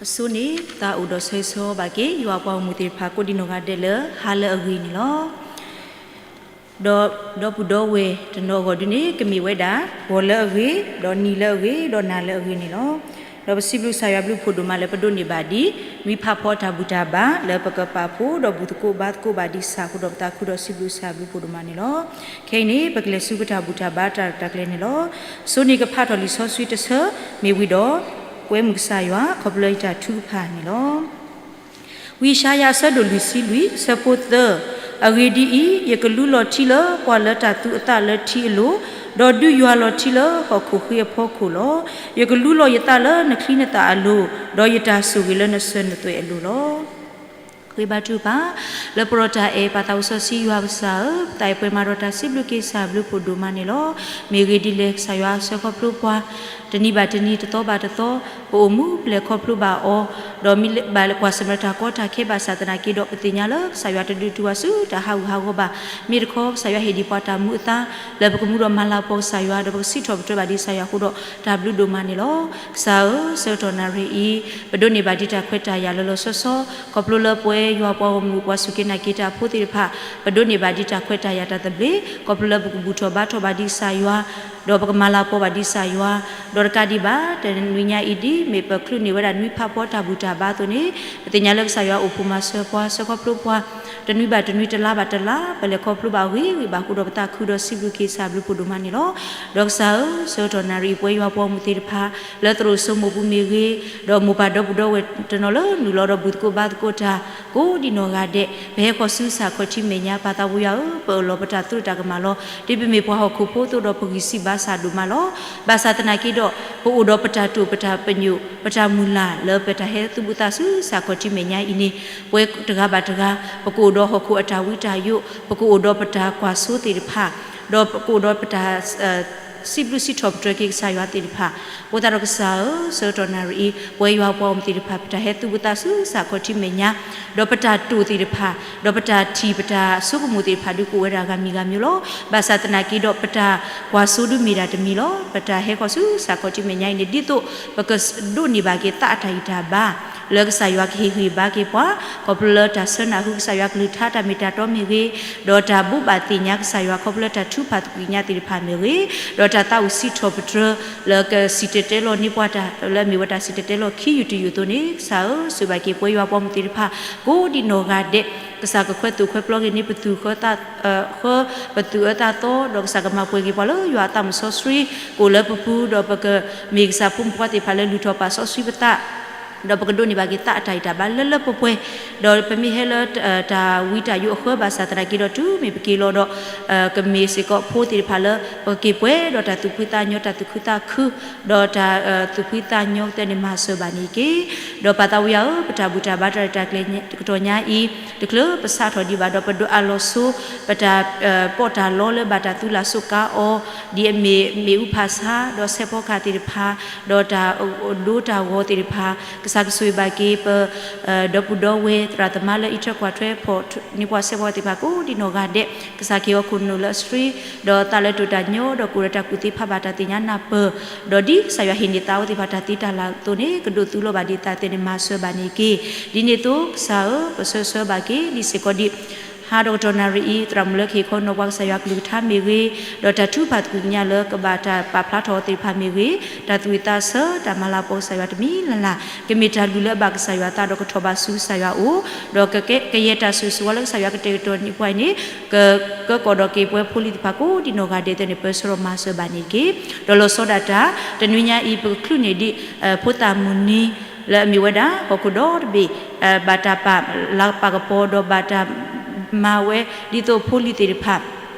အဆိန့ၣ် သးအိၣ်ဒီးဆၢဂ့ၤဆၢဝါဘၣ်က့ၤ ယွၤအပှၤဂီၢ်မုၢ်သ့ၣ်တဖၣ် ကိးဒံနီၢ်ဂၤဒဲးလၢဟါလၢအဂ့ၤန့ၣ်လီၤ. ဒီးဒီပုၢ်ဒီဝဲၢ်တနီၤအဂီၢ်ဒုန့ၣ် ကမ့ၢ်ဝဲဒၣ် ဂီၤလၢအဂ့ၤ, ဒီးနံၤလၢအဂ့ၤ, ဒီးနၤလၢအဂ့ၤန့ၣ်လီၤ. ဒီးပစံးဘျုးကစၢ်ယွၤဘျုးဖှိၣ်ဒိၣ်မးလၢပဒိးန့ၢ်ဘၣ်ဒ် နွံဖးဖီတၢ်ဘူၣ်တၢ်ဘါ လၢပကပာ်ဖှိၣ်ဒီးဘူၣ်သကိးဘါသကိးဘၣ်ဒ်စၢ်အဃိဒီး ပသးခုဒီးစံးဘျုးကစၢ်ယွၤဘျုးဖှိၣ်ဒိၣ်မးန့ၣ်လီၤ. ခဲအံၤန့ၣ် ပကလဲၤဆူပတၢ်ဘူၣ်တၢ်ဘါတၢ်ရဲၣ်တၢ်ကျဲၤန့ၣ်လီၤ. အဆိန့ၣ်ကဖးထီၣ်လံာ်စီဆှံတဆၢ မ့ၢ်ဝံၤဒီး ကွဲမုာ်ကစၢ်ယွၤ ခီဖျိလၢယတၢ်ထုကဖၣ်န့ၣ်လီၤ. ဝံယၡါယၤအဆၢဒိၣ်လွံၢ်ဆံလွံၢ် အဆၢဖိသၢ, အဂ့ၢ်ဒ်အံၤ, ယကလူလီၤထံလၢပှၤလၢတၢ်သူအသးလၢထံအလိၤ, ဒီးဒုးယွၤလီၤထံလၢဟီၣ်ခိၣ်ဃ့အဖီခိၣ်လီၤ. ယကလူလီၤယသးလၢနချံနသၣ်အလိၤ, ဒီးယတၢ်ဆိၣ်ဂ့ၤလၢနစၢၤနသွဲၣ်အလိၤလီၤ. ဃ့ဘါထုကဖၣ်, လၢပရီတၢ်အဲၣ်ပၢ်သးစီဆှံယွၤကစၢ်ဧၢ, ပသးအဲၣ်ပှဲၤမးဒီးတၢ်စံးဘျုးက့ၤကစၢ်ဘျုးဖှိၣ်ဒိၣ်မးန့ၣ်လီၤ. မ့ၢ်ဂ့ၢ်ဒ်လဲၣ် ကစၢ်ယွၤဆၢခီဖျိပှၤ တနံၤဘၣ်တနံၤ တသီဘၣ်တသီ ပအိၣ်မူပလဲၤခီဖျိဘၣ်အီၤ, ဒီးမ့ၢ်ဘၣ်ကွၢ်ဆၢၣ်မဲာ်တၢ်ကီတၢ်ခဲဘၣ်ဆၣ်သနာ်က့ဒီး ပသ့ၣ်ညါလၢကစၢ်ယွၤတဒုးတုၤဝဲဆူတၢ်ဟးဂူာ်ဟးဂီၤဘၣ်. မ့ၢ်တခီ ကစၢ်ယွၤဟ့ၣ်ဒံးပှၤတၢ်မူအသါ လၢပကမူဒီးမၤလၤကပီၤကစၢ်ယွၤ ဒီးပကစံးထီၣ်ပတြၢၤဘၣ်ဒ်ကစၢ်ယွၤအဃိဒီး တၢ်ဘျုးဒိၣ်မးန့ၣ်လီၤ. ကစၢ်ဧၢ, ဆၢကတီၢ်နၣ်ရံၣ်အံၤ ပဒိးန့ၢ်ဘၣ်ဒံးတၢ်ခွဲးတၢ်ယာ်လီၤလီၤဆီဆီ ခီဖျိလၢပဝဲယွၤပှၤဂီၢ်မုၢ်ပှၤစူၢ်က့ၤနာ်က့ၤတၢ်ဖိသ့ၣ်တဖၣ်, ပဒိးန့ၢ်ဘၣ်ဒံးတၢ်ခွဲးတၢ်ယာ်တၢ်သဘျ့ ခီဖျိလၢပကဘူၣ်ထီၣ်ဘါထီၣ်ဘၣ်ဒံးကစၢ်ယွၤ ဒီးပကမၤလၤကပီၤဘၣ်ဒံးကစၢ်ယွၤ, ဒီးတကးဒံးဘၣ် တနွံညါအံၤဒ် မ့ၢ်ပချုးန့ၢ်ဝဲဒၣ်နွံဖးဖီတၢ်ဘူၣ်တၢ်ဘါအသိးန့ၣ်, ပသ့ၣ်ညါလၢကစၢ်ယွၤအိၣ်ဖှိၣ်မၤစၢၤပှၤ ဆၢခီဖျိပှၤ တနွံဘၣ်တနွံ တလါဘၣ်တလါ ပလဲၤခီဖျိဘၣ်ဂ့ၤဂ့ၤဘၣ်အဃိဒီး ပသးခုဒီးစံးဘျုးက့ၤကစၢ်ဘျုးဖှိၣ်ဒိၣ်မးန့ၣ်လီၤ. ဒီးကစၢ်ဧၢ, ဆၢကတီၢ်နၣ်ရံၣ်အံၤ ပဝဲယွၤပှၤဂီၢ်မုၢ်သ့ၣ်တဖၣ် လၢသရိာ်စိမိၢ်ပူၤမ့ၢ်ဂ့ၤ, ဒီးမိၢ်ပၢ်ဒီပုၢ်ဒီဝဲၢ်တနီၤလၢနုာ်လီၤဒီးဘူၣ်သကိးဘါသကိးတၢ် ကိးဒံနီၢ်ဂၤဒဲး, ပဟဲဃီၤဆူစၢ်ခီၣ်ထံးမဲာ်ညါ ပၢ်သးဝံယွၤဧၢ, ပအၢၣ်လီၤပတၢ်သရူးတၢ်ကမၣ်လီၤ. ဒ်ပမ့ၢ်ပှၤဟီၣ်ခိၣ်ဖိအသိးဒီး ပဂံၢ်စၢ်ဘါစၢ်ဒိၣ်မးလီၤ. ဘၣ်ဆၣ်သနာ်က့ဒီး ပအိၣ်ဒီးပတၢ်တိာ်ပတၢ်ပညိၣ် ပတၢ်မုၢ်လၢ်လၢပတၢ်ဟဲသူၣ်ဘီၣ်သးဆူစၢ်ခီၣ်ထံးမဲာ်ညါအံၤန့ၣ်, ပဝဲတဂၤဘၣ်တဂၤ ပကအိၣ်ဒီးဟီၣ်ခိၣ်အတၢ်ဝံတၢ်ယိး, ပကအိၣ်ဒီးပတၢ်ကွၢ်စိသ့ၣ်တဖၣ်, ဒီးပကအိၣ်ဒီးပတၢ် စံးဘျုးစံးထီၣ်ပတြၢၤက့ၤကစၢ်ယွၤသ့ၣ်တဖၣ်, အဃိသတးဒီးကစၢ်ဧၢ, ဆၢကတီၢ်နၣ်ရံၣ်အံၤ ပဝဲယွၤပှၤဂီၢ်မုၢ်သ့ၣ်တဖၣ် ပတၢ်ဟဲသူၣ်ဘီၣ်သးဆူစၢ်ခီၣ်ထံးမဲာ်ညါ, ဒီးပတၢ်တိာ်သ့ၣ်တဖၣ်, ဒီးပတၢ်ထံၣ်ပတၢ်ဆိကမိၣ်သ့ၣ်တဖၣ်ဒုးကအိၣ်ဝဲဒၣ်ဂၤမံၤဂၤမံၤလီၤ. ဘၣ်ဆၣ်သနာ်က့ဒီး ပတၢ်ကွၢ်စိဒုးမ့ၢ်ဒၣ်တမံၤလီၤ. ပတၢ်ဟဲဃီၤဆူစၢ်ခီၣ်ထံးမဲာ်ညါအံၤန့ၣ် ဒ်သိးပကဒိးန့ၢ်ဘၣ်က့ၤသးအတၢ်ဂံၢ်တၢ်ဘါ လၢကစၢ်ယွၤကဟ့ၣ်ဂံၢ်ဘါက့ၤပှၤ, ခီဖျိလၢတၢ်ဆၢနၢ်ဟူကစၢ်ယွၤကလုၢ်ကထါ တၢ်မ့ၢ်တၢ်တီမ့ၢ်ဂ့ၤ, ဒီးတၢ်ဘိးဘၣ်သ့ၣ်ညါကစၢ်ယွၤ ခီဖျိလၢတၢ်ထုကဖၣ်သကွံာ်ညါသ့ၣ်တဖၣ်မ့ၢ်ဂ့ၤ, ဒီးတၢ်သးဝံၣ်စံးထီၣ်ပတြၢၤ လၢကစံၣ်တဲၤတဲလီၤန့ၢ်ပှၤတၢ်လၢအမ့ၢ်ဝဲတၢ်စံၣ်တဲၤတဲလီၤခံယူၢ်တယူၢ်အသိးန့ၣ်, ကစၢ်ဧၢ, စံးဘၣ်က့ၤပဝဲယွၤပှၤဂီၢ်မုၢ်သ့ၣ်တဖၣ် ကိးဒံနီၢ်ဂၤဒဲး, ကစၢ်ကခွဲးသိၣ်ခွဲးပျီက့ၤန့ၢ်ပသူၣ်ဃၢသး ဃၢ ပသူၣ်အၢသးသီ, ဒီးကစၢ်ကမၤပှဲၤက့ၤပှၤလၢယွၤအသးမုၢ်စီဆှံ ကအိၣ်လၢပပူၤ, ဒီးပကမ့ၢ်ကစၢ်ဖိမုၣ်ဖိခွါသ့ၣ်တဖၣ်လၢလုၢ်ထီၣ်ပာ်စီဆှံပသး, ဒီးပကဒိးန့ၢ်ဘၣ်က့ၤသးအတၢ်ဂံၢ်တၢ်ဘါလၢလၢပှဲၤပှဲၤ, ဒီးပမ့ၢ်ဟဲလၢ တၢ်ဝံတၢ်ယိးအဃၢဘၣ်ဆၣ်သနာ်က့ဒီး တုၤမ့ၢ်ပက့ၤလီၤဒီး ကမ့ၢ်စ့ၢ်ကီးဖိသ့ၣ်တဖၣ်လၢ ပကက့ၤပှဲၤဒီးတၢ်သူၣ်ဖှံသးညီ တၢ်သူၣ်ခုသးခု ဒီးတၢ်သူၣ်ဖှံသးညီကတၢၢ်န့ၣ် မၤစၢၤဘၣ်န့ၣ်တက့ၢ်. ဒီးပၢ်သးဝံယွၤဧၢ, ပတၢ်ဘူၣ်တၢ်ဘါတၢ်ရဲၣ်တၢ်ကျဲၤတကတီၢ်ညါအံၤ တချုးပစးထီၣ်ဒံးဘၣ်ဒီး ပဒိးအးလီၤဆိ ပတၢ်ပီးတၢ်လီလၢဘၣ်တၢ်သူလၢ်စိးကါအီၤ ဒ်အမ့ၢ်မ့ၣ်အူဖးဆါ ဒီးဆဲးဖီကဟၣ်သ့ၣ်တဖၣ် ဒီးတၢ်ဒိတၢ်ဂီၤသ့ၣ်တဖၣ်, ကစၢ်ကဆိၣ်ဂ့ၤဘၣ်က့ၤပ ဒီပုၢ်ဒီဝဲၢ်သရၣ်သမါလၢအံးထွဲကွၢ်ထွဲဖီၣ်န့ၢ်ပှၤဆဲးဖီကဟၣ်သ့ၣ်တဖၣ် ကိးဒံနီၢ်ဂၤဒဲး, ကစၢ်ကဟ့ၣ်အီၤခိၣ်နူာ်လၢအဆှံ ဒီးသးလၢတိာ်တၢ်ညီ ဒီးကအိၣ်ဒီးတၢ်ကူၣ်သ့ဖးဘၣ်တၢ်သ့ၣ်ညါနၢ်ပၢၢ်, ဒီးဒ်ကစၢ်ယွၤဟ့ၣ်န့ၢ်သးအဝဲသ့ၣ်တဖၣ်တၢ်သ့တၢ်လၢ်အသိးန့ၣ် ကဒိးသူလီၤဘၣ်ဒံးသးသ့ၣ်န့ၣ် မၤစၢၤဘၣ်န့ၣ်တက့ၢ်. ဒ်န့ၣ်အသိး ကစၢ်ဧၢ, ပဆၢဂ့ၤဆၢဝါဘၣ်က့ၤ ဒ်စ့ၢ်ကီးဒ် ဟါဒီးကတီၢ်နၣ်ရံၣ်အံၤ သရၣ်မုၣ်လၢကဟ့ၣ်ခီနီၤပှၤကစၢ်ယွၤကလုၢ်ကထါမ့ၢ်ဂ့ၤ, ဒီးတၢ်ထုကဖၣ်သကွံာ်ကညးလၢကဘၣ်တၢ်ပာ်ဖျါထီၣ်အီၤသ့ၣ်တဖၣ်မ့ၢ်ဂ့ၤ, တၢ်သူၣ်ဝံၣ်သးဆၢ တၢ်မၤလၤကပီၤကစၢ်ယွၤတမံၤလၢ်လၢ် ကမ့ၢ်တၢ်လုၢ်လၢအဘၣ်ကစၢ်ယွၤအသး ဒီးကထီၣ်ဘးဆူကစၢ်ယွၤအအိၣ်, ဒီးကကဲ ကယဲၢ်တၢ်ဆိၣ်ဂ့ၤဆိၣ်ဝါလၢကစၢ်ယွၤကတဲာ်ကတီၤန့ၢ်ပှၤအံၤန့ၣ် က ကကီၢ်ဒီးက့ၤပှၤဖိလံၤသ့ၣ်တဖၣ် ကိးဒံနီၢ်ဂၤဒဲးသ့ၣ်န့ၣ် ပၢဆှၢဒီးမၤစၢၤဘၣ်န့ၣ်တက့ၢ်. ဒီးလီၤဆီဒၣ်တၢ် တနွံညါအံၤ ပကချုးန့ၢ်ဒံး ဖိသၣ်မုၢ်နံၤ လၢအမ့ၢ်ဝဲဒၣ် ဟီၣ်ခိၣ်ဒီတဘ့ၣ် ဘၣ်တၢ်ပာ်လၤပာ်ကပီၤ ဒီးဘၣ်တၢ်မၤဝဲ ဒ်သိးဖိလံၤသ့ၣ်တဖၣ်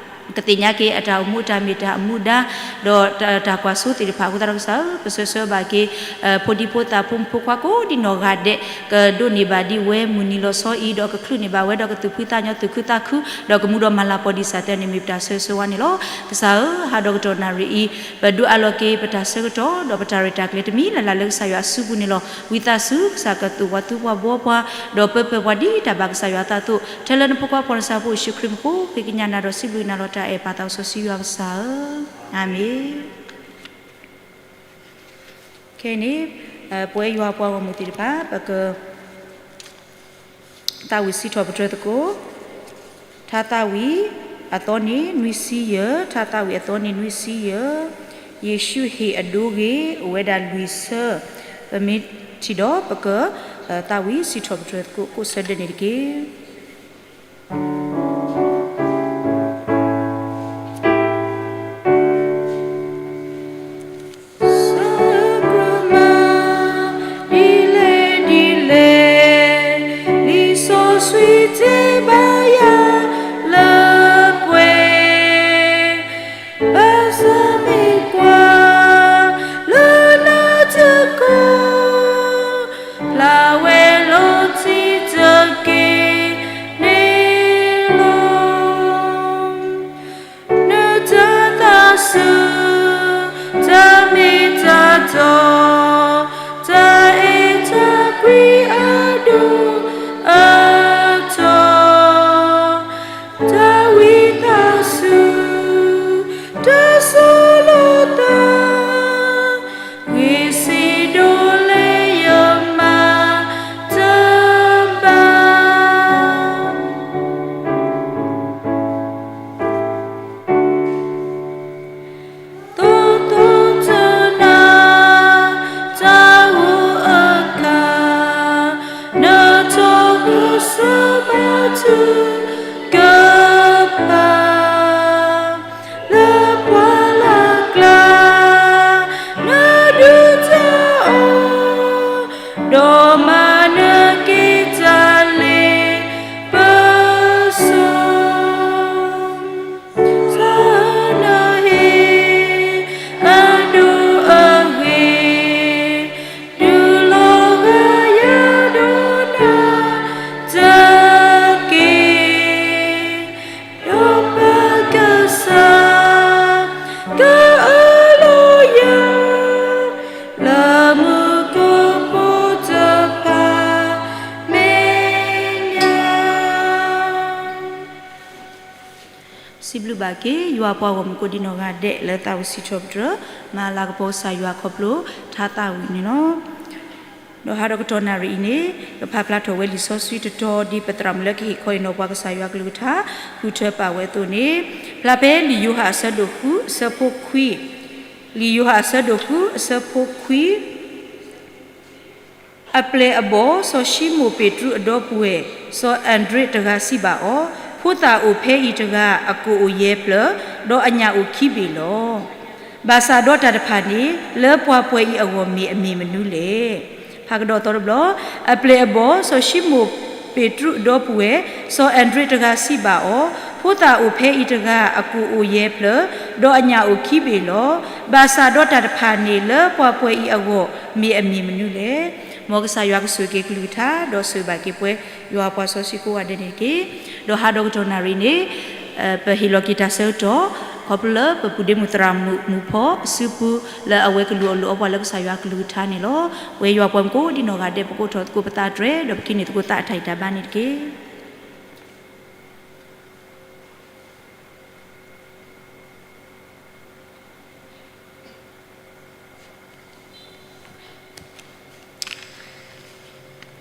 ကသ့ၣ်ညါက့ၤအတၢ်အိၣ်မူ အတၢ်မ့ၢ်တၢ်အမူဒါ ဒီးတၢ်ကွၢ်စိသ့ၣ်တဖၣ်အဃိသတးဒီး ကစၢ်ဧၢ, ပဆၢဂ့ၤဆၢဝါဘၣ်က့ၤ ဖိဒံဖိသၣ် ဖိမုၣ်ဖိခွါ ကိးဒံနီၢ်ဂၤဒဲး ကဒိးန့ၢ်ဘၣ်ဒံးဝဲမုၢ်နံၤလီၤဆီအံၤ ဒီးကချုးန့ၢ်ဘၣ်ဝဲဒီးကသူၣ်ဖှံသးညီ သူၣ်ခုသးခု ဒီးကမူဒီးမၤလၤကပီၤဒံးစၢ်သ့ၣ်န့ၣ် မ့ၢ်ပတၢ်ဆၢဂ့ၤဆၢဝါန့ၣ်လီၤ. ကစၢ်ဧၢ, ဟါဒီးကတီၢ်နၣ်ရံၣ်အံၤ ပဒိးအးလီၤက့ၤ ပတၢ်ဆၢကတီၢ် ဒီးပတၢ်ရဲၣ်တၢ်ကျဲၤတမံၤလၢ်လၢ်လၢကစၢ်ယွၤအစုပူၤန့ၣ်လီၤ. ဝံသးစူၤ ကစၢ်ကသိၣ်ပှၤ သူပှၤဘှီပှၤ ဒီးပၢပၢၤပှၤဒ်တၢ်ဘၣ်ကစၢ်ယွၤအသးအသိး ထဲလၢနဖိခွါပှၤနဆၣ်ဖိယ့ၣ်ၡူးခရံာ်မံၤဃိ ဃ့ကညးနၤဒီးစံးဘျုးနၤလီၤ တၢ်အဲၣ်ပၢ်သးစီဆှံယွၤကစၢ်ဧၢ, အၤမ့ၣ်. ခဲအံၤန့ၣ် ပဝဲယွၤပှၤဂီၢ်မုၢ်သ့ၣ်တဖၣ် ပက သးဝံၣ်စံးထီၣ်ပတြၢၤသကိး, ထါသးဝံၣ်အသီန့ၣ်နွံဆံယဲၢ်, ထါသးဝံၣ်အသီန့ၣ်နွံဆံယဲၢ်, ယ့ၣ်ၡူးဟ့ၣ်အဒိဂ့ၤ အိၣ်ဝဲဒၣ်လွံၢ်ဆၢ, ပမ့ၢ်ထံၣ်ဒီးပက သးဝံၣ်စံးထီၣ်ပတြၢၤသကိးကိးဆၢဒဲးန့ၣ်တက့ၢ်. စၢကရမၤဒ်လဲၣ်ဒ်လဲၣ်, လံာ်စီဆှံတဲဘၣ်ယၤလၢပှဲၤ, ဘၣ်ဆၣ်မ့ၢ်ကွၢ်လၢနတကီၢ်, ဖျါဝဲလီၤတံၢ်တက့ၢ်န့ၣ်လီၤ. နတၢ်သးစူၤ တၢ်မ့ၢ်တၢ်တီ, တၢ်အဲၣ်တၢ်ကွံအဒိၣ်အတီၤ, တၢ်ဝံသးစူၤ တၢ်ဆီၣ်လီၤသး, ဂ့ၤစံးဒိၣ်လၢယမၤတဘၣ်. သိၣ်သိၣ်တနၤတၢ်အိၣ်အခါ, နထိၣ်ဂုာ်ဆၢဘၣ်ထုကဖၣ်, လၢပှၢ်လၢ်ကျါ နဒုၣ်တၢ်အီၣ်, ဒီးမၤနက့ၤတၢ်လ့ပစီ တၢ်နဟ့ၣ်အဒိအဂ့ၤ, ဒုးလီၤဂာ်ယၤဒီးနၤတက့ၢ်. ဒီးပကစၢ် ကအၢၣ်လီၤယၤ လၢမူခိၣ်ဖိတဖၣ်မဲာ်ညါ. စံးဘျုးဘၣ်က့ၤ ယွၤပှၤဂီၢ်မုၢ်ကိးဒံနီၢ်ဂၤဒဲး လၢသးဝံၣ်စံးထီၣ်ပတြၢၤ မၤလၤကပီၤကစၢ်ယွၤခီဖျိ ထါသးဝံၣ်န့ၣ်လီၤ. ဒီးဟးဒီးကတီၢ်နၣ်ရံၣ်အံၤန့ၣ် ကဖးဖျါထီၣ်ဝဲလံာ်စီဆှံတတီၤ ဒ်ပသရၣ်မုၣ်လၢကဟ့ၣ်ခီအံၤနီၤပှၤကစၢ်ယွၤကလုၢ်ကထါ ဃုထၢပာ်ဝဲအသိးန့ၣ်, ဖျါဖဲလံာ်ယိၤဟၣ်အဆၢဒိၣ်ဃု အဆၢဖိခွံ, လံာ်ယိၤဟၣ်အဆၢဒိၣ်ဃု အဆၢဖိခွံ အပျဲၢ်အဘီၣ် စီၤၡံမိၣ်ပ့းတရူးအဒီပုၢ်ဝဲၢ် စီၤအၤဒြ့းတဂၤစံးဘၣ်အီၤ, ဖိသၣ်အိၣ်ဖဲအံၤတဂၤ အကိာ်အိၣ်ယဲၢ်ဖျၢၣ်, ဒီးအညၣ်အိၣ်ခံဘ့ၣ်လီၤ. ဘၣ်ဆၣ်ဒီးတၢ်တဖၣ်န့ၣ် လၢပှၤပှဲၤအံၤအဂီၢ်မ့ၢ်အမ့ၢ်မနုၤလဲၣ်. ဖးကဒီးသီတဘျီ, အပျဲၢ်အဘီၣ် စီၤၡံမိၣ်ပ့းတရူးအဒီပုၢ်ဝဲၢ် စီၤအၤဒြ့းတဂၤစံးဘၣ်အီၤ, ဖိသၣ်အိၣ်ဖဲအံၤတဂၤ အကိာ်အိၣ်ယဲၢ်ဖျၢၣ်, ဒီးအညၣ်အိၣ်ခံဘ့ၣ်လီၤ. ဘၣ်ဆၣ်ဒီးတၢ်တဖၣ်န့ၣ် လၢပှၤပှဲၤအံၤအဂီၢ် မ့ၢ်အမ့ၢ်မနုၤလဲၣ်. မ်ကစၢ်ယွၤကဆိၣ်ဂ့ၤက့ၤကလုၢ်ကထါ ဒီးဆိၣ်ဂ့ၤဘၣ်က့ၤပှၤ ယွၤပှၤစီဆှံကိးဂၤဒဲးန့ၣ်တက့ၢ်. ဒီးဟးဒီးကတီၢ်နၣ်ရံၣ်န့ၣ် ပဟ့ၣ်လီၤက့ၤတၢ်ဆၢကတီၢ် ခီဖျိလၢပပုၢ်ဒ့မုၣ်သရၣ်မုၣ်မုၣ်ဖီအစုပူၤ လၢအဝဲကလူးအလိၤအပှၤလၢကစၢ်ယွၤကလုၢ်ကထါန့ၣ်လီၤ. ပဝဲယွၤပှၤမုၣ်ကိးဒံနီၢ်ဂၤဒဲး ပကအိးထီၣ်သကိးပသးတြဲၤ ဒီးပကဟံးန့ၢ်သကိးသးအတၢ်ဂံၢ်တၢ်ဘါန့ၣ်တက့ၢ်.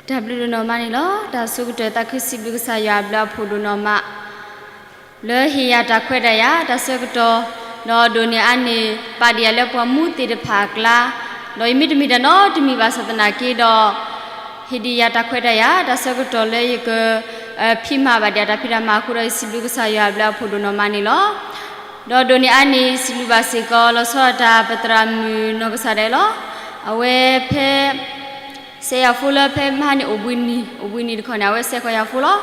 တၢ်ဘျုးဒိၣ်နီၢ်မးန့ၣ်လီၤ. တၢ်ဆၢကတီၢ်သးခုစံးဘျုးကစၢ်ယွၤအဘျုးအဖှိၣ်ဒိၣ်နီၢ်မး လၢဟ့ၣ်ယၤတၢ်ခွဲးတၢ်ယာ် တၢ်ဆၢကတီၢ်, ဒီးဒိၣ်န့ၢ်အါန့ၢ် ပာ်ဒံးယၤလၢပှၤမူသ့ၣ်တဖၣ်အကျါ, ဒီးယမ့ၢ်တမ့ၢ်တၢ်နီတမံၤဘၣ်ဆၣ်သနာ်က့ဒီး ဟ့ၣ်ဒံးယၤတၢ်ခွဲးတၢ်ယာ် တၢ်ဆၢကတီၢ်လၢယက ဖံးမၤဘၣ်ဒံးတၢ်ဖံးတၢ်မၤအဃိဒီး ယစံးဘျုးကစၢ်ယွၤအဘျုးအဖှိၣ်ဒိၣ်နီၢ်မးန့ၣ်လီၤ. ဒီးဒိၣ်န့ၢ်အါန့ၢ် ယစံးဘျုးဘၣ်စ့ၢ်ကီး လီၤဆီဒၣ်တၢ်ပသရၣ်မုၣ်နီၢ်ကစၢ်ဒၣ်လီၤ. အဝဲဖဲ စဲးယၤဖိလၢဖဲမဟါန့ၣ်အိၣ်ဘှံးနံၤ, အိၣ်ဘှံးနံၤတခီန့ၣ် အဝဲစဲးဃီၤယၤဖိလီၤ.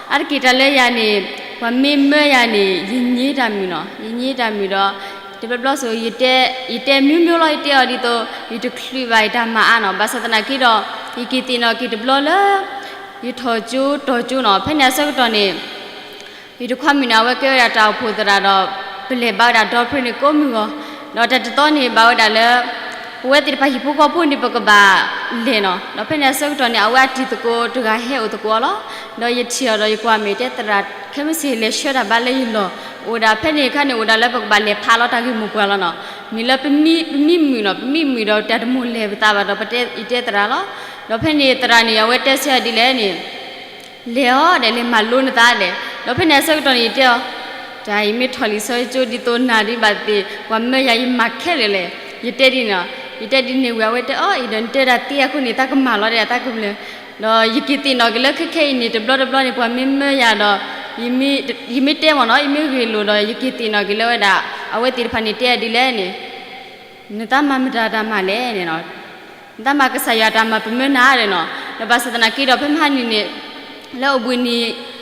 အါတက့ၢ်တၢ်လၢယၤန့ၣ် ပှၤမ့ၢ်မၢယၤန့ၣ် ယညံတၢ်မုာ်နီၤ, ယညံတၢ်မုာ်ဒီး တဘျီဘျီစိၤ ယတဲ ယတဲမနုၤမနုၤလီၤ ယတဲအီၤဒ်သိး ယတချုးဘၣ်ယတၢ်မၤအါနီၤ. ဘၣ်ဆၣ်သနာ်က့ဒီး ယက့ၤသ့ၣ်နီၣ်က့ၤတဘျီလၢ ယထီၣ်ကၠိတီၤကၠိနီၤ. ဖဲန့ၣ်အဆၢကတီၢ်န့ၣ် ယတခွါမုၣ်န့ၣ် အဝဲကဲဝဲဒၣ်တၢ်အိၣ်ဖှိၣ်သရၣ်ဒီး ပလဲၤဘါဝဲဒၣ်ဒီဖရဲန့ၣ်ကိးမုၢ်ဂီၤ, ဒီးတၢ်တသီန့ၣ်ဘၣ်ဝဲဒၣ်လၢ ပဝဲသ့ၣ်တဖၣ်ဟံၣ်ဖိဃီဖိန့ၣ် ပကဘၣ်လဲၤနီၤ, ဒီးဖဲန့ၣ်အဆၢကတီၢ်န့ၣ် အဝဲအတံၤသကိးတဂၤဟဲအိၣ်သကိးအီၤလီၤ. ဒီးယထံၣ်အီၤဒီးယကွၢ်မ့ၢ်တဲသရၣ် ခဲမုၢ်ဆ့ၣ်လဲၤဆှၢတၢ်ဘါလၢယလီၢ်, အိၣ်ဒၣ်ဖဲန့ၣ်အခါန့ၣ် အိၣ်ဒၣ်လၢပကဘၣ်လဲၤဖးလီၤတၢ်ဂ့ၢ်မိၢ်ပှၢ်လီၤနီၤ. မ့ၢ်လၢပမံမုာ်နီၤ, ပမံမုာ်ဒီးတၢ်တမိၣ်လဲၤပသးဘၣ်ဒီး ပတဲယတဲသရၣ်လီၤ. ဒီးဖဲန့ၣ်သရၣ်န့ၣ် အဝဲတဲဆၢဒ်လဲၣ်န့ၣ် လဲၤအီၤဒီး လဲၤမၤလိနသးဒီး, ဒီးဖဲန့ၣ်အဆၢကတီၢ်န့ၣ် ယတဲအီၤ, တၢ်အံၤမ့ၢ်ထီၣ်လံာ်စီဆှံကၠိဒ်သိးနၤဒ်ဘၣ်သ့ၣ် ပှၤမၢယၤယမၤခဲလၢာ်လဲၣ်. ယတဲဒ်န့ၣ်, ယတဲဒ်န့ၣ်ဝံၤ အဝဲတဲအီၤ, အံၤဒီးနတဲဒၣ်သ့အဃိန့ၣ် သးကမၤလီၤဒၣ်တၢ်ကဘျၢၣ်. ဒီးယက့ၤသ့ၣ်နီၣ်က့ၤလၢခဲခဲအံၤန့ၣ် တဘျီတဘျီန့ၣ် ပှၤမ့ၢ်မၢယၤဒီး ယမ့ၢ်တဲမ့ၢ်နီၤ, ယမ့ၢ်ဂ့ၢ်လိာ်ဒီး ယက့ၤသ့ၣ်နီၣ်က့ၤလၢဝဲဒၣ် အဝဲသ့ၣ်တဖၣ်န့ၣ်တဲဒ်လဲၣ်န့ၣ် နတၢ်မၤမတၤတၢ်မၤလဲၣ်န့ၣ်နီၤ, နတၢ်မၤကစၢ်ယွၤတၢ်မၤပမၢနၤဒီးနီၤ. ဒီးဘၣ်ဆၣ်သနာ်က့ဒီး ဖဲမဟါနံၤန့ၣ် လၢအိၣ်ဘှံးနံၤ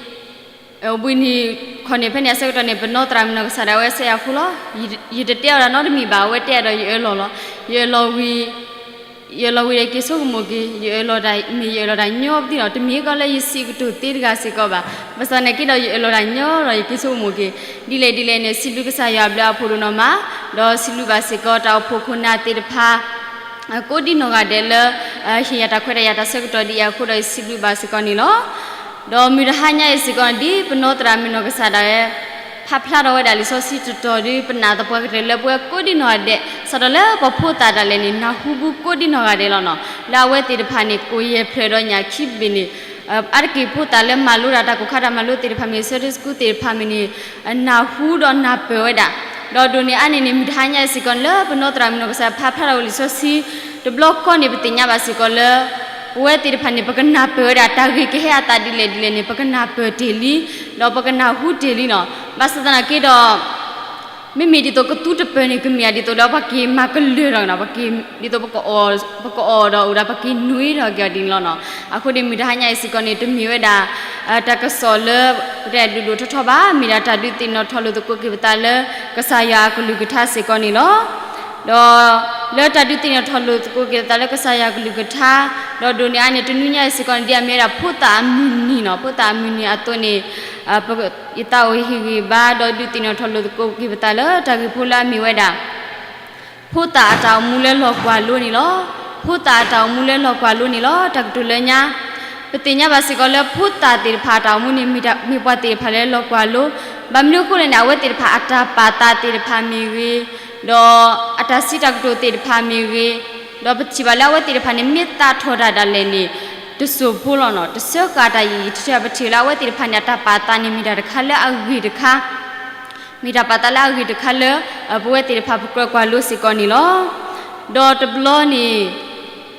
အိၣ်ဘှံးနံၤခီန့ၣ် ဖဲန့ၣ်အဆၢကတီၢ်န့ၣ် ပနီၢ်သရၣ်မုၣ်နီၢ်ကစၢ်ဒၣ်ဝဲစဲးအဃိလီၤ. ယတတဲအီၤဒၣ်နီတမံၤဘၣ်, အဝဲတဲအီၤဒီးယအၢၣ်လီၤလီၤ. ယအၢၣ်လီၤဝံၤ ယအၢၣ်လီၤဝံၤဒီးယက့ၤဆိကမိၣ်က့ၤ, ယအၢၣ်လီၤတၢ် မ့ၢ်ယအၢၣ်လီၤတၢ်ညီပသံနီၤ, တမ့ၢ်ကီးလၢယစံးကတိၤသ့တဂၤစ့ၢ်ကီးဘၣ်. ဘၣ်ဆၣ်သနာ်က့ဒီး ယအၢၣ်လီၤတၢ်ညီဒီးယက့ၤဆိကမိၣ်က့ၤ, ဒ်လဲၣ်ဒ်လဲၣ်န့ၣ် စံးဘျုးကစၢ်ယွၤအဘျုးအဖှိၣ်ဒိၣ်နီၢ်မး, ဒီးစံးဘျုးဘၣ်စ့ၢ်ကီးတၢ်အိၣ်ဖှိၣ်ခိၣ်နၢ်သ့ၣ်တဖၣ် ကိးဒံနီၢ်ဂၤဒဲးလၢ ဟ့ၣ်ယၤတၢ်ခွဲးတၢ်ယာ်တၢ်ဆၢကတီၢ်ဒ်အံၤအဃိဒီး ယစံးဘျုးဘၣ်စ့ၢ်ကီးန့ၣ်လီၤ. ဒီးမုၢ်တဟါညါအံၤစ့ၢ်ကီးန့ၣ် ဒ်ပနီၢ်သရၣ်မုၣ်နီၢ်ကစၢ်ဒၣ်ဝဲ ဖးဖျါထီၣ်ဝဲဒၣ်လံာ်စီဆှံတတီၤဒီး ပနာ်သပှၢ်ကတၢၢ်လၢပဝဲကိးဒံနီၢ်ဂၤဒဲး စးထီၣ်လၢပှၤဖိသၣ်ဒၣ်လဲာ်န့ၣ် နၢ်ဟူဘၣ်ကိးဒံနီၢ်ဂၤဒဲးလီၤနီၤ. လၢအဝဲသ့ၣ်တဖၣ်န့ၣ် ကိၣ်ယဲၢ်ဖျၢၣ်ဒီးညၣ်ခံဘ့ၣ်န့ၣ် အါတက့ၢ်ဖိသၣ်လၢမၤလိတၢ်တၢ်ကိၢ်ခါတၢ်မၤလိသ့ၣ်တဖၣ်မ့ၢ် Sunday School သ့ၣ်တဖၣ်မ့ၢ်န့ၣ် နၢ်ဟူဒီးနၢ်ပၢၢ်ဝဲဒၣ်. ဒီးဒိၣ်န့ၢ်အါန့ၢ်န့ၣ် မုၢ်တဟါညါအံၤစ့ၢ်ကီးန့ၣ် လၢပနီၢ်သရၣ်မုၣ်နီၢ်ကစၢ်ဖးဖျါထီၣ်ဝဲလံာ်စီဆှံ တဘျီဃီန့ၣ် ပသ့ၣ်ညါဘၣ်စ့ၢ်ကီးလၢ ပဝဲသ့ၣ်တဖၣ်န့ၣ် ပကနၢ်ပၢၢ်ဝဲဒၣ်တၢ်ဂ့ၢ်ကဟဲအသးဒ်လဲၣ်ဒ်လဲၣ်န့ၣ် ပကနၢ်ပၢၢ်တ့ၢ်လံ, ဒီးပကနၢ်ဟူတ့ၢ်လံနီၤ. ဘၣ်ဆၣ်သနာ်က့ဒီး မ့မ့ၢ်ဒ်သိးကသူတပၢၢ်န့ၣ် ကမ့ၢ်ဒ်သိးလၢပှၤက့ၤမၤကလုၢ်ဒီးနီၤ, ပက့ၤဒ်သိး ပကအီၣ်ဒီးအိၣ်ဒီးပက့ၤနွံထီၣ်က့ၤအီၤဒ်န့ၣ်လီၤနီၤ. အဃိန့ၣ် မုၢ်တဟါညါအံၤစ့ၢ်ကီးန့ၣ် တမ့ၢ်ဝဲဒၣ် တၢ်ကစီၣ်လၢ ပတဲဒိၣ်ဒိၣ်ထီထီဘၣ်, မ့ၢ်ဒၣ်တၢ်ဒုးသ့ၣ်နီၣ်ထီၣ်လိာ်သကိးက့ၤပသးလၢ ကစၢ်ယွၤအကလုၢ်ကထါစ့ၢ်ကီးန့ၣ်လီၤ. ဒီးလၢတၢ်ဒုးသ့ၣ်နီၣ်ထီၣ်လိာ်သကိးက့ၤပသးလၢကစၢ်ယွၤအကလုၢ်ကထါ, ဒီးဒိၣ်န့ၢ်အါန့ၢ်တနွံညါအံၤစ့ၢ်ကီးန့ၣ် ဒ်အမ့ၢ်ဝဲဒၣ်ဖိသၣ်အမုၢ်နံၤနီၤ, ဖိသၣ်အမုၢ်နံၤအသိးန့ၣ် ယသးအိၣ်ဟ့ၣ်ဂံၢ်ဘါ ဒီးဒုးသ့ၣ်နီၣ်ထီၣ်လိာ်သကိးက့ၤပသးလၢတၢ်ဂ့ၢ်ဖိလၢအမ့ၢ်ဝဲဒၣ် ဖိသၣ်အတၢ်အိၣ်မူလၢလီၢ်ကွၢ်လိန့ၣ်လီၤ. ဖိသၣ်အတၢ်အိၣ်မူလၢလီၢ်ကွၢ်လိန့ၣ်လီၤ. တၢ်ကတိၤလၢညါ ပသ့ၣ်ညါဘၣ်စ့ၢ်ကီးလၢဖိသၣ်သ့ၣ်တဖၣ်အတၢ်အိၣ်မူန့ၣ် မ့ၢ်ပှၤသ့ၣ်တဖၣ်လၢလီၢ်ကွၢ်လိ, ဘၣ်မနုၤအဃိလဲၣ်န့ၣ် အဝဲသ့ၣ်တဖၣ်အတၢ်ပာ်သးသ့ၣ်တဖၣ်မ့ၢ်ဂ့ၤ, ဒီးအတၢ်စံးတၢ်ကတိၤသ့ၣ်တဖၣ်မ့ၢ်ဂ့ၤ, ဒီးပထံၣ်ဘၣ်လၢအဝဲသ့ၣ်တဖၣ်န့ၣ် မ့ၢ်သးထီၣ်တၢ်ဒၣ်လဲာ်န့ၣ် တစိၢ်ဖိလီၤနီၤ, တဆၢဃာ်တၢ်ယံာ်ယံာ်ထၢထၢ ပထံၣ်လၢအဝဲသ့ၣ်တဖၣ်န့ၣ် အတၢ်ပာ်သးန့ၣ် မ့ၢ်တၢ်တခါလၢအဂ့ၤတခါ မ့ၢ်တၢ်ပာ်သးလၢအဂ့ၤတခါလၢ ပဝဲသ့ၣ်တဖၣ်ပကြၢးကွၢ်လိစ့ၢ်ကီးန့ၣ်လီၤ. ဒီးတဘျီန့ၣ်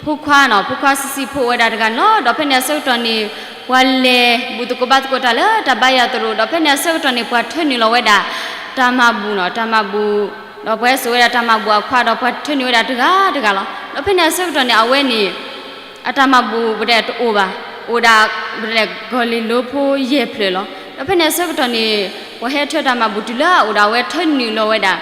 ဖိခွါနီၤ, ဖိခွါဆံးဆံးဖိအိၣ်ဝဲဒၣ်တဂၤန့ၣ်လီၤ. ဒီးဖဲန့ၣ်အဆၢကတီၢ်န့ၣ် ပှၤလဲၤဘူၣ်သကိးဘါသကိးတၢ်လၢတၢ်ဘါယွၤသရိာ်, ဒီးဖဲန့ၣ်အဆၢကတီၢ်န့ၣ် ပှၤထၢနုာ်လီၤဝဲဒၣ် တၢ်မၤဘူၣ်နီၤ, တၢ်မၤဘူၣ်, ဒီးပှၤဟဲစိာ်ဝဲဒၣ်တၢ်မၤဘူၣ်အခွါဒီး ပှၤထၢနုာ်ဝဲဒၣ်တဂၤတဂၤလီၤ. ဒီးဖဲန့ၣ်အဆၢကတီၢ်န့ၣ် အဝဲန့ၣ် အတၢ်မၤဘူၣ်ပတဲတအိၣ်ဘၣ်, အိၣ်ဒၣ်ပတဲကီၢ်လ့ၤလိဖိယဲၢ်ဖျၢၣ်လီၤ. ဒီးဖဲန့ၣ်အဆၢကတီၢ်န့ၣ် ပှၤဟဲထၢတၢ်မၤဘူၣ်တုၤလၢအအိၣ်ဒီးအဝဲထၢနုာ်လီၤဝဲဒၣ်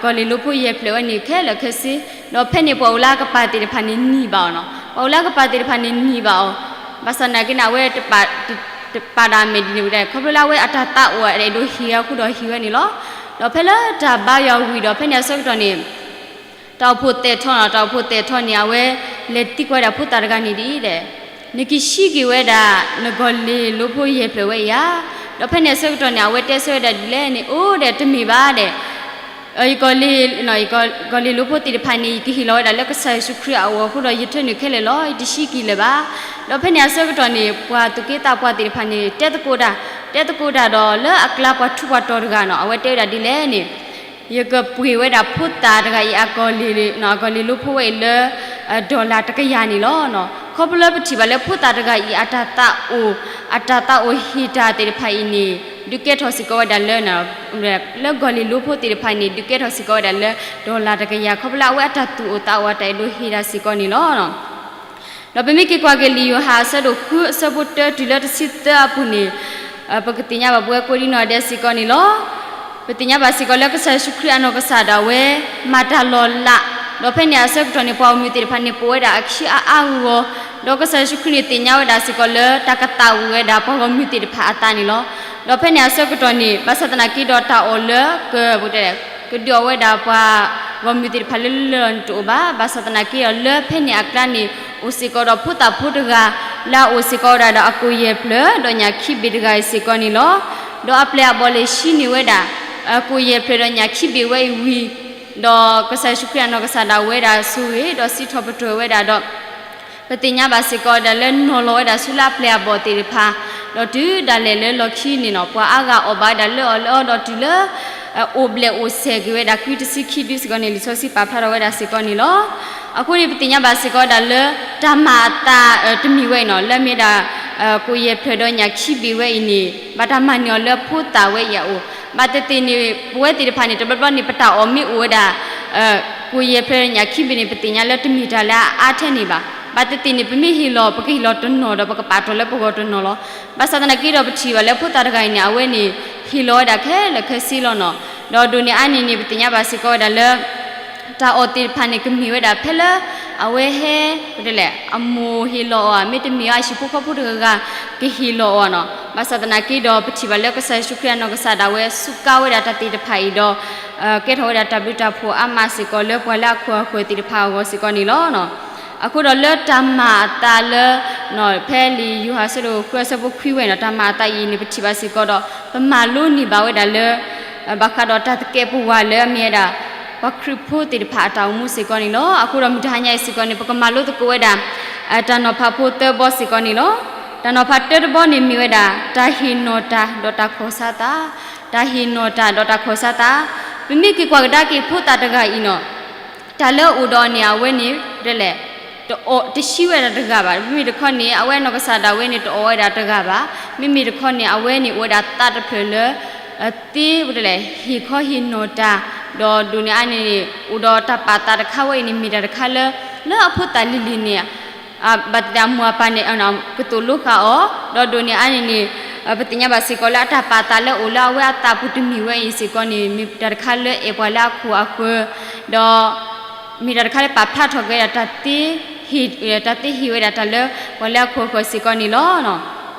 ကီၢ်လ့ၤလိဖိယဲၢ်ဖျၢၣ်ဝဲန့ၣ်ခဲလၢာ်ခဲဆ့, ဒီးဖဲန့ၣ်ပှၤအိၣ်လၢအကပၤသ့ၣ်တဖၣ်န့ၣ်နံၤဘၣ်အီၤနီၤ, ပှၤအိၣ်လၢအကပၤသ့ၣ်တဖၣ်န့ၣ်နံၤဘၣ်အီၤ, ဘၣ်ဆၣ်သနာ်က့န့ၣ် အဝဲတပာ်ဒၣ်မဲာ်ဒ်န့ၣ်ဝဲဒၣ် ခီဖျိလၢအဝဲအတၢ်သးအိၣ်အဲၣ်ဒိးဟ့ၣ်အဃိဒီးဟ့ၣ်ဝဲန့ၣ်လီၤ. ဒီးဖဲလၢတၢ်ဘါယွၤဝံၤဒီး ဖဲန့ၣ်အဆၢကတီၢ်န့ၣ် တၢ်အိၣ်ဖှိၣ်သဲးထီၣ်နီၤ, တၢ်အိၣ်ဖှိၣ်သဲးထီၣ်န့ၣ် အဝဲလဲၤသံကွၢ်ဝဲဒၣ်ဖိသၣ်တဂၤန့ၣ်ဒ်အံၤဒီး, နကဟံးက့ၤဝဲဒၣ် နကီၢ်လ့ၤလိဖိယဲၢ်ဖျၢၣ်ဝဲအံၤဧါ. ဒီးဖဲန့ၣ်အဆၢကတီၢ်န့ၣ် အဝဲတဲဆၢဝဲဒၣ်ဒ်လဲၣ်န့ၣ် အိၣ်ဒီးတမ့ၢ်ဘၣ်ဒီး ယကီၢ်လ့ၤ, ကီၢ်လ့ၤလိဖိသ့ၣ်တဖၣ်န့ၣ် ယကဟ့ၣ်လီၤဝဲဒၣ်လၢကစၢ်ယ့ၣ်ၡူးခရံာ်အအိၣ်အဃိဒီး ယထၢနုာ်ခဲလၢာ်လီၤ, ယတဟံးက့ၤလၢၤဘၣ်. ဒီးဖဲန့ၣ်အဆၢကတီၢ်န့ၣ် ပှၤသူၣ်က့သးပှၢ်သ့ၣ်တဖၣ်န့ၣ် တဲသကိးတၢ်, တဲသကိးတၢ်ဒီးလၢအကျါပှၤထူးပှၤတီၤတဂၤနီၤ, အဝဲတဲဝဲဒၣ်ဒ်လဲၣ်န့ၣ် ယကပှ့ၤဝဲဒၣ်ဖိသၣ်တဂၤအံၤအကီၢ်လ့ၤ, ကီၢ်လ့ၤလိဖိဝဲအံၤလၢ dollar တကယၤန့ၣ်လီၤ. ခီဖျိလၢပထံၣ်ဘၣ်လၢဖိသၣ်တဂၤအံၤ အတၢ်သးအိၣ်, အတၢ်သးအိၣ်ဟ့ၣ်တၢ်သ့ၣ်တဖၣ်အံၤန့ၣ် ဒုးကဲထီၣ်စ့ၢ်ကီးဝဲဒၣ်လၢ လၢကီၢ်လ့ၤလိဖိသ့ၣ်တဖၣ်အံၤန့ၣ် ဒုးကဲထီၣ်စ့ၢ်ကီးဝဲဒၣ်လၢ dollar တကယၤ ခီဖျိလၢအဝဲအတၢ်သူၣ်အိၣ်သးအိၣ်အတၢ်အဲၣ်ဒိးဟ့ၣ်တၢ်စ့ၢ်ကီးန့ၣ်လီၤ. ဒီးပမ့ၢ်က့ၤကွၢ်က့ၤလံာ်ယိၤဟၣ်အဆၢဒိၣ်ဃုအဆၢဖိတၢတုၤလၢတဆံသၢအပူၤန့ၣ် ပကသ့ၣ်ညါဘၣ်ပဝဲကိးဒံနီၢ်ဒဲးစ့ၢ်ကီးန့ၣ်လီၤ. ပသ့ၣ်ညါဘၣ်စ့ၢ်ကီးလၢကစၢ်ယ့ၣ်ၡူးခရံာ်အနီၢ်ကစၢ်ဒၣ်ဝဲ မၤတၢ်လီၤလး, ဒီးဖဲန့ၣ်အဆၢကတီၢ်န့ၣ် ပှၤဂီၢ်မုၢ်သ့ၣ်တဖၣ်န့ၣ် ပိာ်ဝဲဒၣ်အခံအါအါဂီၢ်ဂီၢ်, ဒီးကစၢ်ယ့ၣ်ၡူးခရံာ်န့ၣ် သ့ၣ်ညါဝဲဒၣ်စ့ၢ်ကီးလၢတၢ်ကသးဝံၣ်ဝဲဒၣ်ပှၤဂီၢ်မုၢ်သ့ၣ်တဖၣ်အသးန့ၣ်လီၤ. ဒီးဖဲန့ၣ်အဆၢကတီၢ်န့ၣ် ဘၣ်ဆၣ်သနာ်က့ဒီးတၢ်အီၣ်လၢက ကဒုးအီၣ်ဝဲဒၣ်ပှၤ ဂီၢ်မုၢ်သ့ၣ်တဖၣ်လၢလၢလီၢ်န့ၣ်တအိၣ်ဘၣ်. ဘၣ်ဆၣ်သနာ်က့ဒီး လၢဖဲန့ၣ်အကျါန့ၣ် အိၣ်စ့ၢ်ကီးဒီးဖိသၣ်ဖိတဂၤ လၢအအိၣ်စ့ၢ်ကီးဝဲဒၣ်ဒီးအကိၣ်ယဲၢ်ဖျၢၣ် ဒီးညၣ်ခံဘ့ၣ်တဂၤအံၤစ့ၢ်ကီးန့ၣ်လီၤ. ဒီးအပျဲၢ်အဘီၣ်လဲၤဆှံန့ၢ်ဝဲဒၣ် ကိၣ်ယဲၢ်ဖျၢၣ်ဒီးညၣ်ခံဘ့ၣ်ဝဲအံၤဝံၤ ဒီးကစၢ်ယ့ၣ်ၡူးခရံာ်အနီၢ်ကစၢ်ဒၣ်ဝဲဒၣ်ဆိၣ်ဂ့ၤ ဒီးစံးထီၣ်ပတြၢၤဝဲဒၣ်ဒီး ပသ့ၣ်ညါဘၣ်စ့ၢ်ကီးဝဲဒၣ်လၢနီၤလီၤဝဲဒၣ်ဆူလၢအပျဲၢ်အဘီၣ်သ့ၣ်တဖၣ်, ဒီးတုၤဒၣ်လဲာ်လၢလီၢ်ခံန့ၣ်နီၤ ပှၤအါဂၤအီၣ်ဘၣ်ဝဲဒၣ်လၢအီၤလၢအီဒီးတုၤလၢ အိၣ်ဘျဲၣ်အိၣ်စဲၤက့ၤဝဲဒၣ်ခွံတဆံခံဒုစ့ၢ်ကီးန့ၣ် လံာ်စီဆှံပာ်ဖျါထီၣ်ဝဲဒၣ်စ့ၢ်ကီးန့ၣ်လီၤ. အဃိန့ၣ် ပသ့ၣ်ညါဘၣ်စ့ၢ်ကီးဝဲဒၣ်လၢ တၢ်မၤအသးတမံၤဝဲအံၤနီၤ လၢအမ့ၢ်ဒၣ် ကိၣ်ယဲၢ်ဖျၢၣ်ဒီးညၣ်ခံဘ့ၣ်ဝဲအံၤန့ၣ် ဘၣ်တၢ်မၤန့ၢ်အီၤလၢဖိသၣ်ဝဲအံၤအအိၣ်, ဘၣ်သ့ၣ်သ့ၣ်န့ၣ် ပဝဲသ့ၣ်တဖၣ်န့ၣ် တဘျီဘျီန့ၣ် ပတၢ်အီၣ်မ့ၢ်အိၣ်ဝဲဒၣ် ကိၣ်ယဲၢ်ဖျၢၣ်ညၣ်ခံဘ့ၣ်န့ၣ် ပသ့ၣ်ညါလၢတမ့ၢ်တၢ်လၢအအါထဲန့ၣ်ဘၣ်. ဘၣ်သ့ၣ်သ့ၣ်န့ၣ် ပမ့ၢ်ဟ့ၣ်လီၤ ပကဟ့ၣ်လီၤတနီၤဒီး ပကပာ်တ့ၢ်လၢပဂီၢ်တနီၤလီၤ. ဘၣ်ဆၣ်သနာ်က့ဒီး ပထံၣ်ဘၣ်လၢဖိသၣ်တဂၤအံၤန့ၣ် အဝဲန့ၣ် ဟ့ၣ်လီၤဝဲဒၣ်ခဲလၢာ်ခဲဆ့လီၤနီၤ. ဒီးဒိၣ်န့ၢ်အါန့ၢ်န့ၣ် ပသ့ၣ်ညါဘၣ်စ့ၢ်ကီးဝဲဒၣ်လၢ တၢ်အီၣ်သ့ၣ်တဖၣ်န့ၣ် ကမ့ၢ်ဝဲဒၣ်ဖဲလၢ အဝဲဟဲ ပတဲလဲၣ် အမိၢ်ဟ့ၣ်လီၤအီၤဧါ မ့တမ့ၢ်အဟံၣ်ဖိဃီဖိတဂၤဂၤ ကဟ့ၣ်လီၤအီၤနီၤ. ဘၣ်ဆၣ်သနာ်က့ဒီး ပထံၣ်ဘၣ်လၢကစၢ်ယ့ၣ်ၡူးခရံာ်အနီၢ်ကစၢ်ဒၣ်ဝဲ စူးကါဝဲဒၣ်တၢ်သ့ၣ်တဖၣ်အံၤဒီး ကဲထီၣ်ဝဲဒၣ်တၢ်ဘျုးတၢ်ဖှိၣ်အါမးစ့ၢ်ကီး လၢပှၤလၢအခိၣ်အဃၢၤသ့ၣ်တဖၣ်အဂီၢ်စ့ၢ်ကီးန့ၣ်လီၤ. အဃိဒီးလၢတၢ်မၤအသးလၢ ဖဲလံာ်ယိၤဟၣ်အဆၢဒိၣ်ဃုအဆၢဖိခွံဝဲန့ၣ် တၢ်မၤအသးအံၤန့ၣ် ပထံၣ်ဘၣ်စ့ၢ်ကီးဒီး ပမၤလိန့ၢ်ဘၣ်ဝဲဒၣ်လၢ ဘၣ်ဃးဒီးတၢ်သကဲးပဝးလၢအမ့ၢ်ဝဲဒၣ် ပှၤခရံာ်ဖိသ့ၣ်တဖၣ်အတၢ်အိၣ်မူစ့ၢ်ကီးန့ၣ်လီၤ. အဃိဒီးမုၢ်တဟါညါအံၤစ့ၢ်ကီးန့ၣ် ပကမၤလိသကိးဝဲဒၣ် တၢ်နီၤဖးဖိသၢဘီစ့ၢ်ကီးန့ၣ်လီၤ. တၢ်နီၤဖးတၢတဘီန့ၣ်မ့ၢ်ဝဲဒၣ် တၢ်ဟ့ၣ်နီၤတၢ်ဒီးတၢ်ခီၣ်ဆါသး, တၢ်ဟ့ၣ်နီၤတၢ်ဒီးတၢ်ခီၣ်ဆါသး. ပမ့ၢ်က့ၤကွၢ်ကဒါက့ၤဖိသၣ်တဂၤအံၤနီၤ တၢ်လၢအအိၣ်ဒီးအီၤန့ၣ် အဝဲန့ၣ် တဲလဲၣ် တအီၣ် တဆှံဝဲဒၣ်တဂၤဘၣ်. မ့မ့ၢ်တခီန့ၣ် အဝဲအနီၢ်ကစၢ်ဒၣ်ဝဲန့ၣ် တအီၣ်ဝဲဒၣ်တဂၤဘၣ်. မ့မ့ၢ်တခီန့ၣ် အဝဲန့ၣ်အိၣ်ဝဲဒၣ်သးတဖျၢၣ်လၢ သ့ တဲလဲၣ် ဟ့ၣ်ခီဟ့ၣ်နီၤတၢ်, ဒီးဒိၣ်န့ၢ်အါန့ၣ်န့ၣ် အိၣ်ဒီးတၢ်ပာ်သးတခါဝဲအံၤန့ၣ် မ့ၢ်တၢ်တခါလၢ လၢအဖိသၣ်လံၤလံၤန့ၣ် ဘၣ်သ့ၣ်သ့ၣ်အမိၢ်အပၢ်န့ၣ် ကသိၣ်လိဃာ်အီၤ, ဒီးဒိၣ်န့ၢ်အါန့ၣ်န့ၣ် ပသ့ၣ်ညါဘၣ်စ့ၢ်ကီးလၢအတၢ်ပာ်သးလၢအအိၣ်လၢအဝဲအသးပူၤတမံၤဝဲအံၤစ့ၢ်ကီးန့ၣ် မ့ၢ်တၢ်တခါလၢအဲၣ်ပှၤလၢအခိၣ်အဃၢၤ, ဒီး မ့ၢ်တၢ်တခါလၢပာ်ဖျါထီၣ်က့ၤဝဲဒၣ်တၢ်သ့ တၢ်သ့ဟ့ၣ်ဝဲဒၣ်တၢ်လၢ ပှၤလၢအခိၣ်အဃၢၤစ့ၢ်ကီးန့ၣ်လီၤ.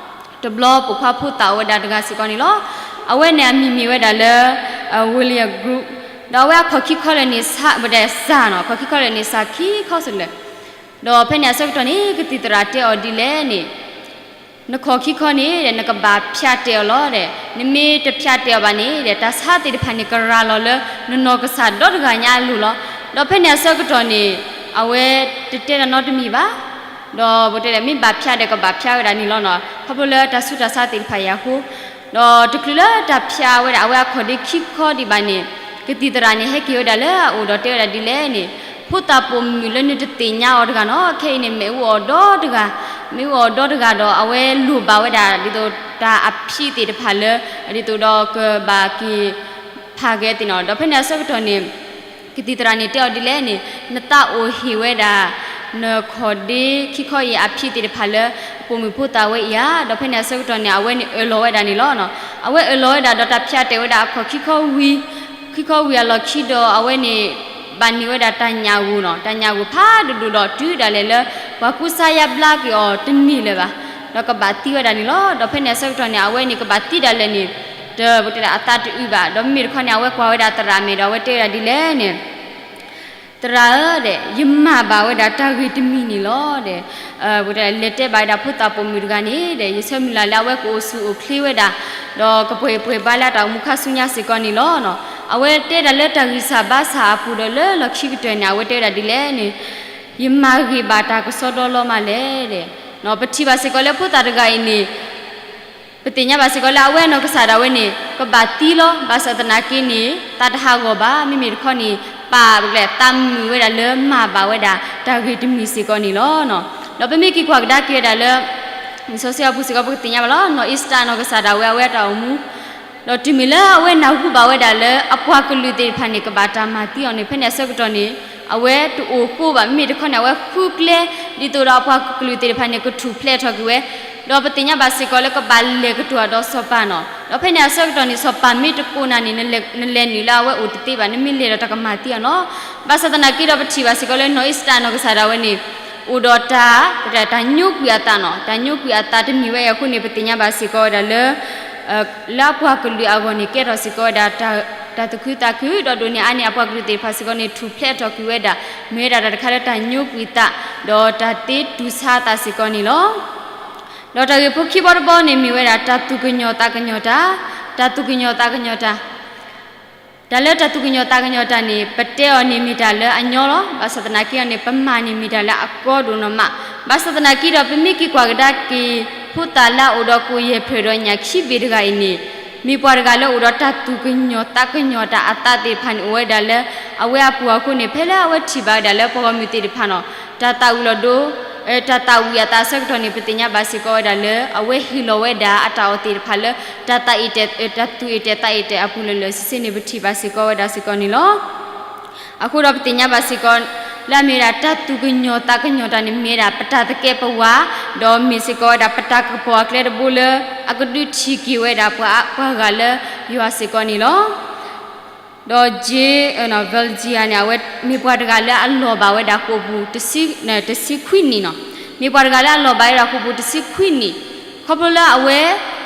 တဘျီပိာ်ခွါဖိသၣ်အိၣ်ဝဲဒၣ်တဂၤစ့ၢ်ကီးန့ၣ်လီၤ. အဝဲန့ၣ်အမံၤမ့ၢ်ဝဲဒၣ်လၢ William Group, ဒီးအဝဲအခီၣ်ခံခီလၢာ်န့ၣ် ဘၣ်တဲစၢ်နီၤ အခီၣ်ခံခီလၢာ်န့ၣ် စၢ်ခံခီစလဲၣ်. ဒီးဖဲန့ၣ်အဆၢကတီၢ်န့ၣ် ကသံၣ်သရၣ်တဲအီၤဒ်လဲၣ်န့ၣ် နခီၣ်ခံခီန့ၣ်ဒီး နကဘၣ်ဖၠးတဲာ်အီၤလီၤဒီး နမ့ၢ်တဖၠးတဲာ်အီၤဘၣ်န့ၣ်ဒီး တၢ်ဆါသ့ၣ်တဖၣ်န့ၣ် ကရၤလီၤလၢနနီၢ်ကစၢ်ဒီတဂၤညါအလိၤလီၤ. ဒီးဖဲန့ၣ်အဆၢကတီၢ်န့ၣ် အဝဲတတဲတၢ်နီတမံၤဘၣ်. ဒီးပတဲလဲၣ် မ့ၢ်ဘၣ်ဖၠးဒီးကဘၣ်ဖၠးဝဲဒၣ်န့ၣ်လီၤနီၤ ခီဖျိလၢတၢ်ဆူးတၢ်ဆါသ့ၣ်တဖၣ်အံၤအဃိ ဒီးတချုးလၢတၢ်ဖၠးဝဲဒၣ်အဝဲအခီၣ်ဒ့ခံခီဒံးဘၣ်န့ၣ် ကသံၣ်သရၣ်န့ၣ် ဟဲက့ၤဝဲဒၣ်လၢအအိၣ်ဒီးတဲဝဲဒၣ်ဒ်လဲၣ်န့ၣ် ဖိသၣ်ပိာ်မုၣ်လၢနတသ့ၣ်ညါအီၤတဂၤနီၤ ခဲအံၤန့ၣ် မ့ၣ်အူအီၣ်ဒီတဂၤ, မ့ၣ်အူအီၣ်ဒီတဂၤဒီး အဝဲလိၣ်ဘၣ်ဝဲဒၣ် ဒ်သိးတၢ်အဖံးသ့ၣ်တဖၣ်လၢ ဒ်သိးဒီးကဘၣ်က့ၤဖးက့ၤသ့ၣ်နီၤ. ဒီးဖဲန့ၣ်အဆၢကတီၢ်န့ၣ် ကသံၣ်သရၣ်န့ၣ်တဲအီၤဒ်လဲၣ်န့ၣ် နသးအိၣ်ဟ့ၣ်ဝဲဒၣ် နခီၣ်ဒ့ခံခီအံၤအဖံးသ့ၣ်တဖၣ်လၢ ပိာ်မုၣ်ဖိသၣ်ဝဲအံၤဧါ. ဒီးဖဲန့ၣ်အဆၢကတီၢ်န့ၣ် အဝဲန့ၣ်အၢၣ်လီၤဝဲဒၣ်န့ၣ်လီၤ. အဝဲအၢၣ်လီၤဝဲဒၣ်ဒီးတၢ်ဖၠးတဲာ်ဝဲဒၣ်အခီၣ်ခံခီဝံၤ, ခံခီဝံၤအလီၢ်ခံဒီး အဝဲန့ၣ် ဘၣ်န့ၢ်ဝဲဒၣ်တၢ်ညၣ်ဂိၢ်နီၤ, တၢ်ညၣ်ဂိၢ်ဖးဒိၣ်ဒိၣ်ဒီးတုၤဒၣ်လဲာ်လၢ ပှၤကူစါယါဘျါက့ၤအီၤတန့ၢ်လၢၤဘၣ်, ဒီးကဘၣ်သံဝဲဒၣ်န့ၣ်လီၤ. ဒီးဖဲန့ၣ်အဆၢကတီၢ်န့ၣ် အဝဲန့ၣ်ကဘၣ်သံဒၣ်လဲာ်န့ၣ် တၢ်ပတဲဒၣ်အသးတအုးဘၣ်. ဒီးမ့မ့ၢ်တခီန့ၣ် အဝဲကွၢ်ဝဲဒၣ်သရၣ်မဲာ်ဒီး အဝဲတဲဝဲဒၣ်ဒ်လဲၣ်န့ၣ် သရၣ်ဧၢဒီး ယမၤဘၣ်ဝဲဒၣ်တၢ်ဂ့ၢ်တမံၤန့ၣ်လီၤဒီး ပတဲဒၣ်လဲၤတဲဘၣ်ဝဲဒၣ်ဖိသၣ်ပိာ်မုၣ်တဂၤန့ၣ်ဒီး ယဆၢမုၢ်လၢ်လၢအဝဲကအိၣ်ဆူၣ်အိၣ်ချ့ဝဲဒၣ် ဒီးကပှဲၤပှဲၤဘါလၢအတၢ်အိၣ်မူခါဆူညါစ့ၢ်ကီးန့ၣ်လီၤ. အဝဲတဲဒၣ်လၢတၢ်ဂံၢ်စၢ်ဘါစၢ်အပူၤဒီးလၢလီၢ်ခံကတၢၢ်န့ၣ် အဝဲတဲဝဲဒၣ်ဒ်လဲၣ်န့ၣ် ယမၤဂ့ၤဘၣ်တၢ်ကစီဒီလီၤမးလဲၣ်ဒီး ပထံၣ်ဘၣ်စ့ၢ်ကီးလၢဖိသၣ်တဂၤအံၤန့ၣ် ပသ့ၣ်ညါဘၣ်စ့ၢ်ကီးလၢအဝဲအနီၢ်ကစၢ်ဒၣ်ဝဲန့ၣ် ကဘၣ်သံလီၤ. ဘၣ်ဆၣ်သနာ်က့န့ၣ် သးတဟးဂီၤဘၣ်. မ့မ့ၢ်တခီန့ၣ် ပာ်ပကလဲၣ်သးမုာ်ဝဲဒၣ်လၢမၤဘၣ်ဝဲဒၣ်တၢ်ဂ့ၢ်တမံၤစ့ၢ်ကီးန့ၣ်လီၤ. ဒီးပမ့ၢ်က့ၤကွၢ်ကဒါက့ၤဝဲဒၣ်လၢ လံာ်စီဆှံအပူၤစ့ၢ်ကီး ပကသ့ၣ်ညါဘၣ်လီၤ. နီၢ်အ့ၤစတၢ်အနီၢ်ကစၢ်ဒၣ်ဝဲ အဝဲအတၢ်အိၣ်မူ ဒီးတုၤမ့ၢ်လၢအဝဲနၢ်ဟူဘၣ်ဝဲဒၣ်လၢအပှၤကလုာ်သ့ၣ်တဖၣ်န့ၣ် ကဘၣ်တၢ်မၤသံအီၤန့ၣ် ဖဲန့ၣ်အဆၢကတီၢ်န့ၣ် အဝဲတအိၣ်ဃိဘၣ်. မ့မ့ၢ်တခီန့ၣ် အဝဲဃုကျဲ ဒ်သိးဒီးအပှၤကလုာ်သ့ၣ်တဖၣ်န့ၣ် ကထူၣ်ဖျဲးထီၣ်က့ၤဝဲ ဒီးပသ့ၣ်ညါဘၣ်စ့ၢ်ကီးလၢကဘၣ်လဲၤကတိၤဒီးစီၤပၤနီၤ. ဒီးဖဲန့ၣ်အဆၢကတီၢ်န့ၣ် စီၤပၤမ့ၢ်တကိးနၤန့ၣ် နလဲၤနုာ်လၢအဝဲအိၣ်တသ့ဘၣ်. နမ့ၢ်လဲၤဒီးတၢ်ကမၤသံအီၤနီၤ. ဘၣ်ဆၣ်သနာ်က့ဒီး ပထံၣ်ဘၣ်စ့ၢ်ကီးလၢနီၢ်အ့ၤစတၢ်အနီၢ်ကစၢ်ဒၣ်ဝဲန့ၣ် အိၣ်ဒီးတၢ် တၢ်ညိကွံာ်အသးနီၤ. တၢ်ညိကွံာ်အသးတမံၤဝဲအံၤအဃိန့ၣ် ပသ့ၣ်ညါဘၣ်စ့ၢ်ကီးဝဲဒၣ်လၢ လၢအပှၤကလုာ်အဂီၢ်န့ၣ် ကဲထီၣ်စ့ၢ်ကီးဝဲဒၣ်တၢ် တၢ်သူၣ်ခုသးခု ဒီးဒိးန့ၢ်အါန့ၢ်အပှၤကလုာ်သ့ၣ်တဖၣ်စ့ၢ်ကီးန့ၣ် ထူၣ်ဖျဲးထီၣ်ကွံာ်ဝဲဒၣ် မ့ၢ်ဝဲဒၣ်တၢ်တခါလၢတၢ်ညိကွံာ်သး ဒီးတၢ်သ့တူၢ်ဆါသးစ့ၢ်ကီးန့ၣ်လီၤ. ဒီးတၢ်ဂ့ၢ်ဖိခံဘီတဘီန့ၣ်မ့ၢ်ဝဲဒၣ် တၢ်သူၣ်ကညီၤသးကညီၤတၢ်, တၢ်သူၣ်ကညီၤသးကညီၤတၢ် တၢ်လၢတၢ်သူၣ်ကညီၤသးကညီၤတၢ်န့ၣ် ပတဲအီၤန့ၣ်မ့ၢ်တၢ်လၢအညီလီၤ. ဘၣ်ဆၣ်သနာ်က့အီၤန့ၣ် ပမၤန့ၣ်မ့ၢ်တၢ်လၢအကီဒိၣ်နီၢ်မး. ဘၣ်ဆၣ်သနာ်က့ဒီး ပမ့ၢ်က့ၤကွၢ်ကဒါက့ၤ ဖိသၣ်လၢအအိၣ်ဒီးကိၣ်ယဲၢ်ဖျၢၣ်ဒီးညၣ်ခံဘ့ၣ်တဂၤအံၤန့ၣ် မ့ၢ်ပှၤတဂၤလၢအိၣ်ဒီးတၢ်သူၣ်ကညီၤသးကညီၤတၢ်အသးသ့ၣ်တဖၣ်န့ၣ် အိၣ်ဝဲဒၣ်လၢ အဝဲအပူၤအဃိန့ၣ် ဖဲလၢအဝဲထံၣ်ဘၣ်ဝဲဒၣ်လၢပှၤဂီၢ်မုၢ်သ့ၣ်တဖၣ်နီၤ တၢ်သးဝံၣ်လီၤဒိ တၢ်သးဝံၣ်အသးအဆၢကတီၢ်န့ၣ် ပသ့ၣ်ညါဘၣ်စ့ၢ်ကီးဝဲဒၣ်လၢ အဝဲဟ့ၣ်လီၤဝဲဒၣ်အတၢ်အီၣ်သ့ၣ်တဖၣ်လၢ တၢ်သးအ့ၣ်တဲာ် တၢ်သူၣ်အ့ၣ်တဲာ်သးအ့ၣ်တဲာ်အပူၤလၢာ်လၢာ်ဆ့ဆ့န့ၣ် ပထံၣ်ဘၣ်စ့ၢ်ကီးဝဲဒၣ်စ့ၢ်ကီးန့ၣ်လီၤ. အဃိဒီးပသ့ၣ်ညါဘၣ်စ့ၢ်ကီး လၢအမ့ၢ်ဝဲဒၣ်တၢ်သူၣ်ကညီၤသးကညီၤတၢ်န့ၣ် မ့ၢ်ဝဲဒၣ်ပတၢ်သကဲးပဝး ဒီးမ့ၢ်စ့ၢ်ကီးဝဲဒၣ်ပတၢ်ကပီၤအကျဲတဘိလၢ အကဒုးထံၣ်က့ၤဝဲဒၣ်ပှၤ ပှၤဂၤလၢယွၤစ့ၢ်ကီးန့ၣ်လီၤ. ဒီး Jay Valjean န့ၣ် အဝဲမ့ၢ်ပှၤတဂၤလၢအလီၢ်ဘၣ်ဝဲဒၣ်ကိာ်ပူၤ တဆံခွံနံၣ်နီၤ, မ့ၢ်ပှၤတဂၤလၢအလီၢ်ဘၣ်ဝဲဒၣ်ကိာ်ပူၤတဆံခွံနံၣ်, ခီဖျိလၢအဝဲ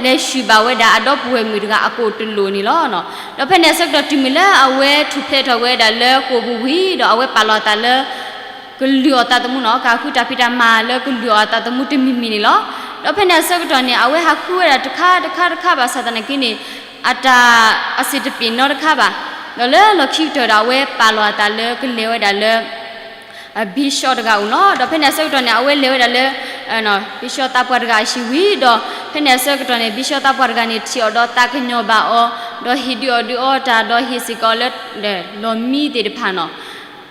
လဲၤဆူၣ်ဘၣ်ဝဲဒၣ်အဒီပုၢ်ဝဲၢ်မုၣ်တဂၤအကိာ်တလိာ်န့ၣ်လီၤ. ဒီးဖဲန့ၣ်အဆၢကတီၢ်တုၤမ့ၢ်လၢအဝဲထူၣ်ဖျဲးထီၣ်ဝဲဒၣ်လၢကိာ်ပူၤဝံၤ ဒီးအဝဲပာ်လီၤအသးလၢ ကလုၢ်အီၣ်သးသမူနီၤ, ကဃုတၢ်ဖံးတၢ်မၤလၢကလုၢ်အီၣ်အသးသမူတမံၤမံၤန့ၣ်လီၤ. ဒီးဖဲန့ၣ်အဆၢကတီၢ်န့ၣ် အဝဲဟးဃုဝဲဒၣ်တခါတခါတခါဘၣ်ဆၣ်သနာ်က့န့ၣ် အတၢ်အစ့ၣ်တပ့ၤနီတခါဘၣ်. ဒီးလၢလီၢ်ခံကတၢၢ်ဒီး အဝဲပာ်လီၤအသးလၢကလဲၤဝဲဒၣ်လၢ ဘံၣ်ၡီတဂၤအအိၣ်လီၤ. ဒီးဖဲန့ၣ်အဆၢကတီၢ်န့ၣ် အဝဲလဲၤဝဲဒၣ်လၢ ဘံၣ်ၡီသးပှၢ်တဂၤအဟံၣ်ဝံၤဒီး ဖဲန့ၣ်အဆၢကတီၢ်န့ၣ် ဘံၣ်ၡီသးပှၢ်တဂၤန့ၣ် ထံၣ်အီၤဒီးသးကညီၤဘၣ်အီၤ, ဒီးဟ့ၣ်ဒုးအီၣ်ဒုးအီတၢ် ဒီးဟ့ၣ်စ့ၢ်ကီးလၢ လီၢ်မံသ့ၣ်တဖၣ်နီၤ.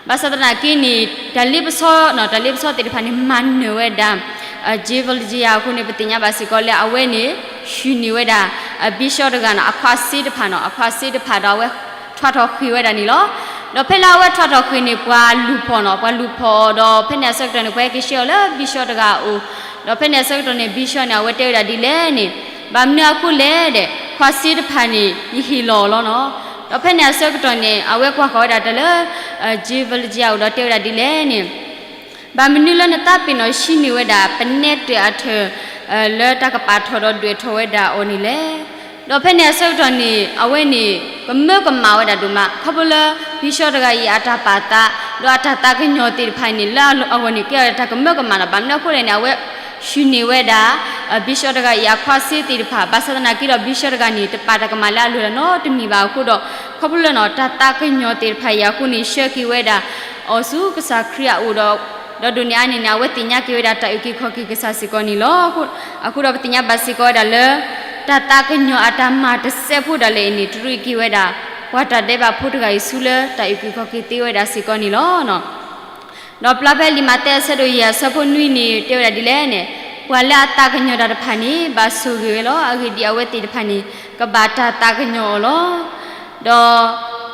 ဘၣ်ဆၣ်သနာ်က့န့ၣ် တၢ်လ့ပစီ တၢ်လ့ပစီသ့ၣ်တဖၣ်န့ၣ် မၤနၢၤဝဲဒၣ် Jay Valjean အဃိန့ၣ် ပသ့ၣ်ညါဘၣ်စ့ၢ်ကီးလၢအဝဲန့ၣ် ဆူၣ်န့ၢ်ဝဲဒၣ် ဘံၣ်ၡီတဂၤနီၤ အခီၣ်စ့တဖၣ်နီၤ, အခီၣ်စ့တဖၣ်ဒီးအဝဲထွးထီၣ်ဃ့ၢ်ဝဲဒၣ်န့ၣ်လီၤ. ဒီးဖဲလၢအဝဲထွးထီၣ်ဃ့ၢ်န့ၣ် ပှၤလူၤဖီၣ်နီၤ, ပှၤလူၤဖီၣ်အီၤဒီး ဖဲန့ၣ်အဆၢကတီၢ်န့ၣ် ပှၤဟဲက့ၤဆှၢအီၤလၢဘံၣ်ၡီတဂၤအအိၣ်, ဒီးဖဲန့ၣ်အဆၢကတီၢ်န့ၣ် ဘံၣ်ၡီန့ၣ် အဝဲတဲဝဲဒၣ်ဒ်လဲၣ်န့ၣ်, ဘၣ်မနုၤအဃိလဲၣ်ဒီး ခီၣ်စ့တဖၣ်န့ၣ် ယဟ့ၣ်လီၤအီၤလီၤနီၤ. ဒီးဖဲန့ၣ်အဆၢကတီၢ်န့ၣ် အဝဲကွၢ်ဃီၤဝဲဒၣ်တၢ်လၢ Jay Valjean အအိၣ်ဒီးတဲဝဲဒၣ်ဒ်လဲၣ်န့ၣ် ဘၣ်မနုၤလၢနသးပ့ၤနီၣ်ဆှံန့ၢ်ဝဲဒၣ် ပနဲတၢၢ်အထၢၣ် လၢတၢ်ကပာ်ထီၣ်ဒီးဒွဲၣ်ထီၣ်ဝဲဒၣ်အီၤန့ၣ်လဲၣ်. ဒီးဖဲန့ၣ်အဆၢကတီၢ်န့ၣ် အဝဲန့ၣ် ကမၢကမၣ်ဝဲဒၣ်ဒိၣ်မး ခီဖျိလၢ ဘံၣ်ၡီတဂၤအံၤအတၢ်ပာ်သး ဒီးအတၢ်သးကညီၤသ့ၣ်တဖၣ်အံၤန့ၣ် လၢအဂီၢ်န့ၣ် ကဲအီၤတၢ်ကမၢကမၣ်နီၤ. ဘၣ်မနုၤအဃိလဲၣ်န့ၣ် အဝဲ ဆူၣ်န့ၢ်ဝဲဒၣ် ဘံၣ်ၡီတဂၤအံၤအခီၣ်စ့သ့ၣ်တဖၣ်, ဘၣ်ဆၣ်သနာ်က့ဒီး ဘံၣ်ၡီတဂၤန့ၣ် တပာ်တၢ်ကမၣ်လၢအလိၤဒၣ်နီတမံၤဘၣ်အဃိဒီး ခီဖျိလၢနီၤ တၢ်သးကညီၤသ့ၣ်တဖၣ်အံၤအဃိန့ၣ် ဆှၢက့ၤဝဲဒၣ်အီၤဆူကစၢ်ခရံာ်အအိၣ်ဒီး ဒီးဒိၣ်န့ၢ်အါန့ၢ်န့ၣ် အဝဲသ့ၣ်ညါက့ၤဝဲဒၣ်တၢ်အုၣ်က့ၤခီၣ်က့ၤကစၢ်စ့ၢ်ကီးန့ၣ်လီၤ. အဃိဒီးပသ့ၣ်ညါဘၣ်စ့ၢ်ကီးဝဲဒၣ်လၢ တၢ်သးကညီၤအတၢ်မၤတစဲးဖိဒၣ်လဲာ်အံၤန့ၣ် တရံးက့ၤဝဲဒၣ် ပှၤတၢ်ဒဲးဘးဖိတဂၤအံၤဆူလၢတၢ်အုၣ်က့ၤခီၣ်က့ၤသ့ဝဲဒၣ်စ့ၢ်ကီးန့ၣ်လီၤ. ဒီးပျၢ်ဖဲလံာ်မးသဲအဆၢဒိၣ်ယဲၢ်အဆၢဖိနွံန့ၣ် တဲဝဲဒၣ်ဒ်လဲၣ်န့ၣ်, ပှၤလၢအသးကညီၤတၢ်တဖၣ်န့ၣ် ဘၣ်ဆိၣ်ဂ့ၤဝဲလီၤ. အဂ့ၢ်ဒ်အံၤ, အဝဲသ့ၣ်တဖၣ်န့ၣ် ကဘၣ်တၢ်သးကညီၤအီၤလီၤ. ဒီး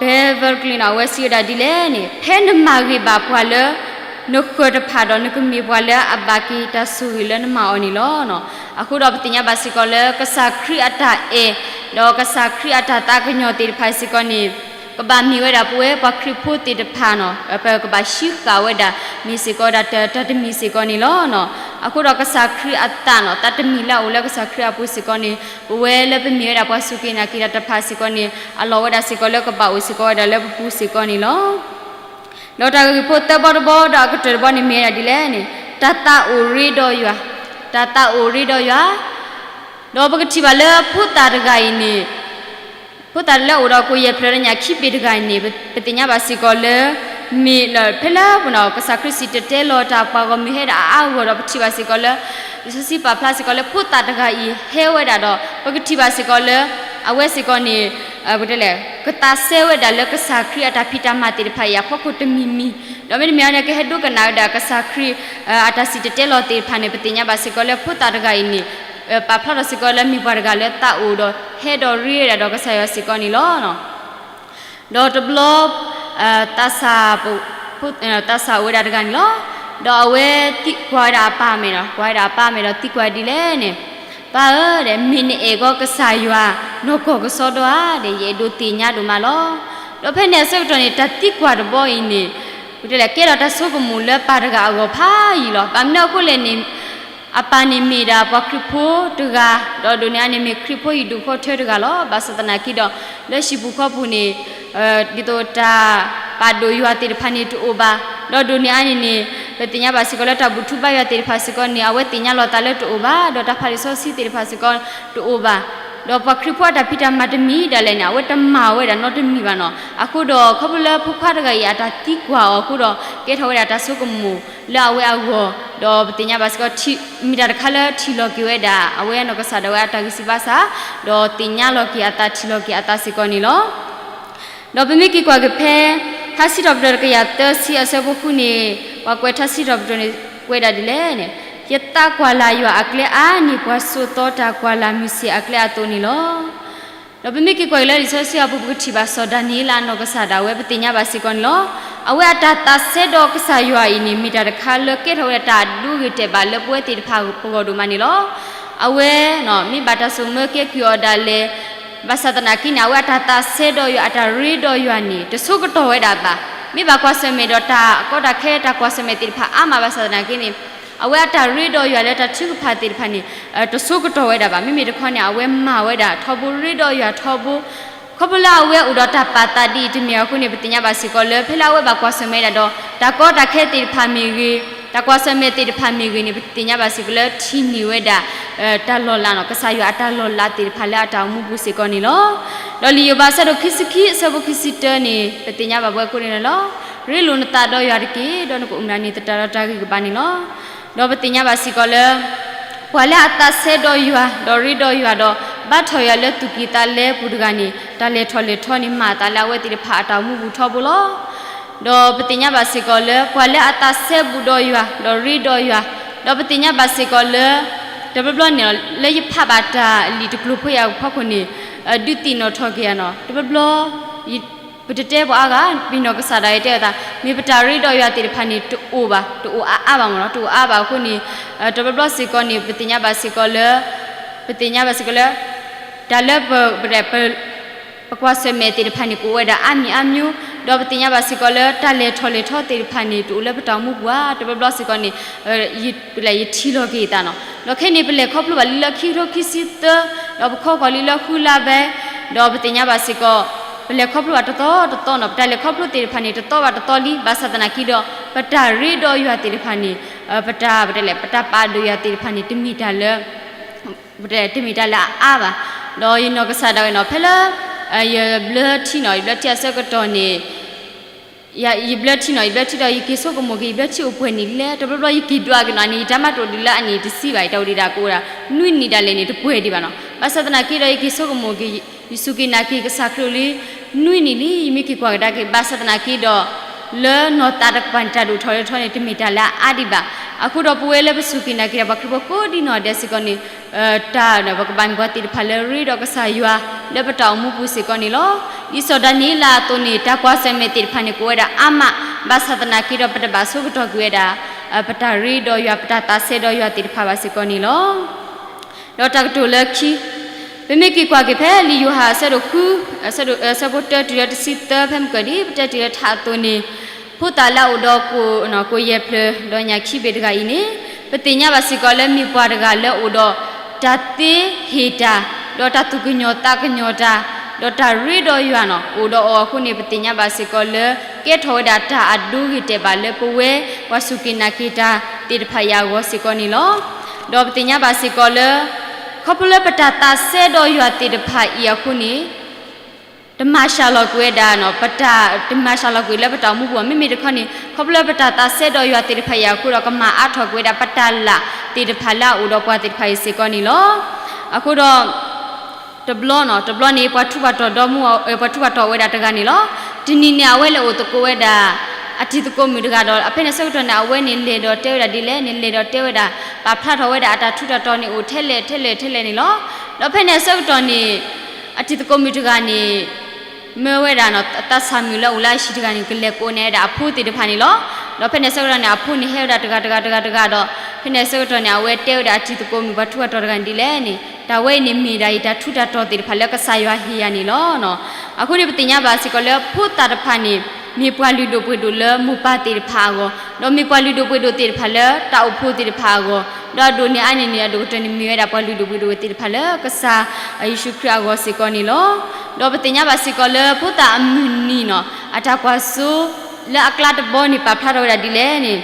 Beverly န့ၣ် အဝဲစံးဝဲဒၣ်ဒ်လဲၣ်န့ၣ်, ဖဲနမၤဂ့ၤဘၣ်ပှၤလၢ နဃၢၤတဖၣ်ဒီး နကမ့ၢ်ပှၤလၢအဘၣ်က့ၤတၢ်ဆိၣ်ဂ့ၤလၢနမၤအီၤန့ၣ်လီၤ. အဃိဒီးပသ့ၣ်ညါဘၣ်စ့ၢ်ကီးလၢ ကစၢ်ခရံာ်အတၢ်အဲၣ် ဒီးကစၢ်ခရံာ်အတၢ်သးကညီၤသ့ၣ်တဖၣ်စ့ၢ်ကီးန့ၣ် ကဘၣ်မ့ၢ်ဝဲဒၣ်ပဝဲပှၤခရံာ်ဖိသ့ၣ်တဖၣ်နီၤ, ပကဘၣ်ဟံးဃာ်ဝဲဒၣ် မ့ၢ်စ့ၢ်ကီးဝဲဒၣ်တၢ်တမံၤစ့ၢ်ကီးန့ၣ်လီၤ. အဃိဒီးကစၢ်ခရံာ်အသးနီၤ, သးတမံၤလၢအအိၣ်လၢကစၢ်ခရံာ်အပူၤစ့ၢ်ကီးန့ၣ် ပဝဲလၢပမ့ၢ်ဝဲဒၣ်ပှၤစူၢ်က့ၤနာ်က့ၤတၢ်တဖၣ်စ့ၢ်ကီးန့ၣ် အလီၢ်ဝဲဒၣ်စ့ၢ်ကီးလၢကဘၣ်အိၣ်စ့ၢ်ကီးဝဲဒၣ်လၢပပူၤစ့ၢ်ကီးန့ၣ်လီၤ. ဒီးတၢ်ဂ့ၢ်ဖိသၢဘီတဘီဒီးအကတၢၢ်တဘီန့ၣ်မ့ၢ်ဝဲဒၣ်ဒ်လဲၣ်န့ၣ်, တၢ်သးအိၣ်ရ့ဒီးယွၤ, တၢ်သးအိၣ်ရ့ဒီးယွၤ, ဒီးပကထံၣ်ဘၣ်လၢဖိသၣ်တဂၤအံၤန့ၣ် ဖိသၣ်လၢအအိၣ်ဒီးကိၣ်ယဲၢ်ဖျၢၣ်ဒီးညၣ်ခံဘ့ၣ်တဂၤအံၤန့ၣ် ပသ့ၣ်ညါဘၣ်စ့ၢ်ကီးလၢ မ့ၢ်ဖဲလၢပကစၢ်ခရံာ်စံၣ်တဲၤတဲလီၤတၢ် ပှၤဂီၢ်မုၢ်ဟဲဒၣ်အါအါဂီၢ်ဂီၢ်ဒီး ပထံၣ်ဘၣ်စ့ၢ်ကီးလၢ လံာ်စီဆှံပာ်ဖျါစ့ၢ်ကီးလၢ ဖိသၣ်တဂၤအံၤဟဲဝဲဒၣ်ဒီး ပကထံၣ်ဘၣ်စ့ၢ်ကီးလၢ အဝဲစ့ၢ်ကီးန့ၣ် ပတဲလဲၣ် ကသးစဲဝဲဒၣ်လၢကစၢ်ခရံာ်အတၢ်ဖံးတၢ်မၤသ့ၣ်တဖၣ်အံၤအဖီခိၣ်တမံၤမံၤ, ဒီးမ့တမ့ၢ်အန့ၣ် ကဟဲဒိကနၣ်ဝဲဒၣ်ကစၢ်ခရံာ် အတၢ်စံၣ်တဲၤတဲလီၤသ့ၣ်တဖၣ်န့ၣ် ပသ့ၣ်ညါဘၣ်စ့ၢ်ကီးလၢဖိသၣ်တဂၤအံၤန့ၣ် ပာ်ဖျါထီၣ်စ့ၢ်ကီးလၢမ့ၢ်ပှၤတဂၤလၢသးအိၣ်ဒီး ဟဲဒီးရ့ဝဲဒၣ်ဒီးကစၢ်ယွၤစ့ၢ်ကီးန့ၣ်လီၤ. ဒီးတဘျီ သးစၢ် သးစၢ်အိၣ်ဝဲဒၣ်တဂၤန့ၣ်လီၤ. ဒီးအဝဲသံကွၢ်ဝဲဒၣ်အပၢ်အမဲာ်ဒီး ကွၢ်ဝဲဒၣ်အပၢ်အမဲာ်ဒီးသံကွၢ်ဒ်လဲၣ်န့ၣ်, ပၢ်ဧၢ, မ့ၢ်နအဲၣ်ကီးကစၢ်ယွၤ နီၢ်ကီၢ်ကစီဒီဧါ, ယအဲၣ်ဒိးသ့ၣ်ညါဒိၣ်မးလီၤ. ဒီးဖဲန့ၣ်အဆၢကတီၢ်န့ၣ် တၢ်သံကွၢ်တဘီအံၤန့ၣ် ပတဲလဲၣ်ကဲထီၣ်တၢ်ဆိကမိၣ်လၢပၢ်တဂၤအဂီၢ်ဖးယံာ်လီၤ. ဘၣ်မနုၤအဃိလဲၣ်န့ၣ် အပၢ်န့ၣ်မ့ၢ်ဒၣ်ပှၤခရံာ်ဖိတဂၤ, ဒီးဒိၣ်န့ၢ်အါန့ၣ်မ့ၢ်ခရံာ်ဖိဟံၣ်ဒူၣ်ဃီထၢတဂၤလီၤ. ဘၣ်ဆၣ်သနာ်က့ဒီး လၢဟံၣ်ပူၤဃီပူၤန့ၣ် ဒ်သိးတၢ်ပာ်ဒိၣ်ယွၤသ့ၣ်တဖၣ်န့ၣ်တအိၣ်ဘၣ်, ဒီးဒိၣ်န့ၢ်အါန့ၢ်န့ၣ် ပသ့ၣ်ညါဘၣ်စ့ၢ်ကီးလၢတၢ်ဘူၣ်ထီၣ်ဘါယွၤသ့ၣ်တဖၣ်စ့ၢ်ကီးန့ၣ် အဝဲသ့ၣ်ညါလီၤသးလၢတအိၣ်ဘၣ်, ဒီးတၢ်ဖးလံာ်စီဆှံသ့ၣ်တဖၣ်စ့ၢ်ကီးတအိၣ်ဘၣ်, ဒီးပှၤခရံာ်ဖိအတၢ်ဖံးတၢ်မၤတမံၤဒၣ်လဲာ်န့ၣ် အဝဲတမၤဝဲဒၣ်နီတမံၤဘၣ်နီၤ. အဃိဒီးခီဖျိလၢဖိခွါတဂၤအံၤအတၢ်သံကွၢ်အီၤအဃိဒီး ကဲထီၣ်ဝဲဒၣ်တၢ်ဆိကမိၣ်လၢအဝဲအဂီၢ်, ဒီးပသ့ၣ်ညါဘၣ်စ့ၢ်ကီး မ့ၢ်တၢ်တခါလၢထံၣ်လီၤက့ၤဝဲဒၣ် အဝဲနီၢ်ကစၢ်ဒၣ်ဝဲအတၢ်ဂံၢ်စၢ်ဘါစၢ်, ဒီးသ့ၣ်ညါလီၤက့ၤအသးထံၣ်လီၤက့ၤအသးစ့ၢ်ကီးန့ၣ်လီၤ. ဒီးပမ့ၢ်က့ၤကွၢ်က့ၤဖဲ ထါစံးထီၣ်ပတြၢၤတကယၤသၢဆံအဆၢဖိဃုန့ၣ်, ပှၤကွဲးထါစံးထီၣ်ပတြၢၤန့ၣ် ကွဲးဒၣ်ဒ်လဲၣ်န့ၣ်, ယသးကွၢ်လၢ်ယွၤအကျဲအါန့ၢ် ပှၤစိာ်သီတၢ်ကွၢ်လၢ်မုၢ်ဆ့ၣ်အကျဲအသိးန့ၣ်လီၤ. ဒီးပမ့ၢ်က့ၤကွၢ်က့ၤလၢလံာ်စီဆှံအပူၤ ပကထံၣ်ဘၣ်စီၤဒၤနံးယ့လးအနီၢ်ကစၢ်ဒၣ်ဝဲ ပသ့ၣ်ညါဘၣ်စ့ၢ်ကီးန့ၣ်လီၤ. အဝဲအတၢ်သးစဲဒီးကစၢ်ယွၤအံၤန့ၣ် မ့ၢ်တၢ်တခါလၢကဲထီၣ်ဝဲဒၣ်တၢ်အဒိဂ့ၤတဲာ်ဘၣ်လၢပဝဲသ့ၣ်တဖၣ်ပဂီၢ်ဒိၣ်မးန့ၣ်လီၤ. အဝဲ မ့ၢ်ဘၣ်တၢ်ဆိၣ်မၢကဲကုၢ်အီၤဒၣ်လဲာ် ဘၣ်ဆၣ်သနာ်က့န့ၣ် အဝဲအတၢ်သးစဲဒီးယွၤ အတၢ်ရ့ဒီးယွၤန့ၣ် တဆိကတီၢ်ဝဲဒၣ်ဘၣ်. မ့ၢ်ဘၣ်ကွၢ်ဆၢၣ်မဲာ်ဒီးတၢ်ကီတၢ်ခဲတၢ်ကွၢ်ဆၢၣ်မဲာ်သ့ၣ်တဖၣ်အါမးဘၣ်ဆၣ်သနာ်က့န့ၣ် အဝဲအတၢ်ရ့ဒီးယွၤလၢတၢ်ထုကဖၣ်သ့ၣ်တဖၣ်န့ၣ် တဆိကတီၢ်ဝဲဒၣ်ဘၣ်. မ့မ့ၢ်တခီန့ၣ် အဝဲမၤဝဲဒၣ်ထီဘိ ရ့ဒီးယွၤထီဘိ ခီဖျိလၢအဝဲအိၣ်ဒီးတၢ်ပာ်သးဒ်အံၤတမံၤအဃိန့ၣ် ပသ့ၣ်ညါဘၣ်စ့ၢ်ကီးလၢ ဖဲလၢအဝဲဘၣ်ကွၢ်ဆၢၣ်မဲာ်ဒၣ်ဒီး တၢ်ကီတၢ်ခဲသ့ၣ်တဖၣ်မ့ၢ်ဂ့ၤ, တၢ်ကွၢ်ဆၢၣ်မဲာ်သ့ၣ်တဖၣ်မ့ၢ်ဂ့ၤန့ၣ် ပသ့ၣ်ညါဘၣ်စ့ၢ်ကီးလၢထံၣ်န့ၢ်ဝဲဒၣ် တၢ်လီၤလးန့ၣ် ကစၢ်ယွၤအတၢ်လီၤလးသ့ၣ်တဖၣ်လၢအတၢ်အိၣ်မူပူၤစ့ၢ်ကီးန့ၣ်လီၤ. ဒီးလံာ်ယိၤဘးအဆၢဒိၣ်ခံဆံခံ အဆၢဖိခံဆံတၢန့ၣ် ပသ့ၣ်ညါဘၣ်ပဝဲကိးန့ၣ်လီၤ. ရ့လိာ်နသးဒီးယွၤတက့ၢ်, ဒီးနကအိၣ်မူဒၣ်န့ၣ်သတးဒီးတၢ်ဂံၢ်ကဘါန့ၣ်လီၤ. ဒီးပသ့ၣ်ညါဘၣ်စ့ၢ်ကီးလၢ ပှၤလၢအသးစဲဒီးယွၤ ဒီးရ့ဒီးယွၤဒီး ဘါထီၣ်ယွၤလၢသူၣ်ကံၢ်သးလဲပူၤတဂၤန့ၣ် တၢ်လဲၤထီၣ်လဲၤထီန့ၣ် မၤအသးလၢအဝဲသ့ၣ်တဖၣ်အတၢ်အိၣ်မူပူၤထီဘိလီၤ. ဒီးပသ့ၣ်ညါဘၣ်စ့ၢ်ကီးလၢ ပှၤလၢအသးစဲဘူးဒီးယွၤ ဒီးရ့ဒီးယွၤ, ဒီးပသ့ၣ်ညါဘၣ်စ့ၢ်ကီးလၢ တဘျီဘျီန့ၣ် လၢယဖးဘၣ်တၢ်လံာ်တကျိၤဖိယာ်ဖီခိၣ်န့ၣ် ဒုးသ့ၣ်နီၣ်ထီၣ်က့ၤယၤနီၤ တဘျီဘျီ ပတတဲပှၤအါဂၤ ပနီၢ်ကစၢ်ဒၣ်ယတဲအသး မ့ၢ်ပတၢ်ရ့ဒီးယွၤသ့ၣ်တဖၣ်န့ၣ် တအိၣ်ဘၣ် တအိၣ်အါအါဘၣ်မ့ၢ်နီၤ တအိၣ်အါဘၣ်အဃိန့ၣ် တဘျီဘျီစ့ၢ်ကီးန့ၣ် ပသ့ၣ်ညါဘၣ်စ့ၢ်ကီးလၢ ပသ့ၣ်ညါဘၣ်စ့ၢ်ကီးလၢ တၢ်လၢပ ပကွၢ်ဆၢၣ်မဲာ်သ့ၣ်တဖၣ်န့ၣ် ကအိၣ်ဝဲဒၣ်အါမံၤအါမံၤ, ဒီးပသ့ၣ်ညါဘၣ်စ့ၢ်ကီးလၢ တၢ်လဲၤထီၣ်လဲၤထီသ့ၣ်တဖၣ်န့ၣ် တအိၣ်လၢပတၢ်အိၣ်မူပူၤဧါ, တဘျီဘျီစ့ၢ်ကီးန့ၣ် ယထံၣ်လီၤက့ၤသးနီၤ. ဒီးခဲန့ၣ် ပလဲၤခီဖျိဘၣ်လံလၢခံကထိခံဆံသၢ, ဒီးပခီဃီၤလံလၢဃုလါဘဲ, ဒီးပသ့ၣ်ညါဘၣ်စ့ၢ်ကီး ပလဲၤခီဖျိဘၣ်တသီတသီနီၤ, ပတၢ်လဲၤခီဖျိသ့ၣ်တဖၣ်န့ၣ် တသီဘၣ်တသီလံ, ဘၣ်ဆၣ်သနာ်က့ဒီး ပတၢ်ရ့ဒီးယွၤသ့ၣ်တဖၣ်န့ၣ် ပတၢ် ပတဲလဲၣ် ပတၢ်ပာ်ဒိၣ်ယွၤသ့ၣ်တဖၣ်န့ၣ် တမ့ၢ်တၢ်လၢ တမ့ၢ်တၢ်လၢအအါဘၣ်. ဒီးယနီၢ်ကစၢ်ဒၣ်ဝဲနီၤ ဖဲလၢ ယဘျၢထံနီၤ ယဘျၢထံအဆၢကတီၢ်န့ၣ် ယဘျၢထံနီၤ ယဘျၢထံဒီး ယက့ၤဆိကမိၣ်က့ၤ ယဘျၢထံအိၣ်ပှဲၤနံၣ်လဲၣ်, တဘျီဘျီယက့ၤဒွးက့ၤနီၤန့ၣ် ယတၢ်မၤတအိၣ်ဒံးလၢအနံၣ်တဆံဘၣ်, ယတၢ်အိၣ်ဒံးဒၣ်ကအိၣ်ဒၣ် နွံနံၣ်ဒၣ်လဲာ်န့ၣ် တပှဲၤဒံးဘၣ်နီၤ. ဘၣ်ဆၣ်သနာ်က့ဒီး ယက့ၤဆိကမိၣ်က့ၤ ယစူၢ်က့ၤနာ်က့ၤကစၢ်ခရံာ်လံ နွံနံၣ်လံ, ယမ့ၢ်က့ၤကွၢ်ကဒါက့ၤ ဘၣ်ဆၣ်သနာ်က့ဒီး လၢနီၢ်သးတကပၤန့ၣ် တၢ်ဒိၣ်ထီၣ်လဲၤထီန့ၣ် တမ့ၢ်တၢ်လၢအအါဒံးဘၣ်. အဃိဒီးပဝဲလၢပစူၢ်က့ၤနာ်က့ၤဒီး ပှၤခရံာ်ဖိကိးဒံနီၢ်ဒဲးစ့ၢ်ကီးန့ၣ် တၢ်ဒီးပကဘၣ်မ့ၢ်ပှၤသ့ၣ်တဖၣ်လၢရ့ဒီးကစၢ်ယွၤ လၢပတၢ်အိၣ်မူပူၤစ့ၢ်ကီးန့ၣ်လီၤ. ဒ်စီၤဒၤနံးယ့လးအသိးန့ၣ် တၢ်ကွၢ်ဆၢၣ်မဲာ်သ့ၣ်တဖၣ်န့ၣ် ကအိၣ်ဝဲဒၣ်အါမး, ဘၣ်ဆၣ်သနာ်က့ဒီး ပတဘၣ်ဆိကတီၢ်ကွံာ်ဝဲဒၣ် ပတၢ်ရ့ဒီးယွၤ ပတၢ်သးစဲဒီးယွၤသ့ၣ်တဖၣ်ဘၣ်စ့ၢ်ကီးန့ၣ်လီၤ. ဒီးတၢ်ကတိၤလၢခံ, ပမ့ၢ်က့ၤကွၢ်က့ၤဖဲလံာ်ယိၤဟၣ်အဆၢဒိၣ်ဃု အဆၢဖိတၢတုၤလၢတဆံသၢ ဖဲမုၢ်ကၢၢ်ဒ် ပတဲတုၤလၢထးအသိးန့ၣ်, ဖိသၣ်လၢအအိၣ်ဒီး ကိၣ်ယဲၢ်ဖျၢၣ်ဒီးညၣ်ခံဘ့ၣ်တဂၤအံၤန့ၣ်, ပသ့ၣ်ညါဘၣ်စ့ၢ်ကီးလၢမ့ၢ်ပှၤတဂၤလၢအအိၣ်ဒီး တၢ်သ့ဟ့ၣ်တၢ်, ဒီးတၢ်သူၣ်ကညီၤသးကညီၤတၢ်, ဒီးတၢ်ရ့ဒီးယွၤန့ၣ် အိၣ်ဒီးအီၤအဃိန့ၣ် ပသ့ၣ်ညါဘၣ်စ့ၢ်ကီးလၢ ကဲထီၣ်ဝဲဒၣ်တၢ်အဒိဂ့ၤတဲာ်ဘၣ်လၢပဝဲ ပှၤစူၢ်က့ၤနာ်က့ၤတၢ်သ့ၣ်တဖၣ်အံၤအဂီၢ်စ့ၢ်ကီးန့ၣ်လီၤ. ဒီးပသ့ၣ်ညါဘၣ်စ့ၢ်ကီးလၢ ခီဖျိလၢပတၢ်သးစဲဒီးယွၤသ့ၣ်တဖၣ်အံၤအဃိန့ၣ် တမၤစှၤလီၤကွံာ်ဝဲဒၣ် ပတၢ် တမၤစှၤလီၤကွံာ်လၢပတၢ်အိၣ်မူပူၤ, မ့မ့ၢ်တခီန့ၣ် ခီဖျိလၢပတၢ်သးစဲဒီးယွၤသ့ၣ်တဖၣ်အံၤအဃိဒီး ကမၤအါထီၣ်ကွံာ်ဝဲဒၣ်ပတၢ်လၢ်သ့ၣ်တဖၣ်လၢအအိၣ်ဒီးပှၤသ့ၣ်တဖၣ်အံၤစ့ၢ်ကီးန့ၣ်လီၤ. အဃိဒီး တဘျီန့ၣ် တဘျီန့ၣ် ပှၤထူးပှၤတီၤဒီမါဝၤ ပှၤထူးပှၤတီၤဝဲဒၣ်တဂၤန့ၣ်လီၤ. တနံၤန့ၣ် အဝဲလဲၤအိၣ်သကိးဝဲဒၣ် အတံၤသကိးမုၣ်တဂၤဒီး ဖဲန့ၣ်အဆၢကတီၢ်န့ၣ် အဝဲန့ၣ်လဲၤဒီးတဲဝဲဒၣ်ဒ်လဲၣ်န့ၣ် လဲၤဒီးတဲဝဲဒၣ် ပာ်ဖျါထီၣ်ဝဲဒၣ်အတၢ်ထူးတၢ်တီၤန့ၣ်အိၣ်ထဲလဲၣ်ထဲလဲၣ်ထဲလဲၣ်န့ၣ်လီၤ. ဒီးဖဲန့ၣ်အဆၢကတီၢ်န့ၣ် အတံၤသကိးမုၣ်တဂၤန့ၣ် မၢဝဲဒၣ်သးစၢ်မုၣ်လၢအိၣ်လၢအဟံၣ်တဂၤန့ၣ် ကလဲၤကိးန့ၢ်ဝဲဒၣ်အဖိသ့ၣ်တဖၣ်န့ၣ်လီၤ. ဒီးဖဲန့ၣ်အဆၢကတီၢ်န့ၣ် အဖိန့ၣ်ဟဲဝဲဒၣ်တဂၤတဂၤတဂၤတဂၤဒီး ဖဲန့ၣ်အဆၢကတီၢ်န့ၣ် အဝဲတဲဝဲဒၣ်အတံၤသကိးမုၣ်ပှၤထူးပှၤတီၤတဂၤန့ၣ်ဒ်လဲၣ်န့ၣ် တၢ်ဝဲအံၤန့ၣ်မ့ၢ်ဒၣ်အံၤတၢ်ထူးတၢ်တီၤသ့ၣ်တဖၣ်လၢကစၢ်ယွၤဟ့ၣ်ယၤန့ၣ်လီၤ. အဃိန့ၣ် ပသ့ၣ်ညါဘၣ်စ့ၢ်ကီးလၢဖိသၣ်တဖၣ်န့ၣ် မ့ၢ်ပှၤလုၢ်ဒိၣ်ပှ့ၤဒိၣ်လၢမိၢ်ပၢ်သ့ၣ်တဖၣ်အဂီၢ်, ဒီးမ့ၢ်ပှၤလုၢ်ဒိၣ်ပှ့ၤဒိၣ်သ့ၣ်တဖၣ်လၢတၢ်အိၣ်ဖှိၣ်သ့ၣ်တဖၣ်အဂီၢ်, ဒီးအဒိၣ်န့ၢ်အါန့ၢ်န့ၣ် အဒိၣ်ကတၢၢ်န့ၣ်မ့ၢ်ဝဲဒၣ်ပှၤလုၢ်ဒိၣ်ပှ့ၤဒိၣ်သ့ၣ်တဖၣ်လၢကစၢ်ယ့ၣ်ၡူးခရံာ်အဂီၢ်စ့ၢ်ကီးန့ၣ်လီၤ. ဒီးပသ့ၣ်ညါဘၣ်စ့ၢ်ကီးလၢဖိသၣ်အမုၢ်နံၤနီၤ အတၢ်ကွၢ်စိလၢအကျါတဘီန့ၣ် ပာ်ဖျါထီၣ်ဝဲဒၣ်ဒ်လဲၣ်န့ၣ်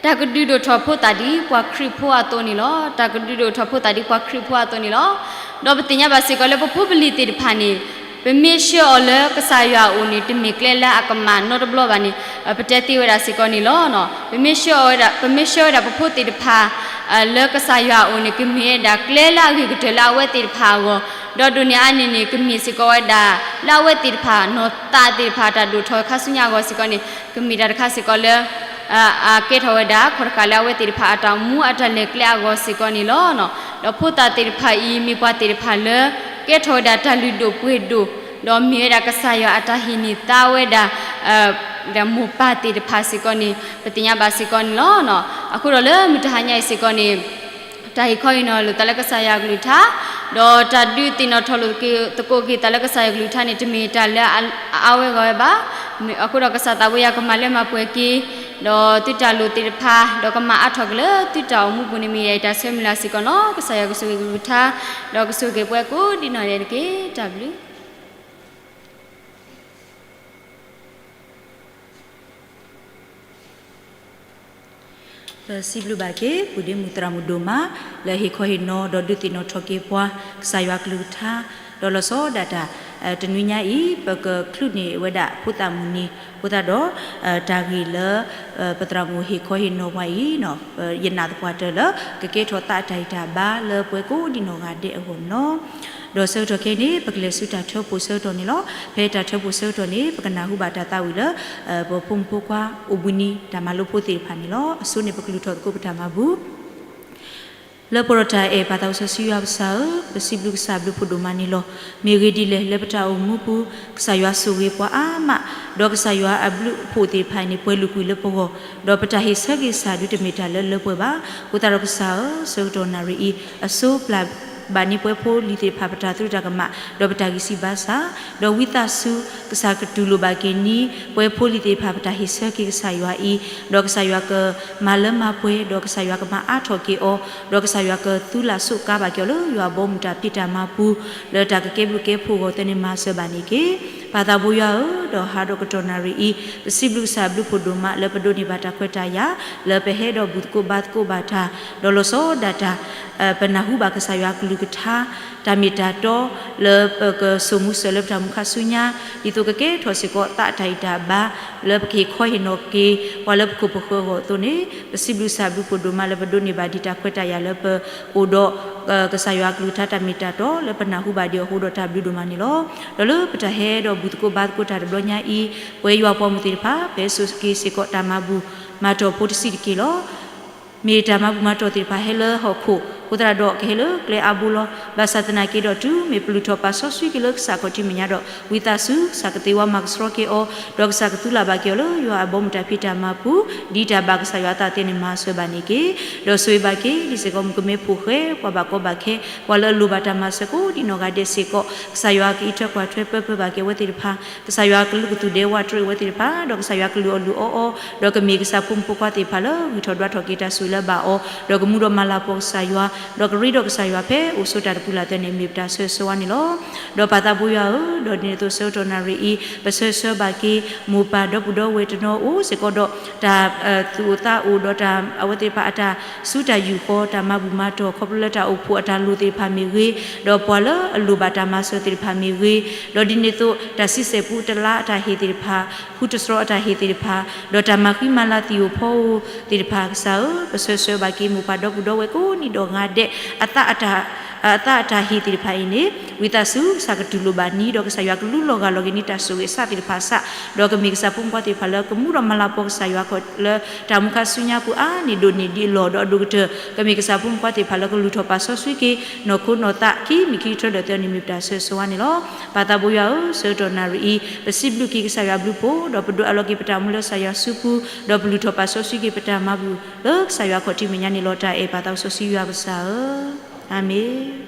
တၢ်ကဒုးဒိၣ်ထီၣ်ဖိသၣ်ဒ်ပှၤခရံာ်ဖိအသိးန့ၣ်လီၤ. တၢ်ကဒုးဒိၣ်ထီၣ်ဖိသၣ်ဒ်ပှၤခရံာ်ဖိအသိးန့ၣ်လီၤ. ဒီးပသ့ၣ်ညါဘၣ်စ့ၢ်ကီးလၢပဖိပလံၤသ့ၣ်တဖၣ်န့ၣ် ပမ့ၢ်ဆှၢအီၤလၢကစၢ်ယွၤအအိၣ်န့ၣ် တမ့ၢ်ကျဲလၢအကမၣ်နီတဘျီဘၣ်န့ၣ် ပတဲသ့ဝဲဒၣ်စ့ၢ်ကီးန့ၣ်လီၤ. ပမ့ၢ်ဆှၢဝဲဒၣ် ပမ့ၢ်ဆှၢဝဲဒၣ်ပဖိသ့ၣ်တဖၣ် လၢကစၢ်ယွၤအအိၣ်န့ၣ် ကမ့ၢ်ဝဲဒၣ်ကျဲလၢအဂ့ၤကတၢၢ်လၢအဝဲသ့ၣ်တဖၣ်အဂီၢ်, ဒီးဒိၣ်န့ၢ်အါန့ၢ်န့ၣ် ကမ့ၢ်စ့ၢ်ကီးဝဲဒၣ် လၢအဝဲသ့ၣ်တဖၣ် နီၢ်သးသ့ၣ်တဖၣ်အတၢ်ဒိၣ်ထီၣ်ခါဆူညါအဂီၢ်စ့ၢ်ကီးန့ၣ် ကမ့ၢ်တၢ်တခါစ့ၢ်ကီးလၢ အကဲထီၣ်ဝဲဒၣ် ခီၣ်တဃာ်လၢအဝဲသ့ၣ်တဖၣ်အတၢ်အိၣ်မူအတၢ်လဲၤကျဲအဂီၢ်စ့ၢ်ကီးန့ၣ်လီၤ. ဒီးဖိသၣ်သ့ၣ်တဖၣ်အံၤ မ့ၢ်ပှၤသ့ၣ်တဖၣ်လၢ ကဲထီၣ်ဝဲဒၣ်တၢ်လုၢ်ဒိၣ်ပှ့ၤဒိၣ်, ဒီးမ့ၢ်ဝဲဒၣ်ကစၢ်ယွၤအတၢ်ဟ့ၣ်န့ၢ်သါဝဲဒၣ် ဒီးမိၢ်ပၢ်သ့ၣ်တဖၣ်စ့ၢ်ကီးန့ၣ် ပသ့ၣ်ညါဘၣ်စ့ၢ်ကီးန့ၣ်လီၤ. အဃိဒီးလၢမုၢ်တဟါညါအံၤစ့ၢ်ကီးန့ၣ် တၢ်ဟ့ၣ်ခီဟ့ၣ်နီၤလိာ်သးလၢကစၢ်ယွၤအကလုၢ်ကထါ, ဒီးတၢ်ဒုးသ့ၣ်နီၣ်ထီၣ်လိာ်သကိးက့ၤသးလၢကစၢ်ယွၤအကလုၢ်ကထါန့ၣ် တမ့ၢ်တၢ်လၢအအါဝဲဂီၢ်ဝဲဘၣ်. အဃိဒီးကစၢ်သးဘိယွၤကမၤလၢမၤပှဲၤက့ၤ ဒီးသုတၢ်လိၣ်သ့ၣ်တဖၣ် ဒီးကမၤအါထီၣ်က့ၤလၢသုတၢ်အိၣ်မူပူၤန့ၣ် မ့ၢ်ယတၢ်ဆၢမုၢ်လၢ်စ့ၢ်ကီးန့ၣ်လီၤ. ကစၢ်ယွၤကဆိၣ်ဂ့ၤကလုၢ်ကထါ ဒီးကဆိၣ်ဂ့ၤပှၤကိးဒံးနီၢ်ဒဲးတက့ၢ်. တၢ်ဘျုး ပစံးဘျုးဘၣ်က့ၤ ပုၢ်ဒ့မုၣ်သရၣ်မုၣ်ဒိၣ်မး လၢဟ့ၣ်ခီဟ့ၣ်နီၤ ဒီးဒုးသ့ၣ်နီၣ်ထီၣ်က့ၤပှၤ ကစၢ်ယွၤကလုၢ်ကထါ, ဒီးလီၤဆီဒၣ်တၢ် တနွံညါအံၤ ပကချုးန့ၢ်ဝဲဒၣ်ဖိသၣ်မုၢ်နံၤ အဃိသတးဒီး တၢ်ဂ့ၢ်လၢ ပသရၣ်မုၣ်ဟ့ၣ်ခီဟ့ၣ်နီၤပှၤအံၤ ယနာ်သပှၢ်တၢၢ်လၢ ကကဲထီၣ်သးအတၢ်ဂံၢ်တၢ်ဘါလၢပှၤကိးဒံးနီၢ်ဂၤဒဲးအဂီၢ်န့ၣ်လီၤ. ဒီးဆၢကတီၢ်ခဲအံၤန့ၣ် ပကလဲၤဆူတၢ်ထၢဖှိၣ်ဆၢကတီၢ်န့ၣ်လီၤ. ဖဲတၢ်ထၢဖှိၣ်ဆၢကတီၢ်န့ၣ် ပကနၢ်ဟူဘၣ်တၢ်သးဝံၣ်လၢ ပဖိမုၣ်ဖိခွါအိၣ်ဘှံးနံၤ တၢ်မၤလိဖိသ့ၣ်တဖၣ်န့ၣ်လီၤ. အဆိန့ၣ် ပကလုၢ်ထီၣ်သကိးပတၢ်မၤဘူၣ် လၢပှဲၤဒီးတၢ်အဲၣ် ပၢ်သးစီဆှံယွၤပကစၢ်ဧၢ, ပစံးဘျုးကစၢ်ဘျုးဖှိၣ်ဒိၣ်မးန့ၣ်လီၤ. မ့ၢ်ဂ့ၢ်ဒ်လဲၣ် လၢပတၢ်အိၣ်မူပူၤ ကစၢ်ယွၤဆိၣ်ဂ့ၤပှၤအါမး, ဒီးကစၢ်ယွၤအဘျုးအဖှိၣ်သ့ၣ်တဖၣ်အံၤန့ၣ် ပှဲၤလုာ်ကွံာ်လၢပဂီၢ်, ဒီးပတၢ်ဟ့ၣ်ဆၢက့ၤကစၢ်ဒုးတမ့ၢ်တၢ်လၢလၢပှဲၤဘၣ်. အဃိသတးဒီးကစၢ်ဧၢ, ဆၢကတီၢ်နၣ်ရံၣ်အံၤ အစိပျၢ်ဘၣ်န့ၢ်ပှဲၤဖိလံၤသ့ၣ်တဖၣ် ပတၢ်သရူးတၢ်ကမၣ် ဒီးပတၢ်ဂံၢ်စၢ်ဘါစၢ်, ဒီးဝံသးစူၤ ကစၢ်ကတူၢ်လိာ်ဘၣ်က့ၤန့ၢ် ပှဲၤဖိလံၤသ့ၣ်တဖၣ် ပတၢ်ဟ့ၣ်ဆၢက့ၤကစၢ်ယွၤအံၤ, ဒီးကစၢ်ယွၤကမၤလၢမၤပှဲၤ, ဒီးကစၢ်ယွၤကမၤအါထီၣ်က့ၤအီၤ, ဒီးကစၢ်ယွၤကသူလၢ်စိးကါဘၣ်က့ၤအီၤလၢယွၤအဘီအမုၢ်တၢ်ဖံးတၢ်မၤပူၤ, လၢတၢ်ကကဲဘျုးကဲဖှိၣ်အဂီၢ်သ့န့ၣ် မၤစၢၤဘၣ်န့ၣ်တက့ၢ်. ပၢ်သးဘိယွၤဧၢ, ဒီးဟးဒီးကတီၢ်နၣ်ရံၣ်အံၤ ပစံးဘျုးကစၢ်ဘျုးဖှိၣ်ဒိၣ်မး လၢပဒိးန့ၢ်ဘၣ်တၢ်ခွဲးတၢ်ယာ် လၢပဟဲဒီးဘူၣ်သကိးဘါသကိးဘၣ်တၢ်, ဒီးလီၤဆီဒၣ်တၢ် ပနၢ်ဟူဘၣ်ကစၢ်ယွၤအကလုၢ်ကထါ တၢ်မ့ၢ်တၢ်တီ လၢပကစိာ်မူစိာ်လၢပတၢ်အိၣ်မူခါဆူညါ, ဒ်သိးကကဲထီၣ်စ့ၢ်ကီးသးအတၢ်ဂံၢ်တၢ်ဘါ လၢပကဟ့ၣ်ခီဟ့ၣ်နီၤက့ၤ ပှၤလၢပခိၣ်ပဃၢၤအဂီၢ်အသိးန့ၣ်, ပစံးဘျုးကစၢ်ဘျုးဖှိၣ်ဒိၣ်မး လၢပဒိးန့ၢ်ဘၣ်ဒံးတၢ်ခွဲးတၢ်ယာ်လၢပအိၣ်ဒီး ကစၢ်ယွၤအကလုၢ်ကထါတၢ်မ့ၢ်တၢ်တီ လၢပနၢ်ဟူဘၣ်ဒံးအဃိဒီးတၢ်ဘျုးဒိၣ်မးန့ၣ်လီၤ. ဒီးလၢပတၢ်ဟဲဒီးဘူၣ်သကိးဘါသကိးတၢ်တဘျီညါအံၤ, ပဝဲယွၤပှၤမုၣ်သ့ၣ်တဖၣ် ပဟဲစိာ်က့ၤစ့ၢ်ကီးတၢ်မၤဘူၣ်မၤတီၢ်ဖိတဆံးတက့ၢ်လီၤ. မ့ၢ်တၢ်မၤဘူၣ်မၤတီၢ်သ့ၣ်တဖၣ်ဟဲလၢဟီၣ်ခိၣ် အဃိသတးဒီးကဟဲလၢကျဲအါဘိလီၤ. ဘၣ်ဆၣ်သနာ်က့ဒီး တုၤမ့ၢ်ပလုၢ်ထီၣ်ပာ်စီဆှံက့ၤလၢကစၢ်ခီၣ်ထံးမဲာ်ညါဒီး ဝံသးစူၤ ကစၢ်ကသ့ဝါမၤကဆှီက့ၤအီၤ, ဒီးကစၢ်ကသူလၢ်ဘၣ်က့ၤအီၤလၢယွၤအဘီအမုၢ်တၢ်ဖံးတၢ်မၤပူၤ, ဒ်တၢ်ဘၣ်ကစၢ်ယွၤအသးသ့န့ၣ် မၤစၢၤဘၣ်န့ၣ်တက့ၢ်. ဒီးဆိၣ်ဂ့ၤဘၣ်က့ၤ ဒ်စ့ၢ်ကီးမုၣ်ကမဲဖိဃဲ ပှၤဘၣ်ကီဘၣ်ခဲ ပှၤလၢအလိၣ်ဘၣ်တၢ်မၤစၢၤကိးဒံးနီၢ်ဂၤဒဲးစ့ၢ်ကီး, ကစၢ်ယွၤကအံးထွဲကွၢ်ထွဲပၢပၢဘၣ်က့ၤအဝဲသ့ၣ်တဖၣ်, ကစၢ်ယွၤကလုးကသူၣ်ဒဲးဝးတရံးအဝဲသ့ၣ်တဖၣ်, ဒီးကစၢ်ယွၤကလုၢ်အီၣ်လုၢ်အီအီ, ဒီးကမ့ၢ်ကစၢ်ဖိမုၣ်ဖိခွါသ့ၣ်တဖၣ်လၢဂံၢ်ထီၣ်ဒွးထီၣ်က့ၤတၢ်ဆိၣ်ဂ့ၤလၢအဘၣ်အီၤ, ဒီးကမူဒီးမၤလၤကပီၤကစၢ်ယွၤ, ဒီးကရ့ဒီးကစၢ်ယွၤဖဲအိၣ်ဆိးတၢ်တပူၤလၢ်သ့န့ၣ် မ့ၢ်ပတၢ်ဆၢဂ့ၤဆၢဝါန့ၣ်လီၤ. ဒီးပၢ်သးဘိယွၤဧၢ, ဒီးဒ်န့ၣ်အသိးဆၢကတီၢ်နၣ်ရံၣ်အံၤ ပဆၢဂ့ၤဆၢဝါဘၣ်က့ၤ မိၢ်ပၢ်ဒီပုၢ်ဒီဝဲၢ်တနီၤအိၣ်စ့ၢ်ကီးဒီး တၢ်သူၣ်အိၣ်သးအိၣ်ဒီးတၢ်အဝဲသ့ၣ်တဖၣ်အတၢ်စူၢ်တၢ်ယူၢ်ဃီ တၢ်မၤဘူၣ်မၤတီၢ် ခီဖျိလၢတၢ်အိၣ်ဖှိၣ်အတၢ်လိၣ်သ့ၣ်တဖၣ်မ့ၢ်ဂ့ၤ, ဒီးပှၤလၢအလိၣ်ဘၣ်တၢ်မၤစၢၤသ့ၣ်တဖၣ်မ့ၢ်ဂ့ၤ, ဒီးဒ်န့ၣ်အသိး တၢ်ဆံဆဲၣ်ပူတလါအတၢ်ဟ့ၣ်သ့ၣ်တဖၣ်, ဃုတစရီအတၢ်ဟ့ၣ်သ့ၣ်တဖၣ်, ဒီးတၢ်မၤဃံမၤလၤသံၣ်ဧိၤဖီဧိၤသ့ၣ်တဖၣ် ကစၢ်ဧၢ, ပဆၢဂ့ၤဆၢဝါဘၣ်က့ၤမိၢ်ပၢ်ဒီပုၢ်ဒီဝဲၢ်ကိးဒံးနီၢ်ဂၤဒဲး အသးအတၢ် အသးအတၢ်ဟ့ၣ်သ့ၣ်တဖၣ်အံၤန့ၣ် ဝံသးစူၤ ကစၢ်ကတူၢ်လိာ်ဘၣ်န့ၣ် ဒီးကစၢ်ယွၤကလူလီၤဂာ်လီၤက့ၤန့ၢ်တၢ်ဆိၣ်ဂ့ၤအသးသ့ၣ်တဖၣ်အသး, ဒီးကမ့ၢ်ကစၢ်ဖိမုၣ်ဖိခွါသ့ၣ်တဖၣ်လၢကမူဒီးမၤလၤကပီၤကစၢ်ယွၤခီၣ်လၢတၢ်အိၣ်မူခါဆူညါပူၤအါန့ၢ်ဒိၣ်န့ၢ်ဒံးအလီၢ်, ဒီးအဒိၣ်ကတၢၢ် ကမ့ၢ်ကစၢ်ဖိမုၣ်ဖိခွါသ့ၣ်တဖၣ်လၢကလုၢ်ထီၣ်ပာ်စီဆှံက့ၤ နီၢ်ခိနီၢ်သးခံမံၤခံကတၢၢ်ဒီးသၢန့ၣ် မ့ၢ်ပတၢ်ဆၢဂ့ၤဆၢဝါန့ၣ်လီၤ. ပၢ်သးဘိယွၤဧၢ, ဆၢကတီၢ်နၣ်ရံၣ်အံၤ ပစံးဘျုးက့ၤကစၢ်ယွၤဘျုးဖှိၣ်, ဒီးပဒိးအးလီၤက့ၤပတၢ်အိၣ်မူလၢကစၢ်ယွၤစုပူၤ, ဒီးပလုၢ်ထီၣ်ပာ်စီဆှံက့ၤပတၢ်မၤဘူၣ်လၢကစၢ်ယွၤခီၣ်ထံးမဲာ်ညါန့ၣ်လီၤ. တၢ်အဲၣ်ပၢ်သးစီဆှံယွၤပကစၢ်ဧၢ, အၤမ့ၣ်.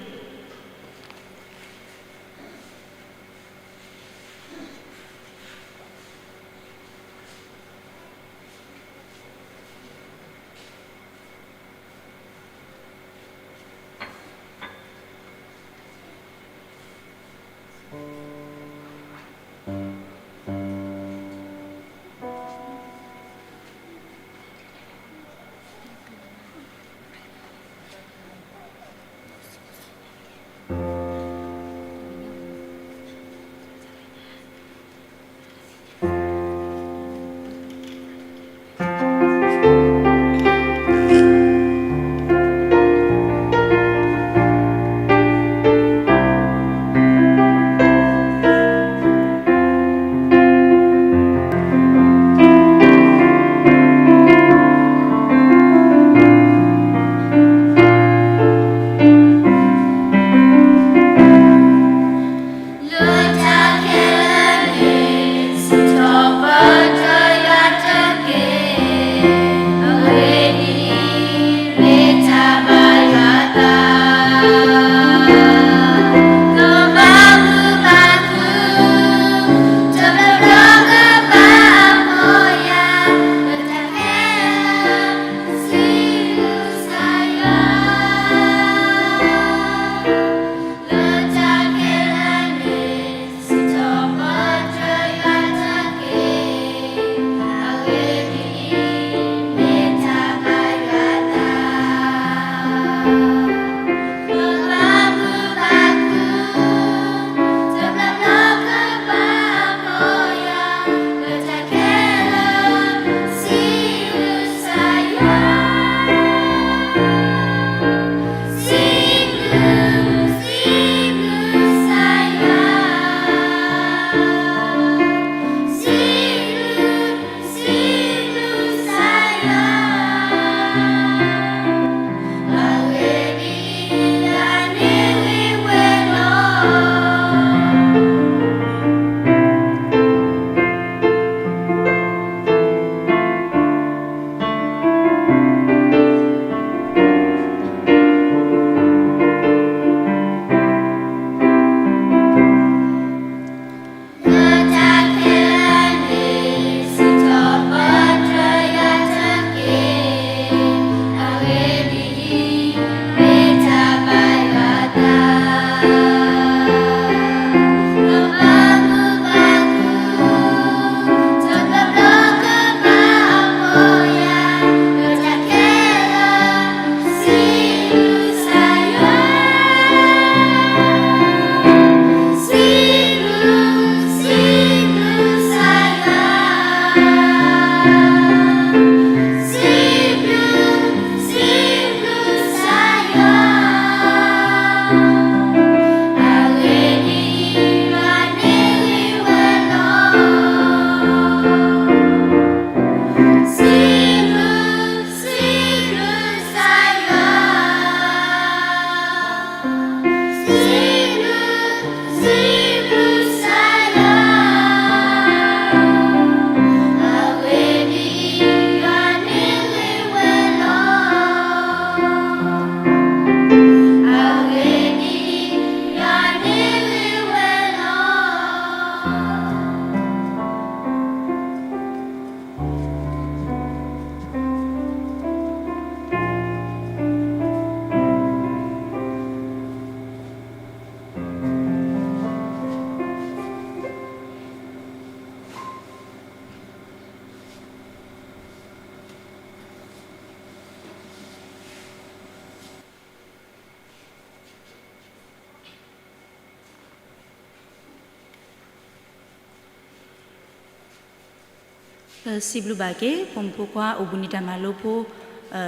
စံးဘျုးဘၣ်က့ၤ ဖိမုၣ်ဖိခွါအိၣ်ဘှံးနံၤတၢ်မၤလိဖိ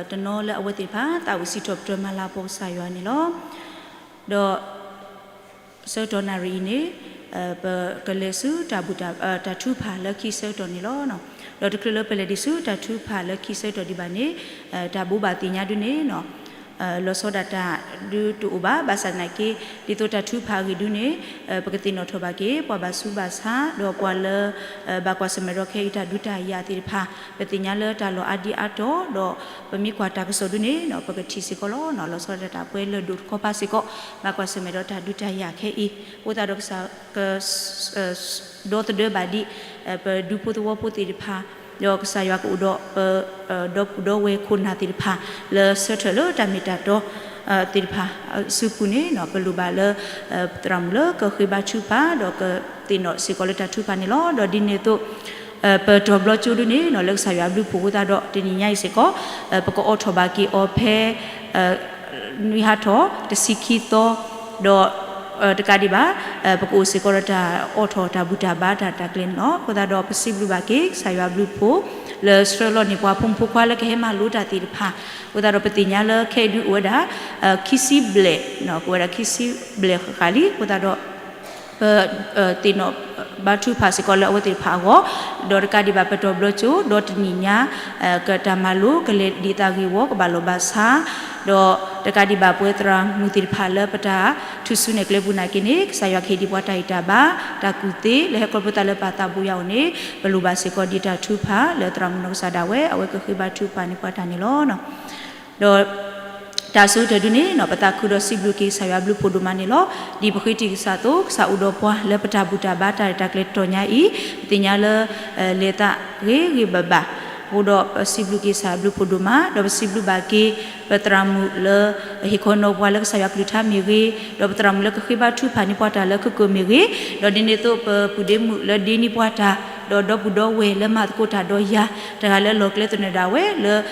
တနီၤလၢအဝဲသ့ၣ်တဖၣ် သးဝံၣ်စံးထီၣ်ပတြၢၤမၤလၤကပီၤကစၢ်ယွၤန့ၣ်လီၤ. ဒီး ဆၢကတီၢ်နၣ်ရံၣ်အံၤန့ၣ် ပကလဲၤဆူတၢ်ဘူၣ်တၢ် တၢ်ထုကဖၣ်လၢခံဆၢကတီၢ်န့ၣ်လီၤ. ဒီးတချုးလၢပလဲၤဒံးဆူတၢ်ထုကဖၣ်လၢခံဆၢကတီၢ်ဒံးဘၣ်န့ၣ် တၢ်ဘိးဘၣ်သ့ၣ်ညါဒုန့ၣ် လီၤဆီဒၣ်တၢ်ဒုတအိၣ်ဘၣ် ဘၣ်ဆၣ်သနာ်က့ ဒ်သိးတၢ်ထုကဖၣ်အဂ့ၢ်ဒုန့ၣ် ပကသ့ၣ်နီၣ်ထီၣ်ဘၣ်က့ၤ ပှၤဘၣ်ဆူးဘၣ်ဆါ ဒီးပှၤလၢ ဘၣ်ကွၢ်ဆၢၣ်မဲာ်ဒီးခဲအံၤတၢ်ဒုးတၢ်ယၤသ့ၣ်တဖၣ် ပသ့ၣ်ညါလၢတၢ်လီၢ်အါဒံအါတီၤ ဒီးပမ့ၢ်ကွၢ်တၢ်ကစီၣ်ဒုန့ၣ် ပကထံၣ်စ့ၢ်ကီးလီၤ. လီၤဆီဒၣ်တၢ်ပှဲၤလၢၢ်ဒိၣ်တခီပၤစ့ၢ်ကီး ဘၣ်ကွၢ်ဆၢၣ်မဲာ်ဒီးတၢ်ဒုးတၢ်ယၤခဲအံၤ အဃိသတးဒီးကစၢ် က ဒီသဒၢဘၣ်ဒံး ပဒူဖိသဝီဖိသ့ၣ်တဖၣ် ဒီးကစၢ်ယွၤကအိၣ်ဒီးပ ဒီပုၢ်ဒီဝဲၢ်ခိၣ်နၢ်သ့ၣ်တဖၣ် လၢဆၢထၢၣ်လၢတၢ်မ့ၢ်တၢ်တီ သ့ၣ်တဖၣ်အစုပူၤန့ၣ် ပလိၣ်ဘၣ်လၢ သရၣ်မုၣ်လၢကဃ့ဘါထုကဖၣ် ဒီးကသ့ၣ်နီၣ်စ့ၢ်ကီးလၢတၢ်ထုကဖၣ်န့ၣ်လီၤ. ဒီးဒ်န့ၣ်အသိး ပတီၢ်ဘျီကၠိဒုန့ၣ် လၢကစၢ်ယွၤအဘျုးအဖှိၣ်အဃိသတးဒီး တနံၤညါအံၤစ့ၢ်ကီး ပကအိးထီၣ်ဘၣ်က့ၤအီၤဖဲ နွံဟါထီၣ် တဆံခံသီ ဒီး တကးဒံးဘၣ် ပကအိၣ်စ့ၢ်ကီးဒီးတၢ်အိးထီၣ်တၢ်ဘူၣ်တၢ်ဘါတၢ်တၢ်ကျဲန့ၣ်လီၤ. အဃိသတးဒီးပစံးဘျုးဘၣ်က့ၤ ကစၢ်ယွၤအဘျုးအဖှိၣ် လၢဆှၢလီၤန့ၢ်ပှၤဖိမုၣ်ဖိခွါလၢကဟဲမၤလိတၢ်သ့ၣ်တဖၣ် အဃိသတးဒီးပသ့ၣ်ညါလၢခဲအံၤဒုအိၣ်ဝဲဒၣ် ခံဆံဘျဲၣ် ကအိၣ်ဝဲဒၣ်ခံဆံဘျဲၣ်ဃၣ်ဃၣ်လံ အဃိသတးဒီး ပ သ့ၣ်နီၣ် ဘါထုကဖၣ်စ့ၢ်ကီးလၢအဝဲသ့ၣ်တဖၣ်အဂီၢ် ဒီးတကးဒံးဘၣ်ပတီၢ်ဘျီကၠိ ဒီးတနံၤညါ ကတၢ်မၤလိကလဲၤဒ်သိးဂ့ၢ်ဝီကဘၣ်လိာ်ဘၣ်ဆါ ဒီးတကးဒံးဘၣ်ပဝဲသရၣ်မုၣ်သ့ၣ်တဖၣ်လၢပတၢ်ထုးစုနဲၣ်ကျဲပူၤနာ်က့န့ၣ် ကစၢ်ယွၤကဟ့ၣ်ဒံးပှၤတၢ်ဂံၢ်တၢ်ဘါ တၢ်ကူၣ်သ့ လၢဟဲခီဖျိသးလၢပၢ်သးဘိယွၤအအိၣ်န့ၣ် ပလိၣ်ဘၣ်စ့ၢ်ကီးဒ်တၢ်ထုကဖၣ်လၢသရၣ်မုၣ်နီၢ်ကစၢ်ဒၣ်ဝဲ အဝဲကဃ့ဘါထုကဖၣ်န့ၢ်ပှၤတၢ်န့ၣ်လီၤ. ဒီး တၢ်အဆိကတၢၢ်ဒုန့ၣ် ပသးခုဒီးစံးဘျုးက့ၤကစၢ်ယွၤအဘျုးအဖှိၣ်ဒိၣ်မးန့ၣ်လီၤ. ဒ်ပဃ့တံၢ်ကစၢ်အသိး ကစၢ်အိၣ်ဒီးပှၤလၢပတၢ်ဘူၣ်တၢ်ဘါတၢ်ရဲၣ်တၢ်ကျဲၤတတီၤညါအံၤ ပသ့ၣ်ညါလၢ လဲၤသးဂ့ၤဂ့ၤဘၣ်ဘၣ် အဃိဒီးပစံးဘျုးက့ၤကစၢ်အဘျုးအဖှိၣ်ဒိၣ်မး ဒီးပစံးဘျုးဘၣ်က့ၤ ပသရၣ်မုၣ်လၢ ဟ့ၣ်ခီနီၤပှၤလၢကစၢ်ယွၤကလုၢ်ကထါမ့ၢ်ဂ့ၤ ဒီးပသရၣ်မုၣ်လၢကဃ့ဘါထုကဖၣ်န့ၢ်ပှၤတၢ်လၢကကၢၢ်မ့ၢ်ဂ့ၤ ဒီးဒ်န့ၣ်အသိးပပုၢ်ဒ့မုၣ်လၢဒ့န့ၢ်ပှၤတၢ် ဒီးဒီပုၢ်ဒီဝဲၢ်လၢမၤသကိးတၢ်ဒီးယၤ တဂၤလၢလီၢ်ကျဲသနၢၣ်ဒၣ်ဝဲလၢ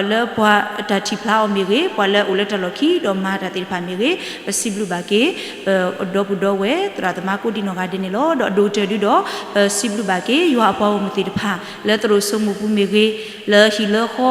လၢပှၤတၢ်ထံၣ်ဖျါအီၤမ့ၢ်ဂ့ၤ ပှၤလၢအိၣ်လၢတၢ်လီၢ်ခံဒီးမၤတၢ်သ့ၣ်တဖၣ်မ့ၢ်ဂ့ၤ ပစံးဘျုးဘၣ်က့ၤ ပဒီပုၢ်ဒီဝဲၢ်သရၣ်သမါကိးဒံနီၢ်ဂၤဒဲးန့ၣ်လီၤ. ဒီးအဒိၣ်ကတၢၢ်ဒုဒီး ပစံးဘျုးဘၣ်က့ၤ ယွၤအပှၤဂီၢ်မုၢ်သ့ၣ်တဖၣ် လၢသရိာ်စိမိၢ်ပူၤမ့ၢ်ဂ့ၤ လၢဟံၣ်လၢဃီဒီးနုာ်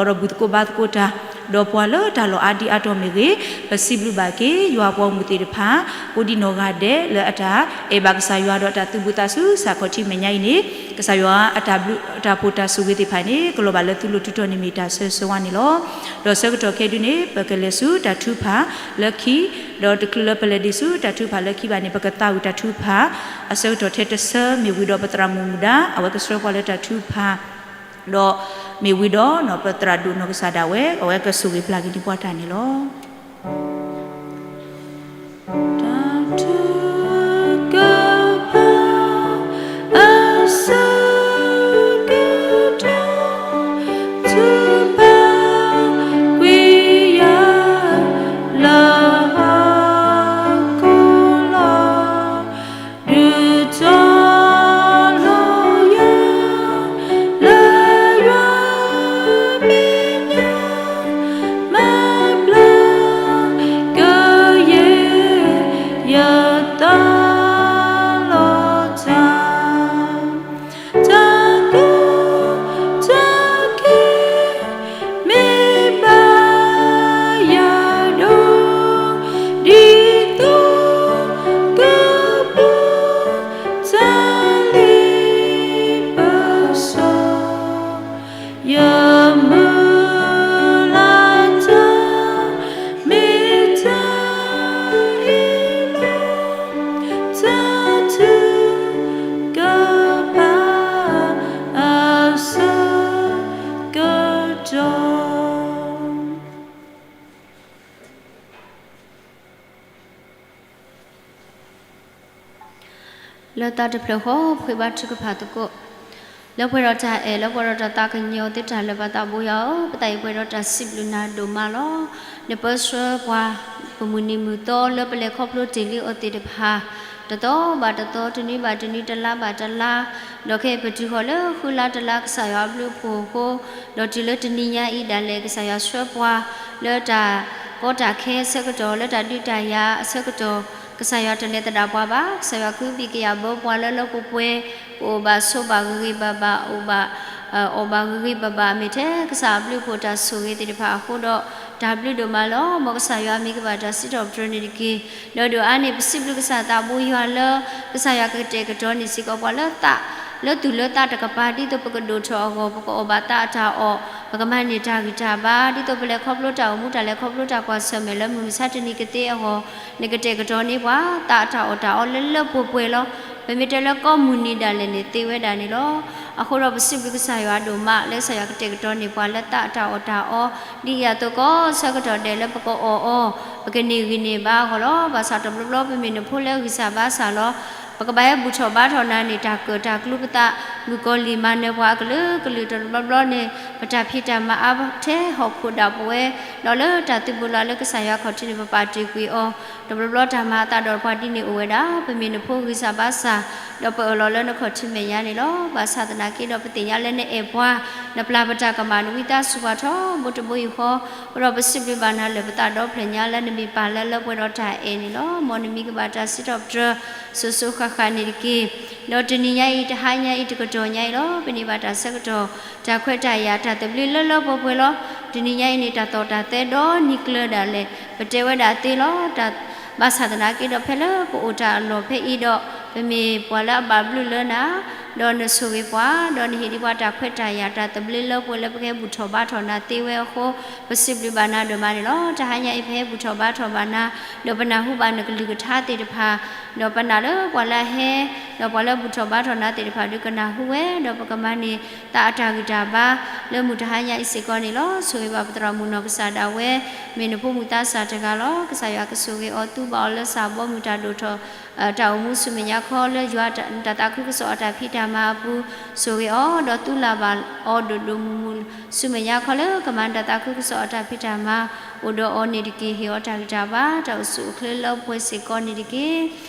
လီၤဒီးဘူၣ်သကိးဘါသကိးတၢ် ဒီးပှၤလၢတၢ်လီၢ်အါဒံအါတီၤမ့ၢ်ဂ့ၤ ပစံးဘျုးဘၣ်က့ၤ ယွၤအပှၤဂီၢ်မုၢ်သ့ၣ်တဖၣ် ကိးဒံနီၢ်ဂၤဒဲးလၢအတၢ်အဲၣ်ဘၣ်ကစၢ်ယွၤဒီးတၢ်သူၣ်ဘှံးသးစူၤစးခီၣ်ထံးမဲာ်ညါအံၤန့ၣ် ကစၢ်ယွၤအတၢ်ဘျုးတၢ်ဖှိၣ်တၢ်ဆိၣ်ဂ့ၤသ့ၣ်တဖၣ်န့ၣ် ကလီၤဘၣ်လၢသုလိၤထူးတီၤန့ၣ်မ့ၢ်တၢ်ဆၢဂ့ၤဆၢဝါန့ၣ်လီၤ. ဒီးဆၢကတီၢ်ခဲအံၤဒုန့ၣ် ပကလဲၤဆူတၢ်ထုကဖၣ်လၢခံ ဒီးတချုးလၢပလဲၤဒံးဆူတၢ်ထုကဖၣ်လၢခံဘၣ်န့ၣ် ပကသးဝံၣ်တၢ်ထုကဖၣ် အဆၢကတီၢ်ထဲတဆၢမ့ၢ်ဝံၤဒီးပသရၣ်မုၣ်မူဒါ အဝဲကဆှၢပှၤလၢတၢ်ထုကဖၣ် ဒီးမ့ၢ်ဝံၤဒီးပသရၣ်ဒိၣ်နီၢ်ကစၢ်ဒၣ်ဝဲ အဝဲကဆိၣ်ဂ့ၤပျၢ်က့ၤန့ၢ်ပှၤတၢ်န့ၣ်လီၤ. တၢ်ထုကဖၣ် အဆၢကတီၢ် ထုကဖၣ်ကွံာ်ယၤ လၢဟီၣ်ခိၣ်လီၤ ဒုးတီၤလီၤယၤ လၢယွၤမဲာ်ညါ မၤဘျါကယဲၢ် ယသးလီၤတၢ် တၢ်ကီတၢ်ခဲ မ့ၢ်ဘၣ်ယၤဒိၣ် ဒ်သိးကပူၤ တၢ်လ့ပစီ ယမုၢ်လၢ်တၢ် မ့ၢ်တၢ်အ့ၣ်လိာ် တၢ်ထုကဖၣ် အဆၢကတီၢ် လၢသးတဖျၢၣ်ဃီ ပဃ့ဘါထုကဖၣ်သကိး လၢပှဲၤဒီးတၢ်အဲၣ် လၢပှဲၤဒီးတၢ်သးကညီၤသ့တၢ်လၢာ် ပၢ်သးဘိယွၤဧၢ, ပသးအံၤပှဲၤဒီးတၢ်စံးဘျုးနၤဒိၣ်မးလီၤ. နပၢဆှၢပှၤ ပမုၢ်နံၤမုၢ်သီလၢပလဲၤခီဖျိတ့ၢ်လံအီၤသ့ၣ်တဖၣ် တသီဘၣ်တသီ တနွံဘၣ်တနွံ တလါဘၣ်တလါ ဒီးခဲအံၤပတုၤဃီၤလၢဃုလါတလါ ကစၢ်ယွၤအဘျုးအဖှိၣ်အဃိ ဒီးတုၤလၢတနံၤညါအံၤဒၣ်လဲာ် ကစၢ်ယွၤဆှၢပှၤ လၢတၢ်ကီတၢ်ခဲအဆၢကတီၢ် လၢတၢ်ဒုးတၢ်ယၤအဆၢကတီၢ် ကစၢ်ယွၤတလဲၤသဒၣ်ပှၤဘၣ်. ကစၢ်ယွၤကဟုကယာ်ဘၢပှၤလၢလၢပှဲၤပှဲၤ, ပအိၣ်ဘၣ်ဆိးဘၣ်ဂ့ၤဂ့ၤဘၣ်ဘၣ်, အိၣ်ဘၣ် အီၣ်ဘၣ်ဂ့ၤဂ့ၤဘၣ်ဘၣ်, မ့ၢ်ထဲကစၢ်အဘျုးအဖှိၣ်တၢ်ဆိၣ်ဂ့ၤသ့ၣ်တဖၣ်အဃိဒီး တၢ်ဘျုးဒိၣ်မးလီၤ. မ်ကစၢ်ယွၤမ့ၢ်ကဘၣ်တၢ်စံးထီၣ်ပတြၢၤန့ၣ်တက့ၢ်. ဒီးဒိၣ်အါန့ၣ် ပစံးဘျုးကစၢ်သးဘိယွၤလၢ ကစၢ်ယွၤကကတဲာ်ကတီၤန့ၢ်စ့ၢ်ကီးပှၤလၢသး လၢသူၣ်လၢသးတကပၤ ဒ်သိးပကဒိၣ်ထီၣ်အဂီၢ် ပကအီၣ်ဘၣ်သးအတၢ်အီၣ်, ပကမၤန့ၢ်တၢ်ဂံၢ်တၢ်ဘါ, ဒ်သိးပလဲၤခီဖျိတၢ်အိၣ်မူ တၢ်လဲၤခီဖျိတၢ်ကွၢ်ဆၢၣ်မဲာ်လၢမုၢ်မဆါတနံၤကသ့အဂီၢ်, နကတဲာ်ကတီၤန့ၢ်ပှၤ သးအတၢ်အီၣ်တၢ်အီလၢလၢပှဲၤပှဲၤလီၤ. ပမ့ၢ်တဲလၢကိးမုၢ်နံၤဒၣ်လဲာ်န့ၣ် သ့ဝဲဒၣ်န့ၣ်လီၤ. အဃိဒီးပစံးဘျုးကစၢ်ယွၤဒိၣ်မး လၢကစၢ်ယွၤကတဲာ်ကတီၤန့ၢ်ပှၤလၢသးအတၢ်အီၣ်တၢ်အီ, ဒ်အံၤအသိးကီးဆၢကတီၢ်ဒဲးလၢပကအီၣ်အီၤ, ပကန့ၢ်ဂံၢ်န့ၢ်ဘါအဂီၢ်လီၤ. ဘၣ်ဆၣ်တဘျီဘျီပမ့ၢ်နဖိလၢဂံၢ်စၢ်ဘါစၢ်လီၤ. ပကဘၣ်ဟဲဘူၣ်ထီၣ်ဘါထီၣ်နၤန့ၣ် တၢ်ကၢၣ်တၢ်ကျူပသး, မုၣ်ကီၤလံၢ်မၤနၢၤပှၤအကလုာ်ကလုာ် တဘျီဘျီန့ၣ် ပတၢ်ဖံးတၢ်မၤအါထဲဟီၣ်ခိၣ်ဒၣ်ပဝဲ, ဒီးလၢတၢ်သုးဘူးလၢ်လၢကစၢ်ယွၤခီၣ်ထံးန့ၣ် ပပာ်တ့ၢ်ကွံာ်အီၤ, တဘျီဘျီတၢ်မၤအသးဒီးပှၤဒ်န့ၣ်အိၣ်ဝဲဒၣ်, ပမ့ၢ်နဖိဂံၢ်စၢ်ဘါစၢ်, ဒီးပအၢၣ်လီၤလၢနခီၣ်ထံးမဲာ်ညါန့ၣ်လီၤ. ဘၣ်ဆၣ်သနာ်က့ဒီးပသ့ၣ်ညါလၢနအဲၣ်ပှၤ, နပျၢ်ပတၢ်ကမၣ် နဝံသးစူၤပှၤထီဘိတဘိယူၢ်ဃီ, အဃိဒီးပစံးဘျုးဘၣ်နၤလၢပသးဒီဖျၢၣ်ညါလၢနမ့ၢ်ပၢ်လၢလၢပှဲၤဒီးတၢ်အဲၣ်န့ၣ်လီၤ. မ်နမံၤကဘၣ်တၢ်စံးထီၣ်ပတြၢၤ စိၤစိၤဃၣ်ဃၣ်န့ၣ်တက့ၢ်. ဒီးတနံၤညါအံၤ တဟါညါအံၤ တကတီၢ်ညါအံၤလီၤ, ပန့ၢ်ဘၣ်တၢ်ဆၢကတီၢ် တၢ်ခွဲးတၢ်ယာ် တၢ်သဘျ့လၢလၢပှဲၤပှဲၤလီၤ. တနံၤညါအံၤန့ၣ် တၢ်သီၣ်တၢ်သဲဒီနံၤကျၢၤဒၣ်လဲာ် ပတဲဝဲဒၣ်သ့လီၤ. ဘၣ်ဆၣ်သနာ်က့ဒီး ဖဲလၢပအိၣ်တၢ်အလီၢ်ဖဲအံၤဒီး ပမ့ၢ်ပှၤလၢအဘၣ်ဘျုးလၢနၤ, ဒီးနဆိၣ်ဂ့ၤပှၤ, ဒီးနဟ့ၣ်ဒံးပှၤတၢ်ခွဲးတၢ်ယာ် တၢ်သဘျ့လၢပှဲၤလၢပကဟဲဘူၣ်ထီၣ်ဘါထီၣ်နၤသ့ဝဲအဃိ, ပစံးဘျုးဘၣ်နၤဒိၣ်မးန့ၣ်လီၤ. တဟါညါအံၤ ပဟဲဘူၣ်ထီၣ်ဘါထီၣ်ဘၣ်နၤ, ဒီးပနၢ်ဟူဘၣ်နကလုၢ်ကထါသ့ၣ်တဖၣ်, ဒီးပနာ်လၢပှၤလၢအဟဲ, ဒီးပှၤလၢဘူၣ်ထီၣ်ဘါထီၣ်နၤသ့ၣ်တဖၣ်ဒီး ကနၢ်ဟူဝဲ, ဒီးပကမၤန့ၢ်သးအတၢ်ဂံၢ်တၢ်ဘါ လၢမုၢ်တဟါညါအံၤစ့ၢ်ကီးန့ၣ်လီၤ. ဆိၣ်ဂ့ၤဘၣ်ပသရၣ်မုၣ်နီၢ်ကစၢ်ဒၣ်ဝဲ, မ့ၢ်နဖိမုၣ်သးစၢ်တဂၤလီၤ. ကစၢ်ယွၤကဆိၣ်ဂ့ၤအီၤ သူဘၣ်အီၤလၢစၢ်ဘီမုၢ်တၢ်ဒိၣ်ထီၣ် တၢ်အိၣ်မူဆူမဲာ်ညါခီလၢယွၤတၢ်သးခုကစီၣ်အတၢ်ဖံးတၢ်မၤအပူၤ, ဆိၣ်ဂ့ၤအီၤ ဒီးသူလၢ်ဘၣ်အီၤဒိၣ်ဒိၣ်မုၢ်မုၢ် ဆူမဲာ်ညါခီလၢကမၤ တၢ်သးခုကစီၣ်အတၢ်ဖံးတၢ်မၤ အိၣ်ဒီးအီၤန့ၣ်တက့ၢ်. ဟ့ၣ်အီၤတၢ်ဂံၢ်တၢ်ဘါ တၢ်အိၣ်ဆူၣ်အိၣ်ချ့လၢပှဲၤစ့ၢ်ကီးန့ၣ်တက့ၢ်.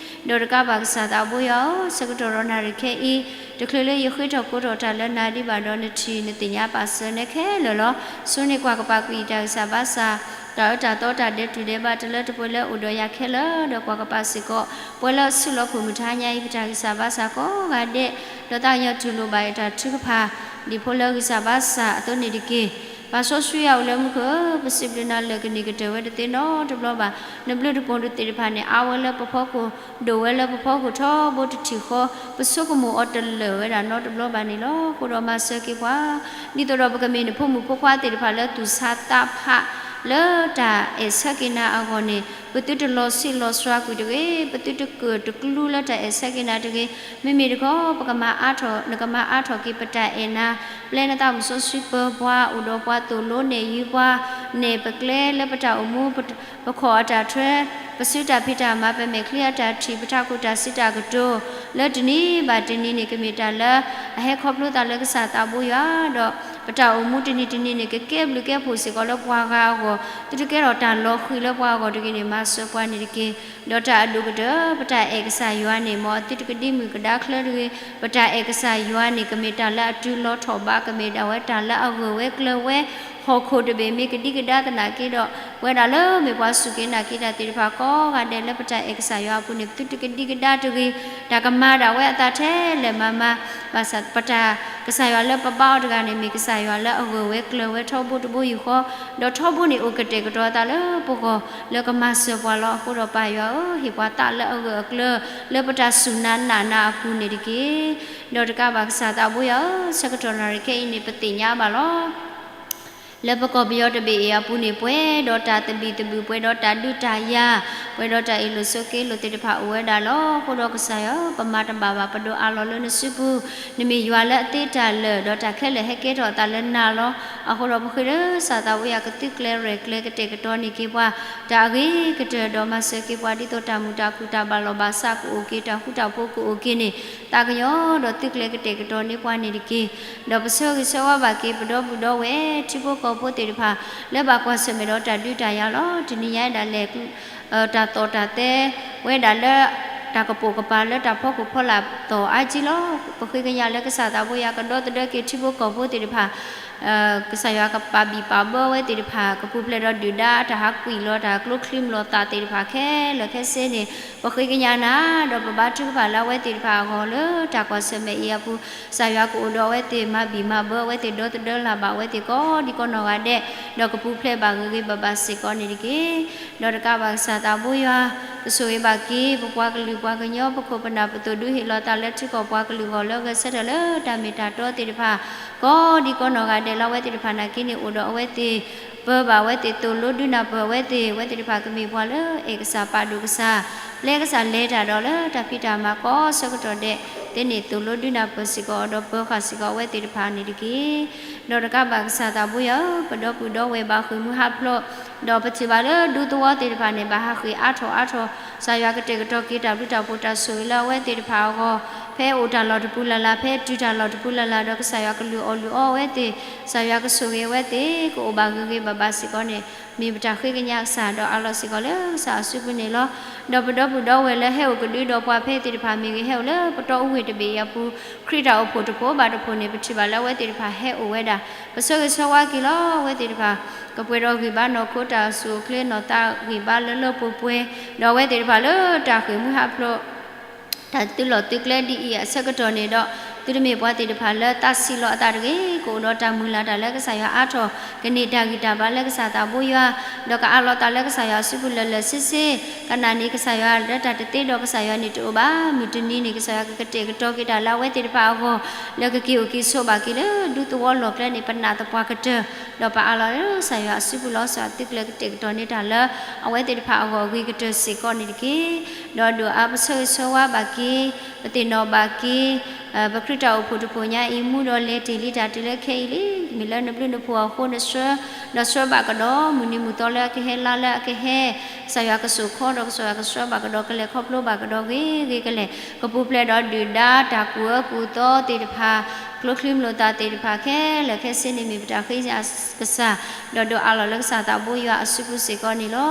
ဒီးတကးဘၣ်ကစၢ်သးဘိယွၤဧၢ, ဆၢကတီၢ်ဒီးနၣ်ရံၣ်ခဲအံၤ, တချုးလၢယဃ့ထီၣ်ကိးထီၣ်တၢ်လၢနၤဒံးဘၣ်ဒီး နထံၣ်နသ့ၣ်ညါပာ်စၢၤနဲခဲလၢာ်လီၤ. ဆိန့ၢ်ကွၢ်ကပာ်ကွံာ်တၢ်ဂံၢ်စၢ်ဘါစၢ်, တၢ်အၢတၢ်သီတၢ်ဒဲးတူၢ်ဒဲးဘးတလၢတပှဲၤလၢအိၣ်ဒီးယၤခဲလၢာ်, ဒီးကွၢ်ကပာ်စ့ၢ်ကီး ပှဲၤလၢအဆူၣ်လီၤခိၣ်မုၢ်တဟါညါအံၤ ပတၢ်ဂံၢ်စၢ်ဘါစၢ်ကိးဂၤဒဲး, ဒီးသးကညီၤတူၢ်လိာ်ဘၣ်ယတၢ်ထုကဖၣ် ဒ်ဖိလၢဂံၢ်စၢ်ဘါစၢ်အသိးန့ၣ်တက့ၢ်. ပၢ်စီဆှံယွၤအိၣ်လၢမူခိၣ်ဧၢ, ပစံးဘျုးနၤလၢာ်ကန့ၢ်ကတၢၢ်ဝဲတသ့နီတဘျီဘၣ်. နဘျုးတကိၢ်တသ့ၣ်တဖၣ်န့ၣ် အါဝဲလၢပဖီခိၣ်, ဒိၣ်ဝဲလၢပဖီခိၣ်ထီဘိတထံၣ်ဃီ, ပဆိကမိၣ်အီၤတလၢာ်ဝဲဒၣ်နီတဘျီဘၣ်န့ၣ်လီၤ. အဃိဒီးမၤစၢၤက့ၤပှၤ, ဒ်သိးဒီးပကမ့ၢ်နဖိမုၣ်ဖိခွါသ့ၣ်တဖၣ်လၢသူၣ်ဆါသးဖး လၢတၢ်အဲၣ်ဆၢက့ၤနၤအဂီၢ်န့ၣ် ပသုတလီၤဆံးလီၤစှၤကွံာ်တဂ့ၤ, ပသုတကၢၣ်တကျူလၢတၢ်အဲၣ်ဆၢက့ၤနၤတဂ့ၤ. မ့မ့ၢ်တခီ ပကမၤအါထီၣ်, နကမၤအါထီၣ်က့ၤပတၢ်အဲၣ်နၤ, ပျဲနသးမုၢ်စီဆှံပၢၤပှၤ, အိၣ်ဒီးပှၤသိၣ်လိနဲၣ်ယုၤပှၤ, နဲၣ်ပကျဲလၢပတၢ်အိၣ်မူ, ပခီၣ်အတၢ်ထွဲ, ပစုတၢ်ဖံးတၢ်မၤ, ပမဲာ်ချံအတၢ်ထံၣ်, ပထးခိၣ်တၢ်စံးတၢ်ကတိၤ လၢတနံၤဘၣ်တနံၤန့ၣ် ကမ့ၢ်တၢ်လၢအဟဲခီဖျိသးလၢကစၢ်သးဘိယွၤ, ဒီးပတၢ်အိၣ်မူတနံၤတနံၤန့ၣ် ကကဲဘျုးကဲဖှိၣ်စ့ၢ်ကီးလၢပှၤဂၤအဂီၢ်, သုတကဲထီၣ်တၢ်လီၤဃံၤလၢပှၤအဂီၢ်တဂ့ၤန့ၣ် မၤစၢၤပှၤန့ၣ်တက့ၢ်. ဒီးတၢ်အဒိၣ်ကတၢၢ် ပတၢ်အဲၣ်ကစၢ်ယွၤန့ၣ် မ်အသုတကဒံမုၢ်ကဒါချၢတဂ့ၤ, ပတၢ်အဲၣ်ကစၢ်ယွၤန့ၣ် ကမ့ၢ်တၢ်လၢအတုၤလီၤထီၣ်ဘး, ကမ့ၢ်ဒၣ်ဝဲတၢ်လၢအဂၢၢ်ဝဲကျၢၤဝဲ, ဟီၣ်ခိၣ်တဘ့ၣ်မ့ၢ်ကဒံကဒါသနာ်က့ဒီး, ပဝဲဒၣ်လၢမ့ၢ်ပှၤစူၢ်က့ၤနာ်က့ၤတၢ်သ့ၣ်တဖၣ်ကိးဂၤဒဲးလၢပတၢ်အဲၣ်ကစၢ်ယွၤအပူၤန့ၣ် ပသုတကဒံကဒါတဂ့ၤ, တၢ်ကမၤဒၣ်ဝဲအသးထဲလဲၣ်မၤမၤ, ဘၣ်ဆၣ်ပတၢ်ကစၢ်ယွၤလၢပဘါအီၤတဂၤန့ၣ် မ့ၢ်ကစၢ်ယွၤလၢအဂၢၢ်ဝဲကျၢၤဝဲထီဘိတဘိယူၢ်ဃီ, ဒီးထီဘိန့ၣ်အိၣ်ကတဲာ်ကတီၤအသးလၢပဂီၢ် လၢကမၤစၢၤပှၤလီၤ. အဃိဒီးပၢ်ယွၤဧၢ, ဟ့ၣ်ပှၤသးလၢအဂၢၢ်အကျၢၤ လၢပတၢ်စူၢ်နၤနာ်နၤအပူၤန့ၣ်တက့ၢ်. ဒီးတကးဘၣ်ကစၢ်သးဘိယွၤဧၢ, ဆၢကတီၢ်နၣ်ရံၣ်ခဲအံၤန့ၣ် ပသ့ၣ်ညါဘၣ်လီၤ လၢပကီၢ်ပယီၤတဘ့ၣ်အံၤအပူၤန့ၣ် ပှဲၤဒီးတၢ်သဘံၣ်သဘုၣ်, ပှဲၤဒီးတၢ်ဒုးတၢ်ယၤ, ပှဲၤဒီးတၢ်အ့ၣ်လိာ်ဆိးက့လိာ်သ့ၣ်တဖၣ်အိၣ်ဝဲဒၣ်လီၤ. အဃိဒီးကစၢ်ယွၤဧၢ, ပမၤတဘၣ်ဘၣ်, ပဒိးအးလီၤလၢနစုပူၤ, နမ့ၢ်ယွၤလၢအသ့တၢ်လၢာ်, ဒီးတၢ်ခဲလၢာ်ဟဲကဲထီၣ်အသးလၢနၤလီၤ. အဃိဒီးပဃ့လၢကစၢ်သးဘိယွၤကသုကျဲရဲၣ်ကျဲၤကတဲာ်ကတီၤန့ၢ်က့ၤပှၤ တၢ်အဂ့ၤကတၢၢ်ဒီးမၤစၢၤက့ၤပှၤ ဒ်သိးတၢ်မုာ်တၢ်ခုၣ်တၢ်ဘၣ်လီၢ်ဘၣ်စးကအိၣ်က့ၤ, တၢ်ဃူတၢ်ဖိးကအိၣ်က့ၤန့ၣ် သးကညီၤဒီးသုကျဲၤကတဲာ်ကတီၤန့ၢ်ပှၤန့ၣ်တက့ၢ်. ဒီးပဆၢဂ့ၤဆၢဝါဘၣ်က့ၤ ပဒီပုၢ်ဒီဝဲၢ်ထံဖိကီၢ်ဖိသ့ၣ်တဖၣ် လၢဘၣ်ကွၢ်ဆၢၣ်မဲာ်ဒီးတၢ်ဒုးတၢ်ယၤလီၤ. တနံၤညါဒၣ်လဲာ် တၢ်သီၣ်တၢ်သဲဝဲဒၣ်လၢ တၢ်ကပိာ်ကပၤလၢတၢ်ဖီခိၣ်ဖီလာ်သီၣ်အါကံလီၤ. ပဃ့ကညးလၢကစၢ်သးဘိယွၤကဒီသဒၢက့ၤထံဖိကီၢ်ဖိသ့ၣ်တဖၣ် ကစၢ်ယွၤကပာ်ဘံၣ်ပာ်ဘၢအဝဲသ့ၣ်တဖၣ် ကပူၤဖျဲးဒီးဒုၣ်ဒါတၢ်ဟးကွံာ်လီၤ တၢ်ကျိချံမျိာ်သၣ်သ့ၣ်တဖၣ်ခဲလၢာ်ခဲဆ့န့ၣ် ပဃ့ကညးနၤ ဒီးပဘါထုကဖၣ်လၢအဝဲသ့ၣ်တဖၣ်အဂီၢ်လၢတၢ်ကွၢ်ဆၢၣ်မဲာ်အံၤအပူၤ ကစၢ်ယွၤကအိၣ်ဒီးအဝဲသ့ၣ် မၤဘံၣ်မၤဘၢအဝဲသ့ၣ် ဒီသဒၢလၢ်ဘၣ်အဝဲသ့ၣ်ကိးဒံကိးနီၢ်ဂၤဒဲး ဒီးကပူၤဖျဲးဘၣ်ဂ့ၤဂ့ၤဘၣ်ဘၣ်စ့ၢ်ကီးန့ၣ်တက့ၢ်. ဒီးတကးဘၣ်ကစၢ်သးဘိယွၤ ကဆိၣ်ဂ့ၤဘၣ်က့ၤ ပပှၤကလုာ်ပှၤကညီ ပခိၣ်ပနၢ်ပသိၣ်ဒုးဟ့ၣ်လီၤသးလၢထံကီၢ်ပှၤကလုာ်အဂီၢ် လၢဂဲၤဆၢထၢၣ်လၢတၢ်မ့ၢ်တၢ်တီသ့ၣ်တဖၣ် ကိးဒံကိးနီၢ်ဂၤဒဲးလၢအဝဲသ့ၣ်တဖၣ်နာ်က့န့ၣ် အိၣ်ဒီးအဝဲသ့ၣ် ပၢၤဘၣ်အဝဲသ့ၣ် သိၣ်လိဒုးနၢ်ပၢၢ်အဝဲသ့ၣ် အဝဲသ့ၣ်တဖၣ်ကမ့ၢ်ပှၤလၢအဲၣ်ကစၢ်ပာ်ဒိၣ်ကစၢ် ပျဲကစၢ်လဲၤတၢ်ဒီးလၢတၢ်ဖံးတၢ်မၤကိးဆၢကတီၢ်ဒဲး သ့န့ၣ်သိၣ်လိဒုးနၢ်ပၢၢ်စ့ၢ်ကီးအီၤ ဒီးပၢၤဃာ်စ့ၢ်ကီးအဝဲသ့ၣ်တဖၣ်န့ၣ်တက့ၢ်. ဒီးတကးဘၣ်ကစၢ်သးဘိယွၤဧၢ ပဒီပုၢ်ဒီဝဲၢ်ဘၣ်ဃ့ၢ်မှံဟးဖျိး ဒီးပထံၣ်ဘၣ်လၢဒူသဝီသ့ၣ်တဖၣ်န့ၣ် ဘၣ်ဟးဃ့ၢ်အါထီၣ်အါထီၣ် ကစၢ်ယွၤကတဲာ်ကတီၤက့ၤတၢ်ဘျုးတၢ်ဖှိၣ်တၢ်ဆိၣ်ဂ့ၤလၢအဝဲသ့ၣ်တဖၣ်အဂီၢ် ဖဲအိၣ်တၢ်လီၢ်တပူၤလၢ်လၢ် ဖဲတုၤတၢ်လီၢ်တပူၤလၢ်လၢ် ဒီးကစၢ်ယွၤကလုၢ်အီၣ်လုၢ်အီအဝဲသ့ၣ် ကစၢ်ယွၤကဆိၣ်ဂ့ၤအဝဲသ့ၣ် ကအိၣ်ဘၣ်ဂ့ၤဂ့ၤဘၣ်ဘၣ်စ့ၢ်ကီးန့ၣ် မ့ၢ်ပတၢ်ဃ့ကညးကစၢ် ဒီးအးလီၤစ့ၢ်ကီးလၢကစၢ်အစုပူၤန့ၣ်လီၤ. ဒီးပဒီပုၢ်ဒီဝဲၢ်လၢဟဲအိၣ်ကဒုဒီးပှၤဖဲသ့ၣ်တဖၣ်မ့ၢ်ဂ့ၤ ဟဲအိၣ်လၢပတီၢ်အူဝ့ၢ်တဘ့ၣ်အံၤအပူၤ ခရံာ်တၢ်အိၣ်ဖှိၣ်တဖှိၣ်ဘၣ်တဖှိၣ်န့ၣ် ပထံၣ်ဘၣ်လၢအဝဲသ့ၣ်တဖၣ်ဟဲအိၣ်ဝဲဒၣ် ပဆၢဂ့ၤဆၢဝါက့ၤလီၤ အဝဲသ့ၣ်တဖၣ် ကပှဲၤဒီးဂံၢ်ဘါနီၢ်ခိတၢ်အိၣ်ဆူၣ်အိၣ်ချ့ နီၢ်သးဂံၢ်ဘါလၢလၢပှဲၤပှဲၤ ဒီးအဝဲသ့ၣ်တဖၣ်လၢတၢ်ဃ့ၢ်မှံဟးဖျိး တၢ်သုးလီၢ်သုးကျဲဒ်အံၤအဆၢကတီၢ်န့ၣ်ဒီး သုတမ့ၢ်ပှၤသ့ၣ်တဖၣ်လၢသးဆံးလီၤအသးတဂ့ၤ ကအိၣ်ဒီးတၢ်မုၢ်လၢ်တၢ်လၢကစၢ်ယွၤအါထီၣ် ကန့ၢ်တၢ်ဂံၢ်တၢ်ဘါလၢကစၢ်သးဘိယွၤ ဒီးကအးလီၤသးလၢကစၢ်ယွၤအစုပူၤလၢာ်လၢာ်ဆ့ဆ့ ကနာ်န့ၢ်ကစၢ်ယွၤလၢတၢ်တသ့ဒီးကစၢ်ယွၤန့ၣ်တအိၣ်ဘၣ် မုၢ်တနံၤန့ၣ် ကစၢ်ယွၤကကတဲာ်ကတီၤက့ၤတၢ်လၢအဝဲသ့ၣ်တဖၣ်အဂီၢ် လၢကက့ၤအိၣ်က့ၤဆိးဘၣ်က့ၤလၢဒူသဝီလီၢ်ကျဲန့ၣ် ပနာ်သပှၢ်ကတၢၢ် ဒီးပအးလီၤလၢကစၢ်ယွၤအစုပူၤလီၤ ကစၢ်သုးကျဲၤကတဲာ်ကတီၤန့ၢ်တၢ်လၢ အဝဲသ့ၣ်တဖၣ်အဂီၢ်အဂ့ၤကတၢၢ်စ့ၢ်ကီးန့ၣ်တက့ၢ်. ဒီးဒိၣ်အါပဆၢဂ့ၤဆၢဝါဘၣ်က့ၤ ပသ့ၣ်နီၣ်ဘၣ်က့ၤ ပခရံာ်တၢ်အိၣ်ဖှိၣ်တဖှိၣ်ညါအံၤ မူဒီးလဲၤတ့ၢ်လံတၢ်တုၤလၢခဲအံၤလံ မ့ၢ်လၢနဘျုးနဖှိၣ်အဃိ နဆှၢ ဒီးဆှၢဘၣ်ကဒီး မုၢ်နံၤမုၢ်သီလၢအကဟဲ လါလၢအကဟဲ ကစၢ်ယွၤကစိာ်ခီဒီးကစၢ်ယွၤကဆှၢဘၣ်ကဒီး ကလဲၤခီဖျိဘၣ်ကဒီးဂ့ၤဂ့ၤကလဲာ် ကပူၤဖျဲးဒီးဒုၣ်ဒါတၢ်ကူၣ်အၢကူၣ်သီသ့ၣ်တဖၣ် ကျိချံမျိာ်သၣ်သ့ၣ်တဖၣ်ခဲလၢာ်ခဲဆ့န့ၣ် မ့ၢ်ပတၢ်ဃ့ကညးကစၢ် ဒီးဒိးအးလီၤလၢကစၢ်သးဘိယွၤအစုပူၤစ့ၢ်ကီးန့ၣ်လီၤ.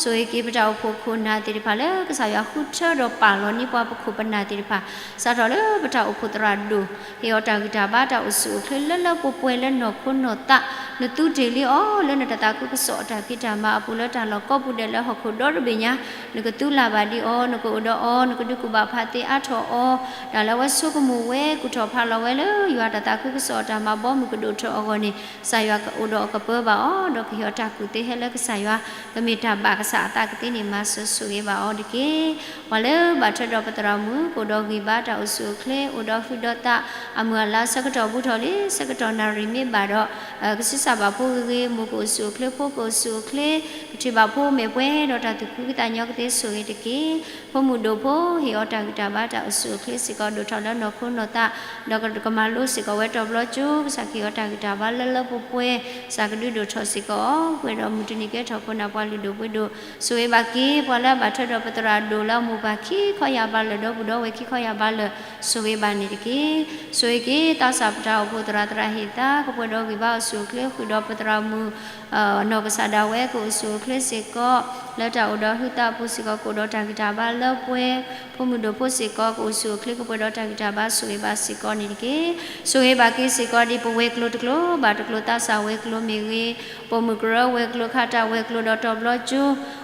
ဆိၣ်ဂ့ၤက့ၤပတၢ်အိၣ်ဖှိၣ်ခိၣ်နၢ်သ့ၣ်တဖၣ်လၢကစၢ်ယွၤဃုထၢဒီးပာ်လီၤန့ၢ်ပှၤပခိၣ်ပနၢ်သ့ၣ်တဖၣ် စးထီၣ်လၢပတၢ်အိၣ်ဖှိၣ်သရၣ်ဒိၣ် ဟ့ၣ်အီၤတၢ်ဂံၢ်တၢ်ဘါတၢ်အိၣ်ဆူၣ်အိၣ်ချ့လၢလၢပှဲၤပှဲၤလၢနီၢ်ခိနီၢ်သး နသူတ့ၢ်လံအီၤ လၢနတၢ်သးခုကစီၣ်အတၢ်ဖံးတၢ်မၤအပူၤလၢတၢ်လီၢ်ကိးပူၤဒဲးလၢဟီၣ်ခိၣ်ဒီတဘ့ၣ်ညါ နကသူလၢ်ဘၣ်ဒံးအီၤ နကအိၣ်ဒီးအီၤ နကဒုးကူၣ်ဘၣ်ဖးသ့အါထီၣ်အီၤ တၢ်လၢအဝဲဆိကမိၣ်ဝဲ ကူၣ်ထီၣ်ဖးလီၤဝဲလၢယွၤတၢ်သးခုကစီၣ်အတၢ်မၤဘီမုၢ်ကဒိၣ်ထီၣ်အဂီၢ်န့ၣ် ကစၢ်ယွၤကအိၣ်ဒီးအီၤကပၢဘၣ်အီၤ ဒီးကဟ့ၣ်အီၤတၢ်ကူၣ်သ့ဟဲလၢကစၢ်ယွၤ ကမ့ၢ်တၢ်ဘၣ်ကစၢ်အသးကသ့န့ၣ် မၤစၢၤဆိၣ်ဂ့ၤဘၣ်အီၤတက့ၢ်. ပှၤလၢဘၣ်ထွဲဒီးပသရၣ်မုၣ် ကအိၣ်ဒီးဂံၢ်ဘါတၢ်အိၣ်ဆူၣ်အိၣ်ချ့ အိၣ်ဒီးဃုာ်ဒီးသး အမုၢ်အလါဆၢကတီၢ်ဘူးထီၣ်လံ ဆၢကတီၢ်နၣ်ရံၣ်မ့ၢ်ဘၣ်ဒီး ကဆံးစၢ်ဘၣ်ဖိဂ့ၤဂ့ၤ မိၢ်ကအိၣ်ဆူၣ်အိၣ်ချ့ ဖိကအိၣ်ဆူၣ်အိၣ်ချ့ ကထံၣ်ဘၣ်ဖိမဲာ်ပှဲၤဒီးတၢ်သူၣ်ဖှံသးညီကသ့ဆိၣ်ဂ့ၤတက့ၢ်. ဖိမုၣ်ဒိၣ်ဖိ ဟ့ၣ်အီၤတၢ်ဂံၢ်တၢ်ဘါတၢ်အိၣ်ဆူၣ်အိၣ်ချ့စ့ၢ်ကီး ဒိၣ်ထီၣ်လၢနီၢ်ခိနီၢ်သး ဒီးကမၤလိစ့ၢ်ကီးဝဲတီဘျီကၠိ ကစၢ်ကဟ့ၣ်အီၤတၢ်ဂံၢ်တၢ်ဘါလၢလၢပှဲၤပှဲၤ ကစၢ်ကဒုးဒိၣ်ထီၣ်စ့ၢ်ကီးအီၤ ပှဲၤဒီးမုၢ်တနံၤကဲထီၣ်ခိၣ်နၢ်ပှၤလုၢ်ဒိၣ်ပှ့ၤဒိၣ် ဆိၣ်ဂ့ၤဘၣ်က့ၤ ပှၤလၢအဘၣ်ထွဲဒီးပသရၣ်ဒိၣ်လၢအမိၢ်ပၢ်ခံခီယၢ်ဘးလၢာ် ဒီပုၢ်ဒီဝဲၢ်ခံခီယၢ်ဘးလၢာ် ဆိၣ်ဂ့ၤဘၣ်န့ၣ်တက့ၢ်. ဆိၣ်ဂ့ၤက့ၤ သးစၢ်ပတၢ်အိၣ်ဖှိၣ်သရၣ် သရၣ်ဟ့ၣ်သါ ကပှဲၤဒီးဂံၢ်ဘါအိၣ်ဆူၣ်အိၣ်ချ့ ဃုာ်ဒီးပသရၣ်မုၣ် နီၢ်ကစၢ်ဒၣ်ဝဲကအိၣ်ဆူၣ်အိၣ်ချ့စ့ၢ်ကီး လၢတၢ်အိၣ်ဒီးဟုသးအပူၤစ့ၢ်ကီး ကအိၣ်ဒီးတၢ်ဂံၢ်တၢ်ဘါလၢပှဲၤ ဖိမုၣ်ဒိၣ်ဖိစ့ၢ်ကီး ကအိၣ်ဆူၣ်အိၣ်ချ့ ကပှဲၤဒီးတၢ်ဂံၢ်တၢ်ဘါ ဆိၣ်ဂ့ၤဘၣ်စ့ၢ်ကီးန့ၣ်တက့ၢ်. ဆိၣ်ဂ့ၤဘၣ်က့ၤစ့ၢ်ကီးဒ်ပဝဲၤကျိၤတကျိၤဘၣ်တကျိၤ သးစၢ်ဝဲၤကျိၤမ့ၢ်ဂ့ၤ ပိာ်မုၣ်ကရၢဝဲၤကျိၤ ခးတၢ်ဝဲၤကျိၤဒီးတီဘျီကၠိ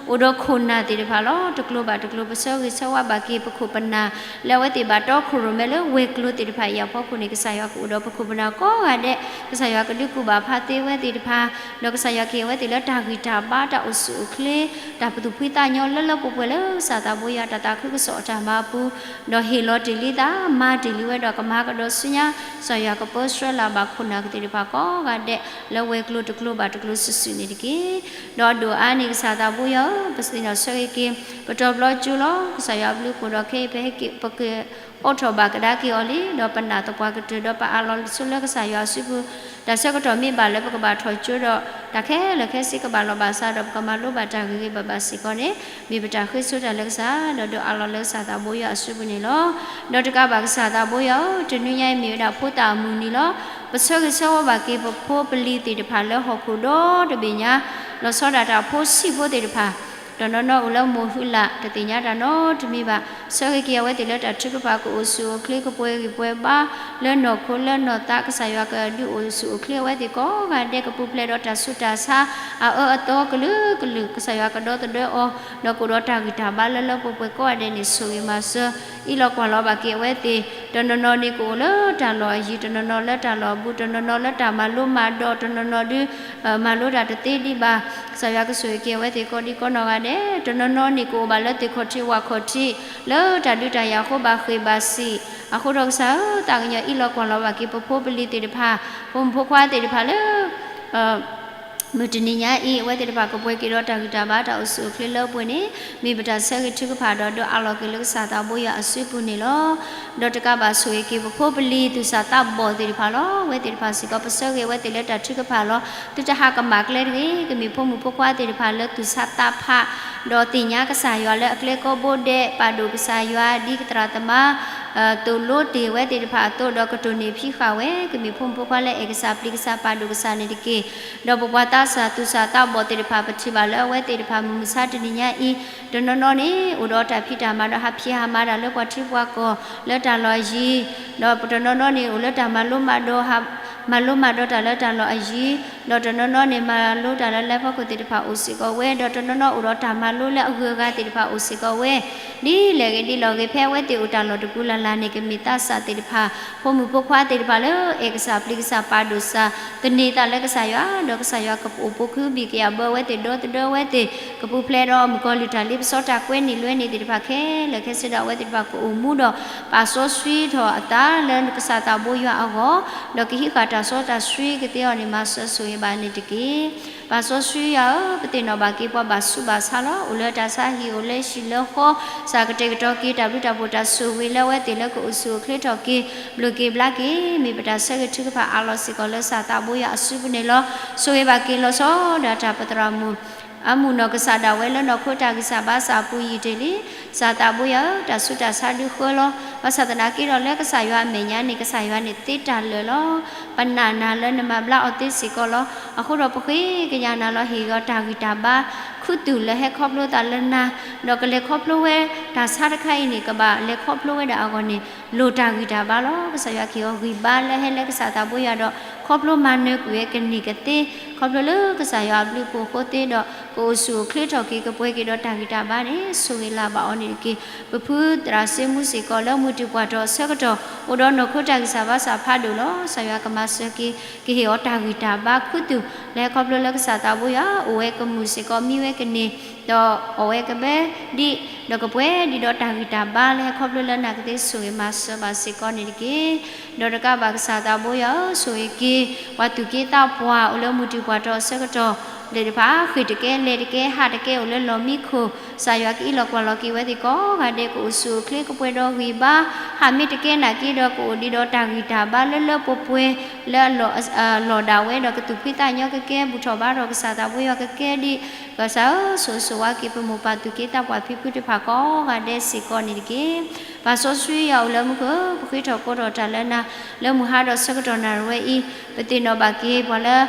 အိၣ်ဒီးခိၣ်နၢ်သ့ၣ်တဖၣ်လီၤ. တကျိၤဘၣ်တကျိၤ ပဆၢဂ့ၤဆၢဝါဘၣ်က့ၤ ပခိၣ်ပနၢ် လၢအဝဲသ့ၣ်ဘၣ်တီခိၣ်ရိၣ်မဲလၢဝဲၤကျိၤသ့ၣ်တဖၣ်အံၤအဖီခိၣ်န့ၣ် ကစၢ်ယွၤကအိၣ်ဒီးပခိၣ်ပနၢ်ကိးဂၤဒဲး ကစၢ်ယွၤကဒုးကူၣ်ဘၣ်ဖးသ့ဝဲသ့ၣ်တဖၣ် ဒီးကစၢ်ယွၤကဟ့ၣ်အဝဲသ့ၣ်လၢတၢ်ဂံၢ်တၢ်ဘါ တၢ်အိၣ်ဆူၣ်အိၣ်ချ့ တၢ်ပသူၣ်ဖှံသးညီလၢလၢပှဲၤပှဲၤလၢကစၢ်သးဘိယွၤတၢ်သးခုကစီၣ်အတၢ်မၤအပူၤ ဒီးဟ့ၣ်လီၤတ့ၢ်လံသး မၤတ့ၢ်လံဝဲဒီးကမၤကဒီးဆူညါ ကစၢ်ယွၤကပၢဆှၢလၢ်ဘၣ်ခိၣ်နၢ်ကသ့ၣ်တဖၣ်ကိးဂၤဒဲး လၢဝဲၤကျိၤတကျိၤဘၣ်တကျိၤစုာ်စုာ်န့ၣ်တက့ၢ်. ဒီးဒိၣ်အါန့ၣ် ကစၢ်သးဘိယွၤဧၢ, ပသ့ၣ်နီၣ်ဆၢဂ့ၤက့ၤ ပတီဘျီကၠိလီၤ. ကစၢ်ယွၤအဘျုးအဖှိၣ်ဒီးခဲအံၤ ပဟဲက့ၤ ပကအိးထီၣ်ဘၣ်ကဒါက့ၤအီၤလံ, ဒီးပနာ်သပှၢ်ကတၢၢ် ဒီးပအးလီၤလံာ်ဆိလၢကစၢ်ယွၤအစုပူၤ, တၢ်ဆၢကတီၢ်မ့ၢ်ဘၣ်လၢပကဘၣ်ထီၣ်ကၠိဒီး တၢ်ခဲလၢာ်ခဲဆ့ကဘၣ်လီၤဘၣ်စးဒီး ပကမၤလိဘၣ်တၢ်ဂ့ၤဂ့ၤဘၣ်ဘၣ်စ့ၢ်ကီးန့ၣ် မ့ၢ်ပတၢ်ဃ့ဆိတၢ်လၢကစၢ်, ဒီးဒိးအးလီၤလၢကစၢ်သးဘိယွၤအစုပူၤန့ၣ်လီၤ. ဒီးတကးဘၣ်ကစၢ်သးဘိယွၤဧၢ, တနွံညါအံၤမ့ၢ်ဝဲဒၣ်ဖိသၣ်အမုၢ်နံၤလီၤ. ပဆၢဂ့ၤဆၢဝါဘၣ်က့ၤပဖိပလံၤသ့ၣ်တဖၣ်လၢဟီၣ်ခိၣ်ဒီတဘ့ၣ်ညါ, လီၤဆီဒၣ်တၢ်ဖိဆံးဖိသ့ၣ်တဖၣ် တနီၤနီၤအိၣ်လၢမိၢ်ဟုလၢ် တသ့ၣ်ညါတၢ်နီတမံၤဘၣ်. ဆၢဂ့ၤက့ၤအဝဲသ့ၣ်လၢတၢ်ထုကဖၣ် ကအိၣ်ဆူၣ်အိၣ်ချ့ ကပှဲၤဂံၢ်ပှဲၤဘါ လၢနီၢ်ခိလၢနီၢ်သး ကစၢ်ယွၤကဒုးအိၣ်ဆူၣ်အိၣ်ချ့အဝဲသ့ၣ်ကိးဂၤဒဲး ကပူၤဖျဲးဒီးတၢ်ဆူးတၢ်ဆါ အအၢအသီကလုာ်ကလုာ် ကစၢ်ယွၤကဒီသဒၢအီၤ ဒီးကအိၣ်ဒီးတၢ်ဂံၢ်တၢ်ဘါလၢလၢပှဲၤပှဲၤကိးဂၤဒဲးန့ၣ် ဆိၣ်ဂ့ၤမၤစၢၤ အံးလီၤကွၢ်လီၤဘၣ်က့ၤအဝဲသ့ၣ် တနီၤနီၤန့ၣ်ကအိၣ်လၢတၢ်လီၢ်အယံၤ တနီၤနီၤလၢတၢ်လီၢ်အဘူး တနီၤနီၤလၢတၢ်မၤလိမၤဒိး တနီၤနီၤဒုး မၤလိတၢ်တသ့ဒံးဘၣ် ကစၢ်ယွၤကဆိၣ်ဂ့ၤက့ၤအဝဲသ့ၣ်ကိးဒံကိးနီၢ်ဂၤဒဲး တနီၤနီၤန့ၣ်ကအိၣ်ဘၣ်လၢသ့ၣ်ခီၣ်ထံးဝၣ်ခီၣ်ထံး လၢတၢ်ဒုးတၢ်ယၤအဃိဘၣ်ဃ့ၢ်ဘၣ်စံၣ် အဃိဒီးကစၢ်ဧၢ သးကညီၤအံးလီၤကွၢ်လီၤဘၣ်က့ၤပဖိပလံၤသ့ၣ်တဖၣ် ဖိမုၣ်ဖိခွါသ့ၣ်တဖၣ်လၢ မုၢ်တနံၤညါအံၤ အဝဲသ့ၣ်တဖၣ်ကပှဲၤက့ၤဒီးတၢ်ဂံၢ်တၢ်ဘါတၢ်အိၣ်ဆူၣ်အိၣ်ချ့လၢပှဲၤန့ၣ် မ့ၢ်ပတၢ်ဆၢဂ့ၤထုကဖၣ်ဒီးဒုးအးလီၤက့ၤလၢကစၢ်သးဘိယွၤအစုပူၤန့ၣ်လီၤ. ဒီးတကးဘၣ်ဆိၣ်ဂ့ၤက့ၤပဖိပလံၤသူၣ်စၢ်သးဘီၣ်သ့ၣ်တဖၣ်လီၤ. အဝဲသ့ၣ်တဖၣ်စ့ၢ်ကီး ပဆၢဂ့ၤအဝဲသ့ၣ်လၢတၢ်ထုကဖၣ်လီၤ. သုတဟးကမၣ်ကျဲတဂ့ၤ ကမ့ၢ်ဖိမုၣ်ဖိခွါသ့ၣ်တဖၣ်လၢသူၣ်ဆးသးဖး ဒီးသ့ၣ်ညါကစၢ်ယွၤလၢအကျဲကိးဘိဒဲး ပာ်ဒိၣ်ကစၢ်ယွၤ ဒ်ကသရၣ်သမါ သိၣ်လိတ့ၢ်ဝဲသ့ၣ်တဖၣ်အသိး ဒီးကတိၢ်န့ၢ်ဖံးဃာ်ဝဲ ကမ့ၢ်ဖိမုၣ်ဖိခွါလၢအဲၣ်ကစၢ်ပျံၤကစၢ်ပာ်ဒိၣ်ကစၢ်န့ၣ်တက့ၢ်. ဒီးပပှၤသးစၢ်သူၣ်စၢ်သးဘီၣ်သ့ၣ်တဖၣ် ပထံၣ်ဘၣ်လၢအဝဲသ့ၣ်တဖၣ်မုၢ်မဆါတနံၤညါအံၤ တနီၤနီၤန့ၣ် အိၣ်ဒီးတၢ်ဖံးတၢ်မၤဒီးဟးဖံးဟးမၤတၢ်လၢပှၤထံပှၤကီၢ် လၢတၢ်လီၢ်အယံၤ ဒီးတနီၤနီၤန့ၣ် အိၣ်လၢတၢ်မၤလိမၤဒိး မၤလိမၤဒိးတၢ်လၢတၢ်လီၢ်အယံၤ ဒီးတနီၤနီၤန့ၣ် မၤလိတၢ်လၢလၢဖီခိၣ်သ့ၣ်တဖၣ်အိၣ်စ့ၢ်ကီးဝဲ ဒီးတနီၤနီၤအိၣ်ဒီးတၢ်မၤလိလၢအဂုၤအဂၤသ့ၣ်တဖၣ်အိၣ်စ့ၢ်ကီးဝဲ ဒ်လဲၣ်ဂ့ၤဒ်လဲၣ်ဂ့ၤ ဖဲအဝဲသ့ၣ်အိၣ်တၢ်လီၢ်တပူၤလၢ်လၢ်န့ၣ် ကမ့ၢ်သးစၢ်သ့ၣ်တဖၣ် ဖိမုၣ်ဖိခွါသ့ၣ်တဖၣ်လၢအဲၣ်ကစၢ်ပျံၤကစၢ်ပာ်ဒိၣ်ကစၢ် သန့ၤသးလၢကစၢ်ယွၤ ဒီးကစၢ်ယွၤကအိၣ်ပိာ်ခုဘံၣ်ကယာ်ဘၢအဝဲသ့ၣ် ဒီသဒၢအဝဲသ့ၣ် ကပူၤဖျဲးဒီးမုၣ်ကီၤလံၢ်တၢ်လ့ပစီတၢ်ကွဲနံၣ်လွဲနံၣ်သ့ၣ်တဖၣ်ခဲလၢာ်ခဲဆ့ဒီး အဝဲသ့ၣ်တဖၣ်ကအိၣ်မူဒီး ပာ်စီဆှံထီၣ်အသးလၢကစၢ်သးဘိယွၤအဂီၢ် ဒီးကဟံးဃာ်တၢ်စီတၢ်ဆှံကသ့အီၤန့ၣ် မၤစၢၤဆိၣ်ဂ့ၤဘၣ်န့ၣ်တက့ၢ်. ပၢ်စီဆှံယွၤဧၢ, ပသ့ၣ်နီၣ်ဘၣ်က့ၤပှၤဘၣ်ဆူးဘၣ်ဆါလီၤ. အိၣ်လၢတၢ်ဆါဟံၣ် အိၣ်လၢဟံၣ်လၢဃီ, ကစၢ်ကတဲာ်ကတီၤက့ၤတၢ်ဘျုးတၢ်ဖှိၣ်တၢ်ဆိၣ်ဂ့ၤလၢအဝဲသ့ၣ်လၢကအိၣ်ဆူၣ်အိၣ်ချ့ထီၣ်က့ၤ ဘျုးက့ၤဘျါက့ၤ မ့ၢ်ပတၢ်ဆၢဂ့ၤထုကဖၣ်အးလီၤစ့ၢ်ကီးလၢကစၢ်သးဘိယွၤအစုပူၤန့ၣ်လီၤ. ဆိၣ်ဂ့ၤဘၣ်က့ၤလီၤဆီဒၣ်တၢ်ပသရၣ်မုၣ် အမုၢ်နီၢ်ကစၢ်ဒၣ်ဝဲလၢနီၢ်ခိတၢ်ဂံၢ်စၢ်ဘါစၢ်အပူၤယံာ်တ့ၢ်လံ. ကစၢ်သးဘိယွၤဧၢ, တၢ်ဆူးတၢ်ဆါဒုးဃၢလီၤ. ဘၣ်ဆၣ်သနာ်က့ဒီးလၢကစၢ်ယွၤအမဲာ်ညါန့ၣ် ကစၢ်ယွၤန့ၣ်သ့တၢ်လၢာ်လီၤ. ပနာ်နၤလၢနမၤဘျါအီၤသ့စ့ၢ်ကီးလီၤ. အဃိဒီးပဃ့ကညးနၤလီၤ ဟ့ၣ်ဂီၤတၢ်ဂံၢ်တၢ်ဘါ ခူသူၣ်လၢဟဲခီဖျိသးလၢနၤ, ဒီးကလဲၤခီဖျိဝဲတၢ်ဆါတခါအံၤန့ၣ် ကဘၣ်လဲၤခီဖျိဝဲဒၣ်အဂီၢ်န့ၣ် လိၣ်တၢ်ဂံၢ်တၢ်ဘါလီၤ. ကစၢ်ယွၤကဟ့ၣ်အီၤဂံၢ်ဘါလၢဟဲလၢကစၢ်သးဘိယွၤဒီး ခီဖျိမၤနၢၤကွံာ်ဝဲကန့ၢ်ကသ့, ခီဖျိလၢကစၢ်ယွၤအဘျုးအဖှိၣ်အဃိသ့ဒီး ကအိၣ်ဆူၣ်အိၣ်ချ့ထီၣ်က့ၤ ကပှဲၤက့ၤဒီးတၢ်ဂံၢ်တၢ်ဘါန့ၣ် ဆိၣ်ဂ့ၤလၢ်ဘၣ်အီၤန့ၣ်တက့ၢ်. ပဖုသရၣ်စ့မူစ့ၢ်ကီး လၢမုၢ်တံၢ်ပှၢ်ထီၣ်အဆၢကတီၢ် အိၣ်ဒီးနီၢ်ခိတၢ်ဂံၢ်စၢ်ဘါစၢ်ဖးဒိၣ်လီၤ. ကစၢ်ယွၤကမၤစၢၤက့ၤ ကဟ့ၣ်အီၤတၢ်ဂံၢ်တၢ်ဘါခူသူၣ် လၢဟဲခီဖျိလၢကစၢ်သးဘိယွၤ အိၣ်ဝဲကမုာ်စ့ၢ်ကီး မံဝဲကန့ၢ် ဒီးအီၣ်ဝဲကဘၢဒံး ဒီးကပှဲၤဒံးဒီးတၢ်ဂံၢ်တၢ်ဘါလၢဟဲခီဖျိလၢနၤကသ့ ဆိၣ်ဂ့ၤမၤစၢၤဘၣ်စ့ၢ်ကီးန့ၣ်တက့ၢ်. ဒီးတကးဘၣ်ကစၢ်သးဘိယွၤဧၢ, ဆိၣ်ဂ့ၤက့ၤ ပှၤသူၣ်က့သးပှၢ် အိၣ်လၢမုၢ်တံၢ်ပှၢ်ထီၣ်အဆၢကတီၢ် သ့ၣ်တဖၣ် ဃ့ၢ်တကဲ လဲၤတကဲ ဟးတကဲ အိၣ်လၢလီၢ်မံခိၣ် ကစၢ်ယွၤကအံးလီၤကွၢ်လီၤက့ၤဝဲသ့ၣ်ကိးဂၤဒဲး ကအိၣ်ဆူၣ်အိၣ်ချ့ ကပှဲၤဒီးဂံၢ်ဘါ ဟးမ့ၢ်တကဲနာ်က့ဒီး ကအိၣ်ဒံးဒီးတၢ်ဂံၢ်တၢ်ဘါလၢလၢပှဲၤပှဲၤ လၢအလီၢ်ဒၣ်ဝဲဒီး ကသူၣ်ဖှံသးညီကကဲ ဘူၣ်ထီၣ်ဘါထီၣ်ကစၢ်သးဘိယွၤကကဲဒံး ကစၢ်ဧၢ, ဆိၣ်ဂ့ၤဆိၣ်ဝါက့ၤ ပမိၢ်ပၢ်သူၣ်က့သးပှၢ်ဖံဖုတဖၣ်ကိးဂၤဒဲးစ့ၢ်ကီးန့ၣ်တက့ၢ်. ပၢ်စီဆှံယွၤအိၣ်လၢမူခိၣ် ပဃ့ထီၣ်ကိးထီၣ်တၢ်လၢနၤ လၢမုၢ်ဟါဒီးဆၢကတီၢ်နၣ်ရံၣ်ဝဲအံၤ ပသ့ၣ်နီၣ်ဘၣ်က့ၤပှၤလၢ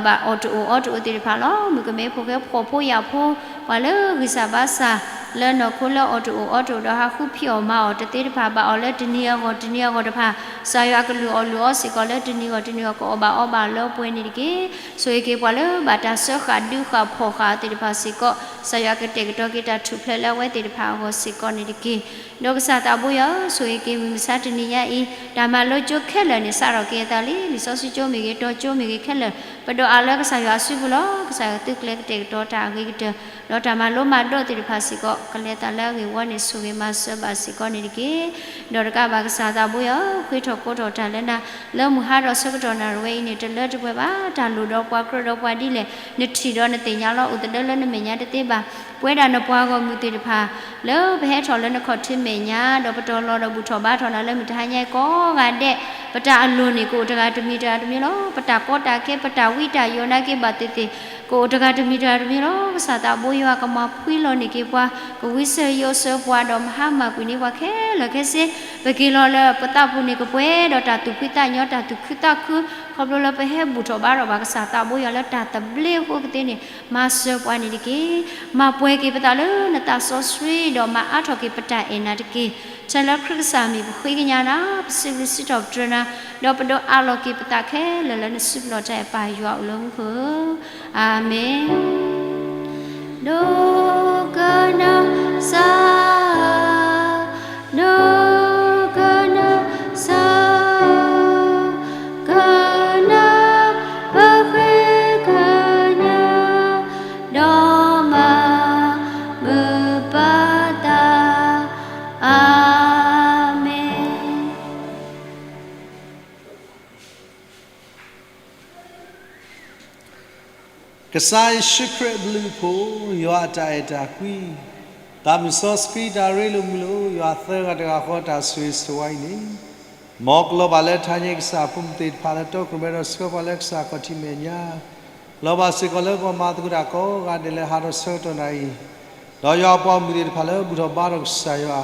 ဘၣ်အီၣ်တအိၣ်အီတအိၣ်သ့ၣ်တဖၣ်လီၤ. မုၣ်ကမဲဖိဃဲ ဖှီၣ်ဖိယာ်ဖိ ပှၤလၢဂံၢ်စၢ်ဘါစၢ် လၢနီၢ်ခိလၢအီၣ်တအိၣ်အီတအိၣ်ဒီး ဟးဃုဖံးအီၣ်မၤအီၣ်တသ့တဖၣ် ဘၣ်အီၣ်လၢတနံၤအဂီၢ်တနံၤအဂီၢ်တဖၣ် ကစၢ်ယွၤကလုၢ်အီၣ်လုၢ်အီစ့ၢ်ကီး လၢတနံၤအဂီၢ်တနံၤအဂီၢ် ကအီၣ်ဘၣ်အီဘၣ်လၢပှဲၤန့ၣ်တက့ၢ်. ဆိၣ်ဂ့ၤက့ၤပှၤလၢဘၣ်တၢ်စၢဃာ်ဒုးဃာ်ဖီၣ်ဃာ်သ့ၣ်တဖၣ်စ့ၢ်ကီး ကစၢ်ယွၤကတဲာ်ကတီၤက့ၤတၢ်ထူၣ်ဖျဲးလၢအဝဲသ့ၣ်တဖၣ်အဂီၢ်စ့ၢ်ကီးန့ၣ်တက့ၢ်. ဒီးကစၢ်သးဘိယွၤဧၢ, ဆိၣ်ဂ့ၤက့ၤမုၢ်မဆါတနံၤညါအံၤ တၢ်မၤလိကၠိခဲလၢာ်န့ၣ် စးထီၣ်က့ၤအသးလံ. လံာ်စီဆှံကၠိမ့ၢ်ဂ့ၤ, တီကၠိမ့ၢ်ဂ့ၤခဲလၢာ် ပဒိးအးလၢကစၢ်ယွၤအစုပူၤလီၤ. ကစၢ်ယွၤသုကျဲကတဲာ်ကတီၤတၢ်အဂ့ၤကတၢၢ် ဒီးတၢ်မၤလိမၤဒိးသ့ၣ်တဖၣ်စ့ၢ်ကီး ကလဲၤသးလၢအဂ့ၢ်ဝီန့ၣ် ဆိၣ်ဂ့ၤမၤစၢၤဘၣ်စ့ၢ်ကီးန့ၣ်တက့ၢ်. ဒီးတကးဘၣ်ကစၢ်သးဘိယွၤဧၢ, ဃ့ထီၣ်ကိးထီၣ်တၢ်လၢနၤ လၢမုၢ်ဟါဒီးဆၢကတီၢ်နၣ်ရံၣ်ဝဲအံၤန့ၣ် တလၢတပှဲၤဘၣ်. တၢ်လိၣ်ဒီးပှၤကြၢးဒီးပှၤဒ်လဲၣ် နထံၣ်ဒီးနသ့ၣ်ညါလီၤ. အိၣ်သဒၢလၢနမဲာ်ညါတသ့ဘၣ်. ပဝဲဒၣ်နပှၤဂီၢ်မုၢ်သ့ၣ်တဖၣ် လၢပဟဲထီၣ်လၢနခီၣ်ထံးမဲာ်ညါ ဒီးပတီၢ်လီၤဒီးဘူၣ်ထီၣ်ဘါထီၣ်နၤလၢမုၢ်တဟါညါအံၤကိးဂၤဒဲး ပတၢ်အလိၣ်န့ၣ် ကအိၣ်တဂၤတမံၤတဂၤတမံၤလီၤ. ပတၢ်ကီတၢ်ခဲ ပတၢ်ဝံတၢ်ယိးနာ်က့ဘၣ်သ့ၣ်သ့ၣ် ကအိၣ်တဂၤတမံၤတဂၤတမံၤလီၤ. ကစၢ်သးဘိယွၤကမၤဖှံလီၤန့ၢ်က့ၤပှၤ ကဝံစၢၤယိးစၢၤပှၤဒီးမၤဟါမၢ်ကွံာ်န့ၢ်ပှၤခဲလၢာ်ခဲဆ့ ပက့ၤလီၤလၢပသးပူၤန့ၣ် ကပှဲၤဒီးတၢ်သူၣ်ဖှံသးညီ တၢ်သူၣ်ခုသးခု ဃု ခီဖျိလၢပဟဲဘူၣ်ထီၣ်ဘါထီၣ်ဘၣ်ကစၢ်သးဘိယွၤလၢတၢ်သဘျ့အဃိကသ့န့ၣ် မၤစၢၤပှၤန့ၣ်တက့ၢ်. မၤပှဲၤက့ၤပသးလၢနသးစီဆှံ ဒီးမၤအါထီၣ်က့ၤပတၢ်အဲၣ်နၤတက့ၢ်. ဆၢလၢခရံာ်ကစၢ်မံၤပဃ့ကညးနၤ, ပစံးဘျုးစံးထီၣ်ပတြၢၤနၤ, ဒီးပဒိးအးလီၤက့ၤပသးခဲလၢာ်လၢနစုပူၤလီၤတၢ်အဲၣ်ပၢ်ယွၤအိၣ်လၢမူခိၣ်ဧၢ, အၤမ့ၣ်. ဒိကနၣ်စၢ်ဧၢ, ဒိကနၣ်စၢ်ဧၢ, ကနၣ်ပဃ့ကညး, ဒီးမၤမုာ်ပသး, အၤမ့ၣ်. ကစၢ်ယ့ၣ်ၡူးခရံာ်အဘျုးအဖှိၣ်, ယွၤအတၢ်အဲၣ်တၢ်ကွံ, သးမုၢ်စီဆှံတၢ်ရ့လိာ်မုာ်လိာ်, ယွၤသၢဂၤတဂၤဃီတၢ်ဆိၣ်ဂ့ၤဆိၣ်ဝါအံၤန့ၣ်, မ်ကလီၤဘၣ်လၢထါညါကစၢ်အဖိမုၣ်သ့ၣ်တဖၣ် လၢတီခိၣ်ရိၣ်မဲဒီးဆှၢပှၤလၢကစၢ်ခီၣ်ထံးမဲာ်ညါ, လီၤဘၣ်စ့ၢ်ကီးလၢပှၤမၤသကိးတၢ်ကိးဂၤဒဲးလၢဟးထီၣ်ဆၢကတီၢ်နၤအံၤ, ဒီးယွၤအပှၤမုၣ်သ့ၣ်တဖၣ်လၢဘူၣ်ထီၣ်ဘါထီၣ်ကစၢ်ယွၤ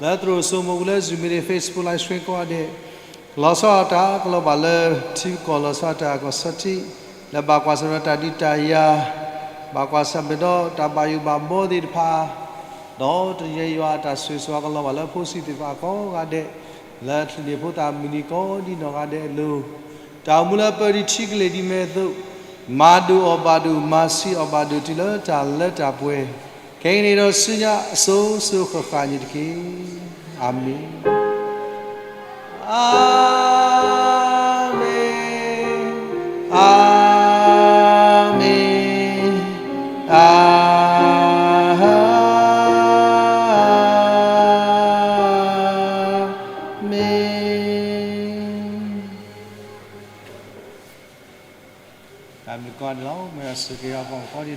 လၢသရိာ်စိမိၤပူၤလၢ Zoom meeting, Facebook live stream ကိးဂၤဒဲး, လီၤဆီဒၣ်တၢ်ကလီၤဘၣ်လၢထံကီၢ် လီၤဆီဒၣ်တၢ်ကီၢ်ဆီထံး, လၢဘၣ်ကွၢ်ဆၢၣ်မဲာ်ဒီးတၢ်ဒုးတၢ်ယၤ, ဘၣ်ကွၢ်ဆၢၣ်မဲာ်ဒီးတၢ်ဘၣ်ယိၣ်ဘၣ်ဘီသ့ၣ်တဖၣ်, ဒီးတနံၤညါယွၤအတၢ်ဆိၣ်ဂ့ၤဆိၣ်ဝါကလီၤဘၣ်လၢဖိဆံးသ့ၣ်တဖၣ်ကိးဂၤဒဲး, လၢထံၣ်န့ၢ်ဖိသၣ်မုၢ်နံၤကိးဒံနီၢ်ဂၤဒဲးအလိၤ, တၢ်အိၣ်မူလၢပၢဒံးထံကလ့ၢ်ဒ်မဲာ်အသိး, မၤဒိၣ်အီၣ်ဘၣ်ဒိၣ်, မၤဆံးအီၣ်ဘၣ်ဒိၣ်တုၤလၢတၢ်လၢတၢ်ပှဲၤ, ခဲကနံၣ်အံၤဒီးဆူညါအစိၤစိၤဃၣ်ဃၣ်န့ၣ်တက့ၢ်. အၤမ့ၣ်, အၤမ့ၣ်, အၤမ့ၣ်, အၤမ့ၣ်. တၢ်မုၢ်ကီၢ်န့ၣ်လီၤ, မ့ၢ်အစူၢ်က့ၤအီၤကီၢ်ကီၢ်ဒ်